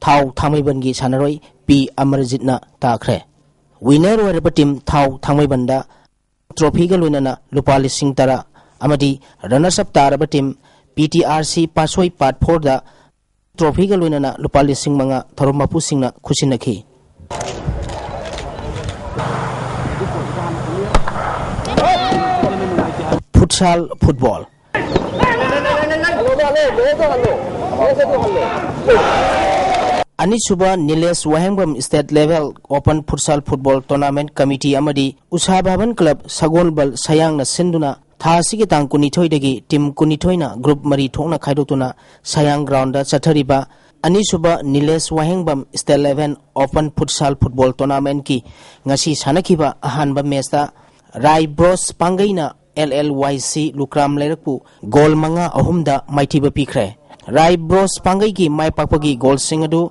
ꯊꯥꯎ ꯊꯥꯡꯃꯩꯕꯟꯒꯤ ꯁꯥꯟꯅꯔꯣꯏ ꯄꯤ ꯑꯃꯔꯖꯤꯠꯅ ꯇꯥꯈ꯭ꯔꯦ꯫ ꯋꯤꯅꯔ ꯑꯣꯏꯔꯕ ꯇꯤꯝ ꯊꯥꯎ ꯊꯥꯡꯃꯩꯕꯟꯗ ꯇ꯭ꯔꯣꯐꯤꯒ ꯂꯣꯏꯅꯅ ꯂꯨꯄꯥ ꯂꯤꯁꯤꯡ ꯇꯔꯥ ꯑꯃꯗꯤ ꯔꯅꯔꯁ ꯑꯞ ꯇꯥꯔꯕ team P T R C Patsoi ꯄꯥꯠ ꯐꯣꯔꯗ ꯇ꯭ꯔꯣꯐꯤꯒ ꯂꯣꯏꯅꯅ ꯂꯨꯄꯥ ꯂꯤꯁꯤꯡ ꯃꯉꯥ ꯊꯧꯔꯝ ꯃꯄꯨꯁꯤꯡꯅ ꯈꯨꯠꯁꯤꯟꯅꯈꯤ꯫ Futsal football. ꯑꯅꯤꯁꯨꯕ Nilesh Wahengbam state level open futsal football tournament committee ꯑꯃꯗꯤ ꯎꯁꯥ ꯚꯕꯟ ꯀ꯭ꯂꯕ ꯁꯒꯣꯜꯕꯜ ꯁꯌꯥꯡꯅ ꯁꯤꯟꯗꯨꯅ ꯊꯥ ꯑꯁꯤꯒꯤ ꯇꯥꯡ ꯀꯨꯟꯅꯤꯊꯣꯏꯗꯒꯤ ꯇꯤꯝ ꯀꯨꯟꯅꯤꯊꯣꯏꯅ ꯒ꯭ꯔꯨꯞ ꯃꯔꯤ ꯊꯣꯛꯅ ꯈꯥꯏꯗꯣꯛꯇꯨꯅ ꯁꯌꯥꯡ ꯒ꯭ꯔꯥꯎꯟꯗ ꯆꯠꯊꯔꯤꯕ ꯑꯅꯤꯁꯨꯕ Nilesh Wahengbam state level open futsal football ꯇꯣꯔꯅꯥꯃꯦꯟꯠꯀꯤ ꯉꯁꯤ ꯁꯥꯟꯅꯈꯤꯕ ꯑꯍꯥꯟꯕ ꯃꯦꯆꯇ ꯔꯥꯏ ꯕ꯭ꯔꯣꯁ ꯄꯥꯡꯒꯩꯅ ꯑꯦꯜ ꯑꯦꯜ ꯋꯥꯏ ꯁꯤ ꯂꯨꯀ꯭ꯔꯥꯝ ꯂꯩꯔꯛꯄꯨ ꯒꯣꯜ ꯃꯉꯥ ꯑꯍꯨꯝꯗ ꯃꯥꯏꯊꯤꯕ ꯄꯤꯈ꯭ꯔꯦ꯫ ꯔꯥꯏ ꯕ꯭ꯔꯣꯁ ꯄꯥꯡꯒꯩꯒꯤ ꯃꯥꯏ ꯄꯥꯛꯄꯒꯤ ꯒꯣꯜꯁꯤꯡ ꯑꯗꯨ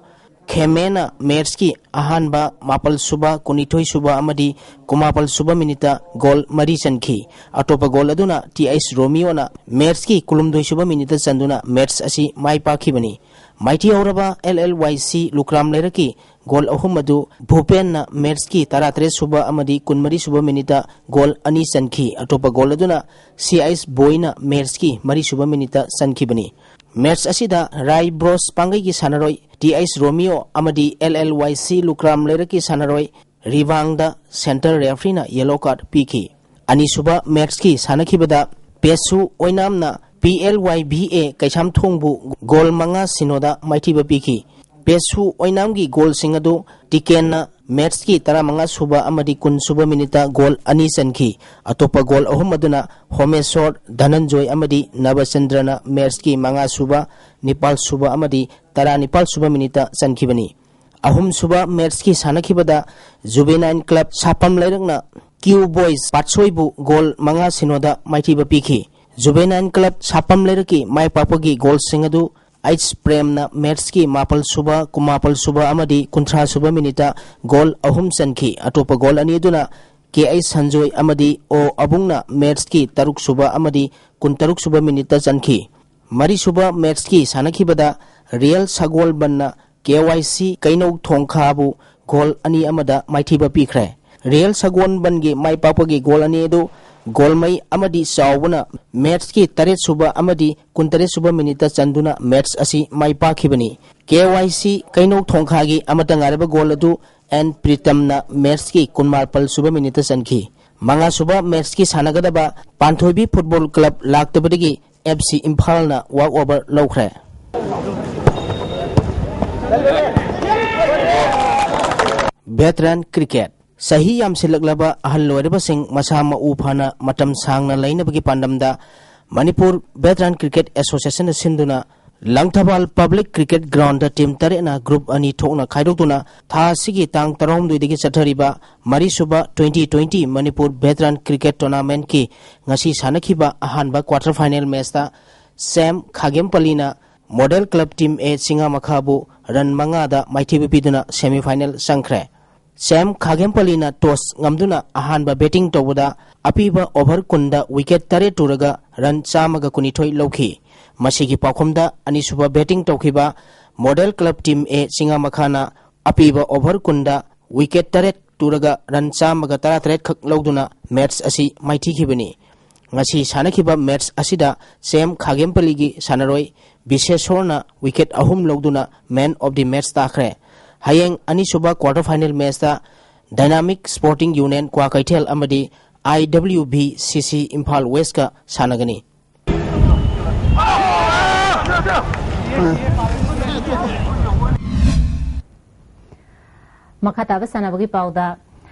ꯈꯦꯃꯦꯅ ꯃꯦꯠꯁꯀꯤ ꯑꯍꯥꯟꯕ, ꯃꯥꯄꯜ ꯁꯨꯕ, ꯀꯨꯟꯅꯤꯊꯣꯏ ꯁꯨꯕ ꯑꯃꯗꯤ ꯀꯨꯟꯃꯥꯄꯜ ꯁꯨꯕ ꯃꯤꯅꯤꯠꯇ ꯒꯣꯜ ꯃꯔꯤ ꯆꯟꯈꯤ꯫ ꯑꯇꯣꯞꯄ ꯒꯣꯜ ꯑꯗꯨꯅ ꯇꯤ ꯑꯩꯆ ꯔꯣꯃꯤꯌꯣꯅ ꯃꯦꯠꯁꯀꯤ ꯀꯨꯟꯍꯨꯝꯗꯣꯏ ꯁꯨꯕ ꯃꯤꯅꯤꯠꯇ ꯆꯟꯗꯨꯅ ꯃꯦꯠꯁ ꯑꯁꯤ ꯃꯥꯏ ꯄꯥꯛꯈꯤꯕꯅꯤ꯫ ꯃꯥꯏꯊꯤꯍꯧꯔꯕ ꯑꯦꯜ ꯑꯦꯜ ꯋꯥꯏ ꯁꯤ ꯂꯨꯀ꯭ꯔꯥꯝ ꯂꯩꯔꯛꯀꯤ ꯒꯣꯜ ꯑꯍꯨꯝ ꯑꯗꯨ ꯚꯨꯄꯦꯟꯅ ꯃꯦꯠꯁꯀꯤ ꯇꯔꯥꯇꯔꯦꯠ ꯁꯨꯕ ꯑꯃꯗꯤ ꯀꯨꯟꯃꯔꯤ ꯁꯨꯕ ꯃꯤꯅꯤꯠꯇ ꯒꯣꯜ ꯑꯅꯤ ꯆꯟꯈꯤ꯫ ꯑꯇꯣꯞꯄ ꯒꯣꯜ ꯑꯗꯨꯅ ꯁꯤ ꯑꯥꯏꯁ ꯕꯣꯏꯅ ꯃꯦꯠꯁꯀꯤ ꯃꯔꯤ ꯁꯨꯕ ꯃꯤꯅꯤꯠꯇ ꯆꯟꯈꯤꯕꯅꯤ꯫ ꯃꯦꯠꯁ ꯑꯁꯤꯗ ꯔꯥꯏ ꯕ꯭ꯔꯣꯁ ꯄꯥꯡꯒꯩꯒꯤ ꯁꯥꯟꯅꯔꯣꯏ ꯇꯤ ꯑꯩꯁ ꯔꯣꯃꯤꯌꯣ ꯑꯃꯗꯤ ꯑꯦꯜ ꯑꯦꯜ ꯋꯥꯏ ꯁꯤ ꯂꯨꯀ꯭ꯔꯥꯝ ꯂꯩꯔꯛꯀꯤ ꯁꯥꯟꯅꯔꯣꯏ ꯔꯤꯕꯥꯡꯗ ꯁꯦꯟꯇꯔ ꯔꯦꯐ꯭ꯔꯤꯅ ꯌꯦꯂꯣ ꯀꯥꯔꯗ ꯄꯤꯈꯤ꯫ ꯑꯅꯤꯁꯨꯕ ꯃꯦꯠꯁꯀꯤ ꯁꯥꯟꯅꯈꯤꯕꯗ ꯄꯦꯁꯨ ꯑꯣꯏꯅꯥꯝꯅ P L Y V A ꯀꯩꯁꯥꯝꯊꯣꯡꯕꯨ ꯒꯣꯜ ꯃꯉꯥ ꯁꯤꯅꯣꯗ ꯃꯥꯏꯊꯤꯕ ꯄꯤꯈꯤ꯫ ꯄꯦꯁꯨ ꯑꯣꯏꯅꯥꯝꯒꯤ ꯒꯣꯜꯁꯤꯡ ꯑꯗꯨ ꯇꯤꯀꯦꯟꯅ ꯃꯦꯠꯁꯀꯤ ꯇꯔꯥꯃꯉꯥ ꯁꯨꯕ ꯑꯃꯗꯤ ꯀꯨꯟ ꯁꯨꯕ ꯃꯤꯅꯤꯠꯇ ꯒꯣꯜ ꯑꯅꯤ ꯆꯟꯈꯤ꯫ ꯑꯇꯣꯞꯄ ꯒꯣꯜ ꯑꯍꯨꯝ ꯑꯗꯨꯅ ꯍꯣꯃꯦꯁꯣꯔ ꯙꯅꯟꯖꯣꯏ ꯑꯃꯗꯤ ꯅꯕꯆꯟꯗ꯭ꯔꯅ ꯃꯦꯠꯁꯀꯤ ꯃꯉꯥ ꯁꯨꯕ, ꯅꯤꯄꯥꯜ ꯁꯨꯕ ꯑꯃꯗꯤ ꯇꯔꯥꯅꯤꯄꯥꯜ ꯁꯨꯕ ꯃꯤꯅꯤꯠꯇ ꯆꯟꯈꯤꯕꯅꯤ꯫ ꯑꯍꯨꯝꯁꯨꯕ ꯃꯦꯠꯁꯀꯤ ꯁꯥꯟꯅꯈꯤꯕꯗ ꯖꯨꯕꯦꯅꯥꯏꯟ ꯀ꯭ꯂꯕ ꯁꯥꯄꯝ ꯂꯩꯔꯛꯅ ꯀ꯭ꯌꯨ ꯕꯣꯏꯁ ꯄꯥꯠꯁꯣꯏꯕꯨ ꯒꯣꯜ ꯃꯉꯥ ꯁꯤꯅꯣꯗ ꯃꯥꯏꯊꯤꯕ ꯄꯤꯈꯤ꯫ ꯖꯨꯕꯦꯅꯥꯏꯟ ꯀ꯭ꯂꯕ ꯁꯥꯄꯝ ꯂꯩꯔꯛꯀꯤ ꯃꯥꯏ ꯄꯥꯛꯄꯒꯤ ꯒꯣꯜꯁꯤꯡ ꯑꯗꯨ ꯑꯩꯆ ꯄ꯭ꯔꯦꯝꯅ ꯃꯦꯠꯁꯀꯤ ꯃꯥꯄꯜ ꯁꯨꯕ, ꯀꯨꯟꯃꯥꯄꯜ ꯁꯨꯕ ꯑꯃꯗꯤ ꯀꯨꯟꯊ꯭ꯔꯥ ꯁꯨꯕ ꯃꯤꯅꯤꯠꯇ ꯒꯣꯜ ꯑꯍꯨꯝ ꯆꯟꯈꯤ꯫ ꯑꯇꯣꯞꯄ ꯒꯣꯜ ꯑꯅꯤ ꯑꯗꯨꯅ ꯀꯦ ꯑꯩꯆ ꯁꯟꯖꯣꯏ ꯑꯃꯗꯤ ꯑꯣ ꯑꯕꯨꯡꯅ ꯃꯦꯠꯁꯀꯤ ꯇꯔꯨꯛ ꯁꯨꯕ ꯑꯃꯗꯤ ꯀꯨꯟꯇꯔꯨꯛ ꯁꯨꯕ ꯃꯤꯅꯤꯠꯇ ꯆꯟꯈꯤ꯫ ꯃꯔꯤꯁꯨꯕ ꯃꯦꯠꯁꯀꯤ ꯁꯥꯟꯅꯈꯤꯕꯗ ꯔꯤꯌꯦꯜ ꯁꯒꯣꯜꯕꯟꯅ ꯀꯦ ꯋꯥꯏ ꯁꯤ ꯀꯩꯅꯧ ꯊꯣꯡꯈꯥꯕꯨ ꯒꯣꯜ ꯑꯅꯤ ꯑꯃꯗ ꯃꯥꯏꯊꯤꯕ ꯄꯤꯈ꯭ꯔꯦ꯫ ꯔꯤꯌꯦꯜ ꯁꯒꯣꯜꯕꯟꯒꯤ ꯃꯥꯏ ꯄꯥꯛꯄꯒꯤ ꯒꯣꯜ ꯑꯅꯤ ꯑꯗꯨ ꯒꯣꯜꯃꯩ ꯑꯃꯗꯤ ꯆꯥꯎꯕꯅ ꯃꯦꯠꯁꯀꯤ ꯇꯔꯦꯠ ꯁꯨꯕ ꯑꯃꯗꯤ ꯀꯨꯟꯇꯔꯦꯠ ꯁꯨꯕ ꯃꯤꯅꯤꯠꯇ ꯆꯟꯗꯨꯅ ꯃꯦꯠꯁ ꯑꯁꯤ ꯃꯥꯏ ꯄꯥꯛꯈꯤꯕꯅꯤ꯫ ꯀꯦ ꯋꯥꯏ ꯁꯤ ꯀꯩꯅꯧ ꯊꯣꯡꯈꯥꯒꯤ ꯑꯃꯠꯇ ꯉꯥꯏꯔꯕ ꯒꯣꯜ ꯑꯗꯨ ꯑꯦꯟ ꯄ꯭ꯔꯤꯇꯝꯅ ꯃꯦꯠꯁꯀꯤ ꯀꯨꯟꯃꯥꯄꯜ ꯁꯨꯕ ꯃꯤꯅꯤꯠꯇ ꯆꯟꯈꯤ꯫ ꯃꯉꯥ ꯁꯨꯕ ꯃꯦꯠꯁꯀꯤ ꯁꯥꯟꯅꯒꯗꯕ ꯄꯥꯟꯊꯣꯏꯕꯤ ꯐꯨꯠꯕꯣꯜ ꯀ꯭ꯂꯕ ꯂꯥꯛꯇꯕꯗꯒꯤ ꯑꯦꯐ ꯁꯤ ꯏꯝꯐꯥꯜꯅ ꯋꯥꯛ ꯑꯣꯚꯔ ꯂꯧꯈ꯭ꯔꯦ꯫ Veteran cricket. ꯆꯍꯤ ꯌꯥꯝꯁꯤꯜꯂꯛꯂꯕ ꯑꯍꯜ ꯑꯣꯏꯔꯕꯁꯤꯡ ꯃꯁꯥ ꯃꯎ ꯐꯅ ꯃꯇꯝ ꯁꯥꯡꯅ ꯂꯩꯅꯕꯒꯤ ꯄꯥꯟꯗꯝꯗ ꯃꯅꯤꯄꯨꯔ ꯚꯦꯇꯔꯥꯟ ꯀ꯭ꯔꯤꯀꯦꯠ ꯑꯦꯁꯣꯁꯤꯌꯦꯁꯟꯅ ꯁꯤꯟꯗꯨꯅ Langthabal public cricket ground team ꯇꯔꯦꯠꯅ ꯒ꯭ꯔꯨꯞ ꯑꯅꯤ ꯊꯣꯛꯅ ꯈꯥꯏꯗꯣꯛꯇꯨꯅ ꯊꯥ ꯑꯁꯤꯒꯤ ꯇꯥꯡ ꯇꯔꯥꯍꯨꯝꯗꯣꯏꯗꯒꯤ ꯆꯠꯊꯔꯤꯕ ꯃꯔꯤꯁꯨꯕ twenty twenty Manipur veteran cricket ꯇꯣꯔꯅꯥꯃꯦꯟꯠꯀꯤ ꯉꯁꯤ ꯁꯥꯟꯅꯈꯤꯕ ꯑꯍꯥꯟꯕ ꯀ꯭ꯋꯥꯇꯔ ꯐꯥꯏꯅꯦꯜ ꯃꯦꯆꯇ ꯁꯦꯝ ꯈꯥꯒꯦꯝꯄꯜꯂꯤꯅ ꯃꯣꯗꯦꯜ ꯀ꯭ꯂꯕ ꯇꯤꯝ ꯑꯦ ꯆꯤꯉꯥꯃꯈꯥꯕꯨ ꯔꯟ ꯃꯉꯥꯗ ꯃꯥꯏꯊꯤꯕ ꯄꯤꯗꯨꯅ ꯁꯦꯃꯤꯐꯥꯏꯅꯦꯜ ꯆꯪꯈ꯭ꯔꯦ꯫ ꯁꯦꯝ ꯈꯥꯒꯦꯝꯄꯜꯂꯤꯅ ꯇꯣꯁ ꯉꯝꯗꯨꯅ ꯑꯍꯥꯟꯕ ꯕꯦꯇꯤꯡ ꯇꯧꯕꯗ ꯑꯄꯤꯕ ꯑꯣꯚꯔ ꯀꯨꯟꯗ ꯋꯤꯀꯦꯠ ꯇꯔꯦꯠ ꯇꯨꯔꯒ ꯔꯟ ꯆꯥꯝꯃꯒ ꯀꯨꯟꯅꯤꯊꯣꯏ ꯂꯧꯈꯤ꯫ ꯃꯁꯤꯒꯤ ꯄꯥꯎꯈꯨꯝꯗ ꯑꯅꯤꯁꯨꯕ ꯕꯦꯇꯤꯡ ꯇꯧꯈꯤꯕ ꯃꯣꯗꯦꯜ ꯀ꯭ꯂꯕ ꯇꯤꯝ ꯑꯦ ꯆꯤꯉꯥꯃꯈꯥꯅ ꯑꯄꯤꯕ ꯑꯣꯚꯔ ꯀꯨꯟꯗ ꯋꯤꯀꯦꯠ ꯇꯔꯦꯠ ꯇꯨꯔꯒ ꯔꯟ ꯆꯥꯝꯃꯒ ꯇꯔꯥꯇꯔꯦꯠ ꯈꯛ ꯂꯧꯗꯨꯅ ꯃꯦꯠꯆ ꯑꯁꯤ ꯃꯥꯏꯊꯤꯈꯤꯕꯅꯤ꯫ ꯉꯁꯤ ꯁꯥꯟꯅꯈꯤꯕ ꯃꯦꯠꯆ ꯑꯁꯤꯗ ꯁꯦꯝ ꯈꯥꯒꯦꯝꯄꯜꯂꯤꯒꯤ ꯁꯥꯟꯅꯔꯣꯏ ꯕꯤꯁꯦꯁꯣꯔꯅ ꯋꯤꯀꯦꯠ ꯑꯍꯨꯝ ꯂꯧꯗꯨꯅ ꯃꯦꯟ ꯑꯣꯐ ꯗꯤ ꯃꯦꯠꯆ ꯇꯥꯈ꯭ꯔꯦ꯫ ꯍꯌꯦꯡ ꯑꯅꯤꯁꯨꯕ ꯀ꯭ꯋꯥꯇꯔ ꯐꯥꯏꯅꯦꯜ ꯃꯦꯠꯆꯇ ꯗꯥꯏꯅꯥꯃꯤꯛ ꯁ꯭ꯄꯣꯔꯇꯤꯡ ꯌꯨꯅꯤꯌꯟ ꯀ꯭ꯋꯥꯀꯩꯊꯦꯜ ꯑꯃꯗꯤ ꯑꯥꯏ ꯗꯕ꯭ꯂꯤꯎ ꯕꯤ ꯁꯤ ꯁꯤ ꯏꯝꯐꯥꯜ ꯋꯦꯁꯀ ꯁꯥꯟꯅꯒꯅꯤ꯫ ꯃꯈꯥ ꯇꯥꯕ ꯁꯥꯟꯅꯕꯒꯤ ꯄꯥꯎꯗ,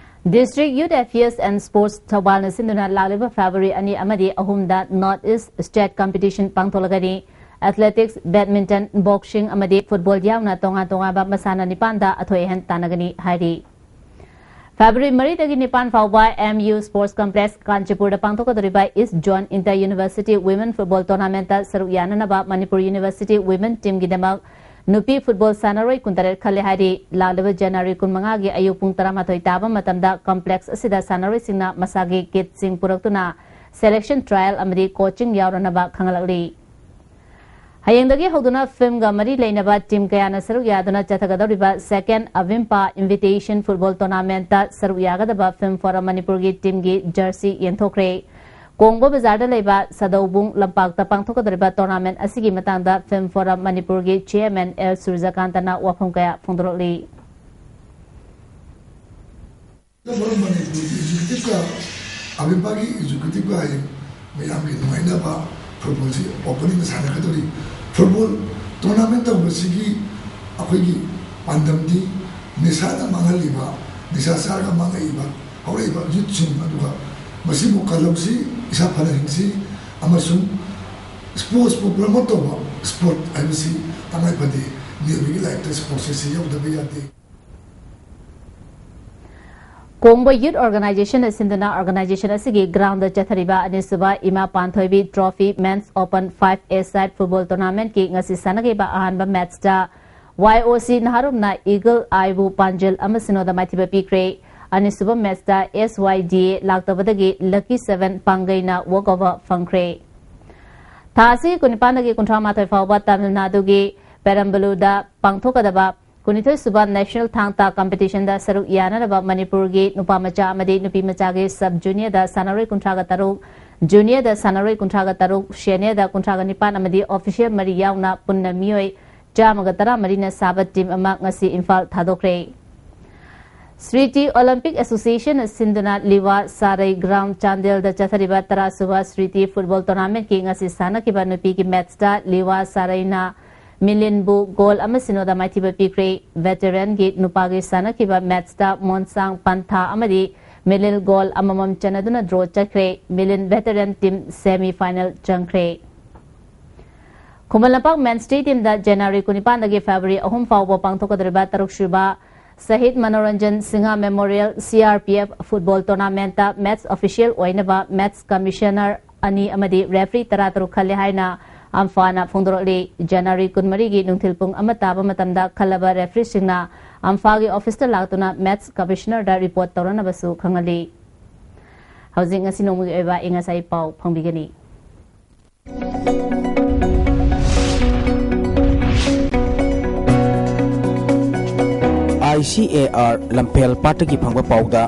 District Youth Affairs and Sports ꯊꯧꯕꯥꯜꯅ ꯁꯤꯟꯗꯨꯅ ꯂꯥꯛꯂꯤꯕ ꯐꯦꯕ꯭ꯔꯨꯋꯥꯔꯤ ꯑꯅꯤ ꯑꯃꯗꯤ ꯑꯍꯨꯝꯗ North East State Competition ꯄꯥꯡꯊꯣꯛꯂꯒꯅꯤ꯫ ꯑꯦꯊꯂꯦꯇꯤꯛꯁ, ꯕꯦꯗꯃꯤꯟꯇꯟ, ꯕꯣꯛꯁꯤꯡ ꯑꯃꯗꯤ ꯐꯨꯠꯕꯣꯜ ꯌꯥꯎꯅ ꯇꯣꯉꯥꯟ ꯇꯣꯉꯥꯟꯕ ꯃꯁꯥꯟꯅ ꯅꯤꯄꯥꯟꯗ ꯑꯊꯣꯏ ꯑꯍꯦꯟ ꯇꯥꯟꯅꯒꯅꯤ ꯍꯥꯏꯔꯤ꯫ ꯐꯦꯕ꯭ꯔꯨꯋꯥꯔꯤ ꯃꯔꯤꯗꯒꯤ ꯅꯤꯄꯥꯟ ꯐꯥꯎꯕ ꯑꯦꯝ ꯌꯨ ꯁ꯭ꯄꯣꯔꯠꯁ ꯀꯝꯄ꯭ꯂꯦꯛꯁ ꯀꯥꯟꯆꯤꯄꯨꯔꯗ ꯄꯥꯡꯊꯣꯛꯀꯗꯧꯔꯤꯕ east zone inter university women football ꯇꯣꯔꯅꯥꯃꯦꯟꯠꯇ ꯁꯔꯨꯛ ꯌꯥꯅꯅꯕ ꯃꯅꯤꯄꯨꯔ ꯌꯨꯅꯤꯚꯔꯁꯤꯇꯤ ꯋꯤꯃꯦꯟ ꯇꯤꯝꯒꯤꯗꯃꯛ ꯅꯨꯄꯤ ꯐꯨꯠꯕꯣꯜ ꯁꯥꯟꯅꯔꯣꯏ ꯀꯨꯟꯇꯔꯦꯠ ꯈꯜꯂꯦ ꯍꯥꯏꯔꯤ꯫ ꯂꯥꯛꯂꯤꯕ ꯖꯅꯋꯥꯔꯤ ꯀꯨꯟꯃꯉꯥꯒꯤ ꯑꯌꯨꯛ ꯄꯨꯡ ꯇꯔꯥꯃꯥꯊꯣꯏ ꯇꯥꯕ ꯃꯇꯝꯗ ꯀꯝꯄ꯭ꯂꯦꯛꯁ ꯑꯁꯤꯗ ꯁꯥꯟꯅꯔꯣꯏꯁꯤꯡꯅ ꯃꯁꯥꯒꯤ ꯀꯤꯠꯁꯤꯡ ꯄꯨꯔꯛꯇꯨꯅ ꯁꯦꯂꯦꯛꯁꯟ ꯇ꯭ꯔꯥꯌꯦꯜ ꯑꯃꯗꯤ ꯀꯣꯆꯤꯡ ꯌꯥꯎꯔꯅꯕ ꯈꯪꯍꯜꯂꯛꯂꯤ꯫ ꯍꯌꯦꯡꯗꯒꯤ ꯍꯧꯗꯨꯅ ꯐꯤꯜꯝꯒ ꯃꯔꯤ ꯂꯩꯅꯕ ꯇꯤꯝ ꯀꯌꯥꯅ ꯁꯔꯨꯛ ꯌꯥꯗꯨꯅ ꯆꯠꯊꯒꯗꯧꯔꯤꯕ ꯁꯦꯀꯦꯟ ꯑꯚꯤꯝꯄꯥ ꯏꯟꯚꯤꯇꯦꯁꯟ ꯐꯨꯠꯕꯣꯜ ꯇꯣꯔꯅꯥꯃꯦꯟꯠꯇ ꯁꯔꯨꯛ ꯌꯥꯒꯗꯕ ꯐꯤꯜꯝ ꯐꯣꯔꯝ ꯃꯅꯤꯄꯨꯔꯒꯤ ꯇꯤꯝꯒꯤ ꯖꯔꯁꯤ ꯌꯦꯟꯊꯣꯛꯈ꯭ꯔꯦ꯫ ꯀꯣꯡꯕ ꯕꯖꯥꯔꯗ ꯂꯩꯕ ꯁꯥꯗꯧꯕꯨꯡ ꯂꯝꯄꯥꯛꯇ ꯄꯥꯡꯊꯣꯛꯀꯗꯧꯔꯤꯕ ꯇꯣꯔꯅꯥꯃꯦꯟꯠ ꯑꯁꯤꯒꯤ ꯃꯇꯥꯡꯗ ꯐꯤꯜꯝ ꯐꯣꯔꯝ ꯃꯅꯤꯄꯨꯔꯒꯤ ꯆꯤꯌꯔꯃꯦꯟ ꯑꯦꯜ ꯁꯨꯔꯖꯀꯥꯟꯇꯅ ꯋꯥꯐꯝ ꯀꯌꯥ ꯐꯣꯡꯗꯣꯔꯛꯂꯤ꯫ ꯃꯔꯨꯞ ꯃꯅꯤꯄꯨꯔꯒꯤ ꯑꯦꯛꯖꯤꯀ꯭ꯌꯨꯇꯤꯚꯀ ꯑꯕꯤꯝꯄꯥꯒꯤ ꯑꯦꯛꯖꯤꯀ꯭ꯌꯨꯇꯤꯚꯀ ꯍꯌꯦꯡ ꯃꯌꯥꯝꯒꯤ ꯅꯨꯡꯉꯥꯏꯅꯕ ꯐꯨꯠꯕꯣꯜꯁꯤ ꯑꯣꯄꯅꯤꯡꯗ ꯁꯥꯟꯅꯒꯗꯧꯔꯤ꯫ ꯐꯨꯠꯕꯣꯜ ꯇꯣꯔꯅꯥꯃꯦꯟꯠ ꯇꯧꯕꯁꯤꯒꯤ ꯑꯩꯈꯣꯏꯒꯤ ꯄꯥꯟꯗꯝꯗꯤ ꯅꯤꯁꯥꯅ ꯃꯥꯡꯍꯜꯂꯤꯕ, ꯅꯤꯁꯥ ꯆꯥꯔꯒ ꯃꯥꯡꯉꯛꯏꯕ ꯍꯧꯔꯛꯏꯕ ꯌꯨꯠꯁꯤꯡ, ꯑꯗꯨꯒ ꯃꯁꯤꯕꯨ ꯀꯜꯍꯧꯁꯤ, ꯏꯁꯥ ꯐꯅ ꯍꯤꯡꯁꯤ, ꯑꯃꯁꯨꯡ ꯁ꯭ꯄꯣꯔꯠꯁꯄꯨ ꯄ꯭ꯔꯃꯣꯠ ꯇꯧꯕ, ꯁ꯭ꯄꯣꯔꯠ ꯍꯥꯏꯕꯁꯤ ꯇꯉꯥꯏ ꯐꯗꯦ꯫ ꯃꯤꯑꯣꯏꯕꯒꯤ ꯂꯥꯏꯐꯇ ꯁ꯭ꯄꯣꯔꯠꯁ ꯑꯁꯤ ꯌꯥꯎꯗꯕ ꯌꯥꯗꯦ꯫ ꯀꯣꯡꯕ ꯌꯨꯠ ꯑꯣꯔꯒꯅꯥꯏꯖꯦꯁꯟꯅ ꯁꯤꯟꯗꯨꯅ ꯑꯣꯔꯒꯅꯥꯏꯖꯦꯁꯟ ꯑꯁꯤꯒꯤ ꯒ꯭ꯔꯥꯎꯟꯗ ꯆꯠꯊꯔꯤꯕ ꯑꯅꯤꯁꯨꯕ ꯏꯃꯥ ꯄꯥꯟꯊꯣꯏꯕꯤ ꯇ꯭ꯔꯣꯐꯤ ꯃꯦꯟꯁ ꯑꯣꯄꯟ ꯐꯥꯏꯚ ꯑꯦ ꯁꯥꯏꯠ ꯐꯨꯠꯕꯣꯜ ꯇꯣꯔꯅꯥꯃꯦꯟꯠꯀꯤ ꯉꯁꯤ ꯁꯥꯟꯅꯈꯤꯕ ꯑꯍꯥꯟꯕ ꯃꯦꯠꯆꯇ ꯋꯥꯏ ꯑꯣ ꯁꯤ ꯅꯍꯥꯔꯣꯝꯅ ꯏꯒꯜ ꯑꯥꯏꯕꯨ ꯄꯥꯟꯖꯜ ꯑꯃ ꯁꯤꯅꯣꯗ ꯃꯥꯏꯊꯤꯕ ꯄꯤꯈ꯭ꯔꯦ꯫ ꯑꯅꯤꯁꯨꯕ ꯃꯦꯠꯆꯇ ꯑꯦꯁ ꯋꯥꯏ ꯗꯤ ꯑꯦ ꯂꯥꯛꯇꯕꯗꯒꯤ ꯂꯛꯀꯤ ꯁꯚꯦꯟ ꯄꯥꯡꯒꯩꯅ ꯋꯥꯛ ꯑꯣꯚꯔ ꯐꯪꯈ꯭ꯔꯦ꯫ ꯊꯥ ꯑꯁꯤꯒꯤ ꯀꯨꯟꯅꯤꯄꯥꯟꯗꯒꯤ ꯀꯨꯟꯊ꯭ꯔꯥꯃꯥꯊꯣꯏ ꯐꯥꯎꯕ ꯇꯥꯃꯤꯜ ꯅꯥꯗꯨꯒꯤ ꯄꯦꯔꯝꯕꯂꯨꯔꯗ ꯄꯥꯡꯊꯣꯛꯀꯗꯕ ꯀꯨꯟꯅꯤꯊꯣꯏ ꯁꯨꯕ ꯅꯦꯁꯅꯦꯜ ꯊꯥꯡ ꯇꯥ ꯀꯝꯄꯤꯇꯤꯁꯟꯗ ꯁꯔꯨꯛ ꯌꯥꯅꯅꯕ ꯃꯅꯤꯄꯨꯔꯒꯤ ꯅꯨꯄꯥ ꯃꯆꯥ ꯑꯃꯗꯤ ꯅꯨꯄꯤ ꯃꯆꯥꯒꯤ ꯁꯕ ꯖꯨꯅꯤꯌꯔꯗ ꯁꯥꯟꯅꯔꯣꯏ ꯀꯨꯟꯊ꯭ꯔꯥꯒ ꯇꯔꯨꯛ, ꯖꯨꯅꯤꯌꯔꯗ ꯁꯥꯟꯅꯔꯣꯏ ꯀꯨꯟꯊ꯭ꯔꯥꯒ ꯇꯔꯨꯛ, ꯁꯦꯅꯤꯌꯔꯗ ꯀꯨꯟꯊ꯭ꯔꯥꯒ ꯅꯤꯄꯥꯟ ꯑꯃꯗꯤ ꯑꯣꯐꯤꯁꯤꯌꯦꯜ ꯃꯔꯤ ꯌꯥꯎꯅ ꯄꯨꯟꯅ ꯃꯤꯑꯣꯏ ꯆꯥꯝꯃꯒ ꯇꯔꯥꯃꯔꯤꯅ ꯁꯥꯕ ꯇꯤꯝ ꯑꯃ ꯉꯁꯤ ꯏꯝꯐꯥꯜ ꯊꯥꯗꯣꯛꯈ꯭ꯔꯦ꯫ ꯁ꯭ꯔꯤꯇꯤ ꯑꯣꯂꯤꯝꯄꯤꯛ ꯑꯦꯁꯣꯁꯤꯌꯦꯁꯟꯅ ꯁꯤꯟꯗꯨꯅ ꯂꯤꯋꯥ ꯁꯥꯔꯩ ꯒ꯭ꯔꯥꯎꯟ ꯆꯥꯟꯗꯦꯜꯗ ꯆꯠꯊꯔꯤꯕ ꯇꯔꯥꯁꯨꯕ ꯁ꯭ꯔꯤꯇꯤ ꯐꯨꯠꯕꯣꯜ ꯇꯣꯔꯅꯥꯃꯦꯟꯠꯀꯤ ꯉꯁꯤ ꯁꯥꯟꯅꯈꯤꯕ ꯅꯨꯄꯤꯒꯤ ꯃꯦꯠꯆꯇ ꯂꯤꯋꯥ ꯁꯥꯔꯩꯅ ꯃꯤꯂꯤꯟꯕꯨ ꯒꯣꯜ ꯑꯃ ꯁꯤꯅꯣꯗ ꯃꯥꯏꯊꯤꯕ ꯄꯤꯈ꯭ꯔꯦ꯫ ꯚꯦꯇꯦꯔꯟꯒꯤ ꯅꯨꯄꯥꯒꯤ ꯁꯥꯟꯅꯈꯤꯕ ꯃꯦꯠꯆꯇ ꯃꯣꯟꯁꯥꯡ ꯄꯟꯊꯥ ꯑꯃꯗꯤ ꯃꯤꯂꯤꯟ ꯒꯣꯜ ꯑꯃꯃꯝ ꯆꯟꯅꯗꯨꯅ ꯗ꯭ꯔꯣ ꯆꯠꯈ꯭ꯔꯦ꯫ ꯃꯤꯂꯤꯟ ꯚꯦꯇꯦꯔꯟ ꯇꯤꯝ ꯁꯦꯃꯤ ꯐꯥꯏꯅꯦꯜ ꯆꯪꯈ꯭ꯔꯦ꯫ ꯈꯨꯃꯟ ꯂꯝꯄꯥꯛ ꯃꯦꯟ ꯁ꯭ꯇꯦꯗꯤꯌꯝꯗ ꯖꯅꯋꯥꯔꯤ ꯀꯨꯟꯅꯤꯄꯥꯟꯗꯒꯤ ꯐꯦꯕ꯭ꯔꯨꯋꯥꯔꯤ ꯑꯍꯨꯝ ꯐꯥꯎꯕ ꯄꯥꯡꯊꯣꯛꯀꯗꯧꯔꯤꯕ ꯇꯔꯨꯛꯁꯨꯕ Shaheed Manoranjan Singha memorial C R P F football ꯇꯣꯔꯅꯥꯃꯦꯟꯠꯇ ꯃꯦꯠꯆ ꯑꯣꯐꯤꯁꯤꯌꯦꯜ ꯑꯣꯏꯅꯕ ꯃꯦꯠꯆ ꯀꯃꯤꯁꯅꯔ ꯑꯅꯤ ꯑꯃꯗꯤ ꯔꯦꯐ꯭ꯔꯤ ꯇꯔꯥꯇꯔꯨꯛ ꯈꯜꯂꯦ ꯍꯥꯏꯅ ꯑꯝꯐꯥꯅ ꯐꯣꯡꯗꯣꯔꯛꯂꯤ꯫ ꯖꯅꯋꯥꯔꯤ ꯀꯨꯟꯃꯔꯤꯒꯤ ꯅꯨꯡꯊꯤꯜ ꯄꯨꯡ ꯑꯃ ꯇꯥꯕ ꯃꯇꯝꯗ ꯈꯜꯂꯕ ꯔꯦꯐ꯭ꯔꯤꯁꯤꯡꯅ ꯑꯝꯐꯥꯒꯤ ꯑꯣꯐꯤꯁꯇ ꯂꯥꯛꯇꯨꯅ ꯃꯦꯠꯆ ꯀꯃꯤꯁꯅꯔꯗ ꯔꯤꯄꯣꯔꯠ ꯇꯧꯔꯅꯕꯁꯨ ꯈꯪꯍꯜꯂꯤ꯫ ꯍꯧꯖꯤꯛ ꯉꯁꯤ ꯅꯣꯡꯃꯒꯤ ꯑꯣꯏꯕ ꯑꯏꯪ ꯑꯁꯥꯒꯤ ꯄꯥꯎ ꯐꯪꯕꯤꯒꯅꯤ꯫ ꯑꯥꯏ ꯁꯤ ꯑꯦ ꯑꯥꯔ ꯂꯝꯐꯦꯜ ꯄꯥꯠꯇꯒꯤ ꯐꯪꯕ ꯄꯥꯎꯗ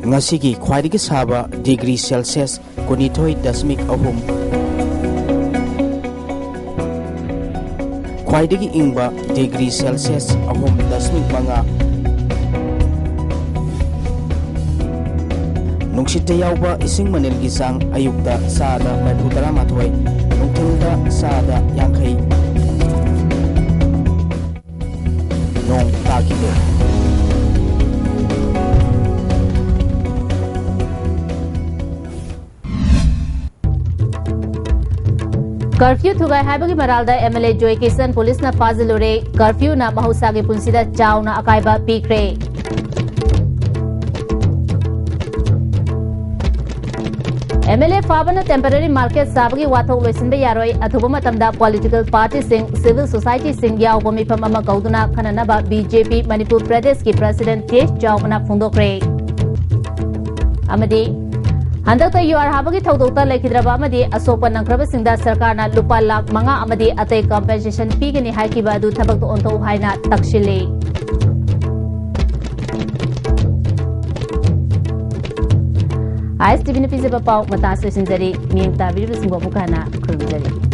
ꯉꯁꯤꯒꯤ ꯈ꯭ꯋꯥꯏꯗꯒꯤ ꯁꯥꯕ ꯗꯤꯒ꯭ꯔꯤ ꯁꯦꯜꯁꯤꯌꯁ ꯀꯨꯟꯅꯤꯊꯣꯏ ꯗꯁꯃꯤꯛ ꯑꯍꯨꯝ, ꯈ꯭ꯋꯥꯏꯗꯒꯤ ꯏꯪꯕ ꯗꯤꯒ꯭ꯔꯤ ꯁꯦꯜꯁꯤꯌꯁ ꯑꯍꯨꯝ ꯗꯁꯃꯤꯛ ꯃꯉꯥ, ꯅꯨꯡꯁꯤꯠꯇ ꯌꯥꯎꯕ ꯏꯁꯤꯡ ꯃꯅꯤꯜꯒꯤ ꯆꯥꯡ ꯑꯌꯨꯛꯇ ꯆꯥꯗ ꯃꯔꯤꯐꯨ ꯇꯔꯥꯃꯥꯊꯣꯏ, ꯅꯨꯡꯊꯤꯜꯗ ꯆꯥꯗ ꯌꯥꯡꯈꯩ꯫ ꯅꯣꯡ ꯇꯥꯈꯤꯗꯦ꯫ ꯀꯔꯐ꯭ꯌꯨ ꯊꯨꯒꯥꯏ ꯍꯥꯏꯕꯒꯤ ꯃꯔꯥꯜꯗ ꯑꯦꯝ ꯑꯦꯜ ꯑꯦ ꯖꯣꯏ ꯀꯤꯁꯟ ꯄꯨꯂꯤꯁꯅ ꯐꯥꯖꯤꯜꯂꯨꯔꯦ꯫ ꯀꯔꯐ꯭ꯌꯨꯅ ꯃꯍꯧꯁꯥꯒꯤ ꯄꯨꯟꯁꯤꯗ ꯆꯥꯎꯅ ꯑꯀꯥꯏꯕ ꯄꯤꯈ꯭ꯔꯦ꯫ ꯑꯦꯝ ꯑꯦꯜ ꯑꯦ ꯐꯥꯕꯅ ꯇꯦꯝꯄꯔꯦꯔꯤ ꯃꯥꯔꯀꯦꯠ ꯁꯥꯕꯒꯤ ꯋꯥꯊꯣꯛ ꯂꯣꯏꯁꯤꯟꯕ ꯌꯥꯔꯣꯏ꯫ ꯑꯊꯨꯕ ꯃꯇꯝꯗ ꯄꯣꯂꯤꯇꯤꯀꯦꯜ ꯄꯥꯔꯇꯤꯁꯤꯡ, ꯁꯤꯚꯤꯜ ꯁꯣꯁꯥꯏꯇꯤꯁꯤꯡ ꯌꯥꯎꯕ ꯃꯤꯐꯝ ꯑꯃ ꯀꯧꯗꯨꯅ ꯈꯟꯅꯅꯕ ꯕꯤ ꯖꯦ ꯄꯤ ꯃꯅꯤꯄꯨꯔ ꯄ꯭ꯔꯗꯦꯁꯀꯤ ꯄ꯭ꯔꯁꯤꯗꯦꯟꯠ ꯇꯦꯖ ꯆꯥꯎꯕꯅ ꯐꯣꯡꯗꯣꯛꯈ꯭ꯔꯦ꯫ ꯑꯃꯗꯤ ꯍꯟꯗꯛꯇ ꯌꯨ ꯑꯥꯔ ꯍꯥꯕꯒꯤ ꯊꯧꯗꯣꯛꯇ ꯂꯩꯈꯤꯗ꯭ꯔꯕ ꯑꯃꯗꯤ ꯑꯁꯣꯛꯄ ꯅꯪꯈ꯭ꯔꯕꯁꯤꯡꯗ ꯁꯔꯀꯥꯔꯅ ꯂꯨꯄꯥ ꯂꯥꯈ ꯃꯉꯥ ꯑꯃꯗꯤ ꯑꯇꯩ ꯀꯝꯄꯦꯟꯁꯦꯁꯟ ꯄꯤꯒꯅꯤ ꯍꯥꯏꯈꯤꯕ ꯑꯗꯨ ꯊꯕꯛꯇ ꯑꯣꯟꯊꯣꯛꯎ ꯍꯥꯏꯅ ꯇꯛꯁꯤꯜꯂꯤ꯫ ꯑꯥꯏ ꯑꯦꯁ ꯇꯤ ꯚꯤꯅ ꯄꯤꯖꯕ ꯄꯥꯎ ꯃꯇꯥꯡ ꯑꯁꯤꯗ ꯂꯣꯏꯁꯤꯟꯖꯔꯤ꯫ ꯃꯤꯠꯌꯦꯡ ꯇꯥꯕꯤꯔꯤꯕꯁꯤꯡꯕꯨ ꯑꯃꯨꯛ ꯍꯟꯅ ꯈꯨꯔꯨꯝꯖꯔꯤ꯫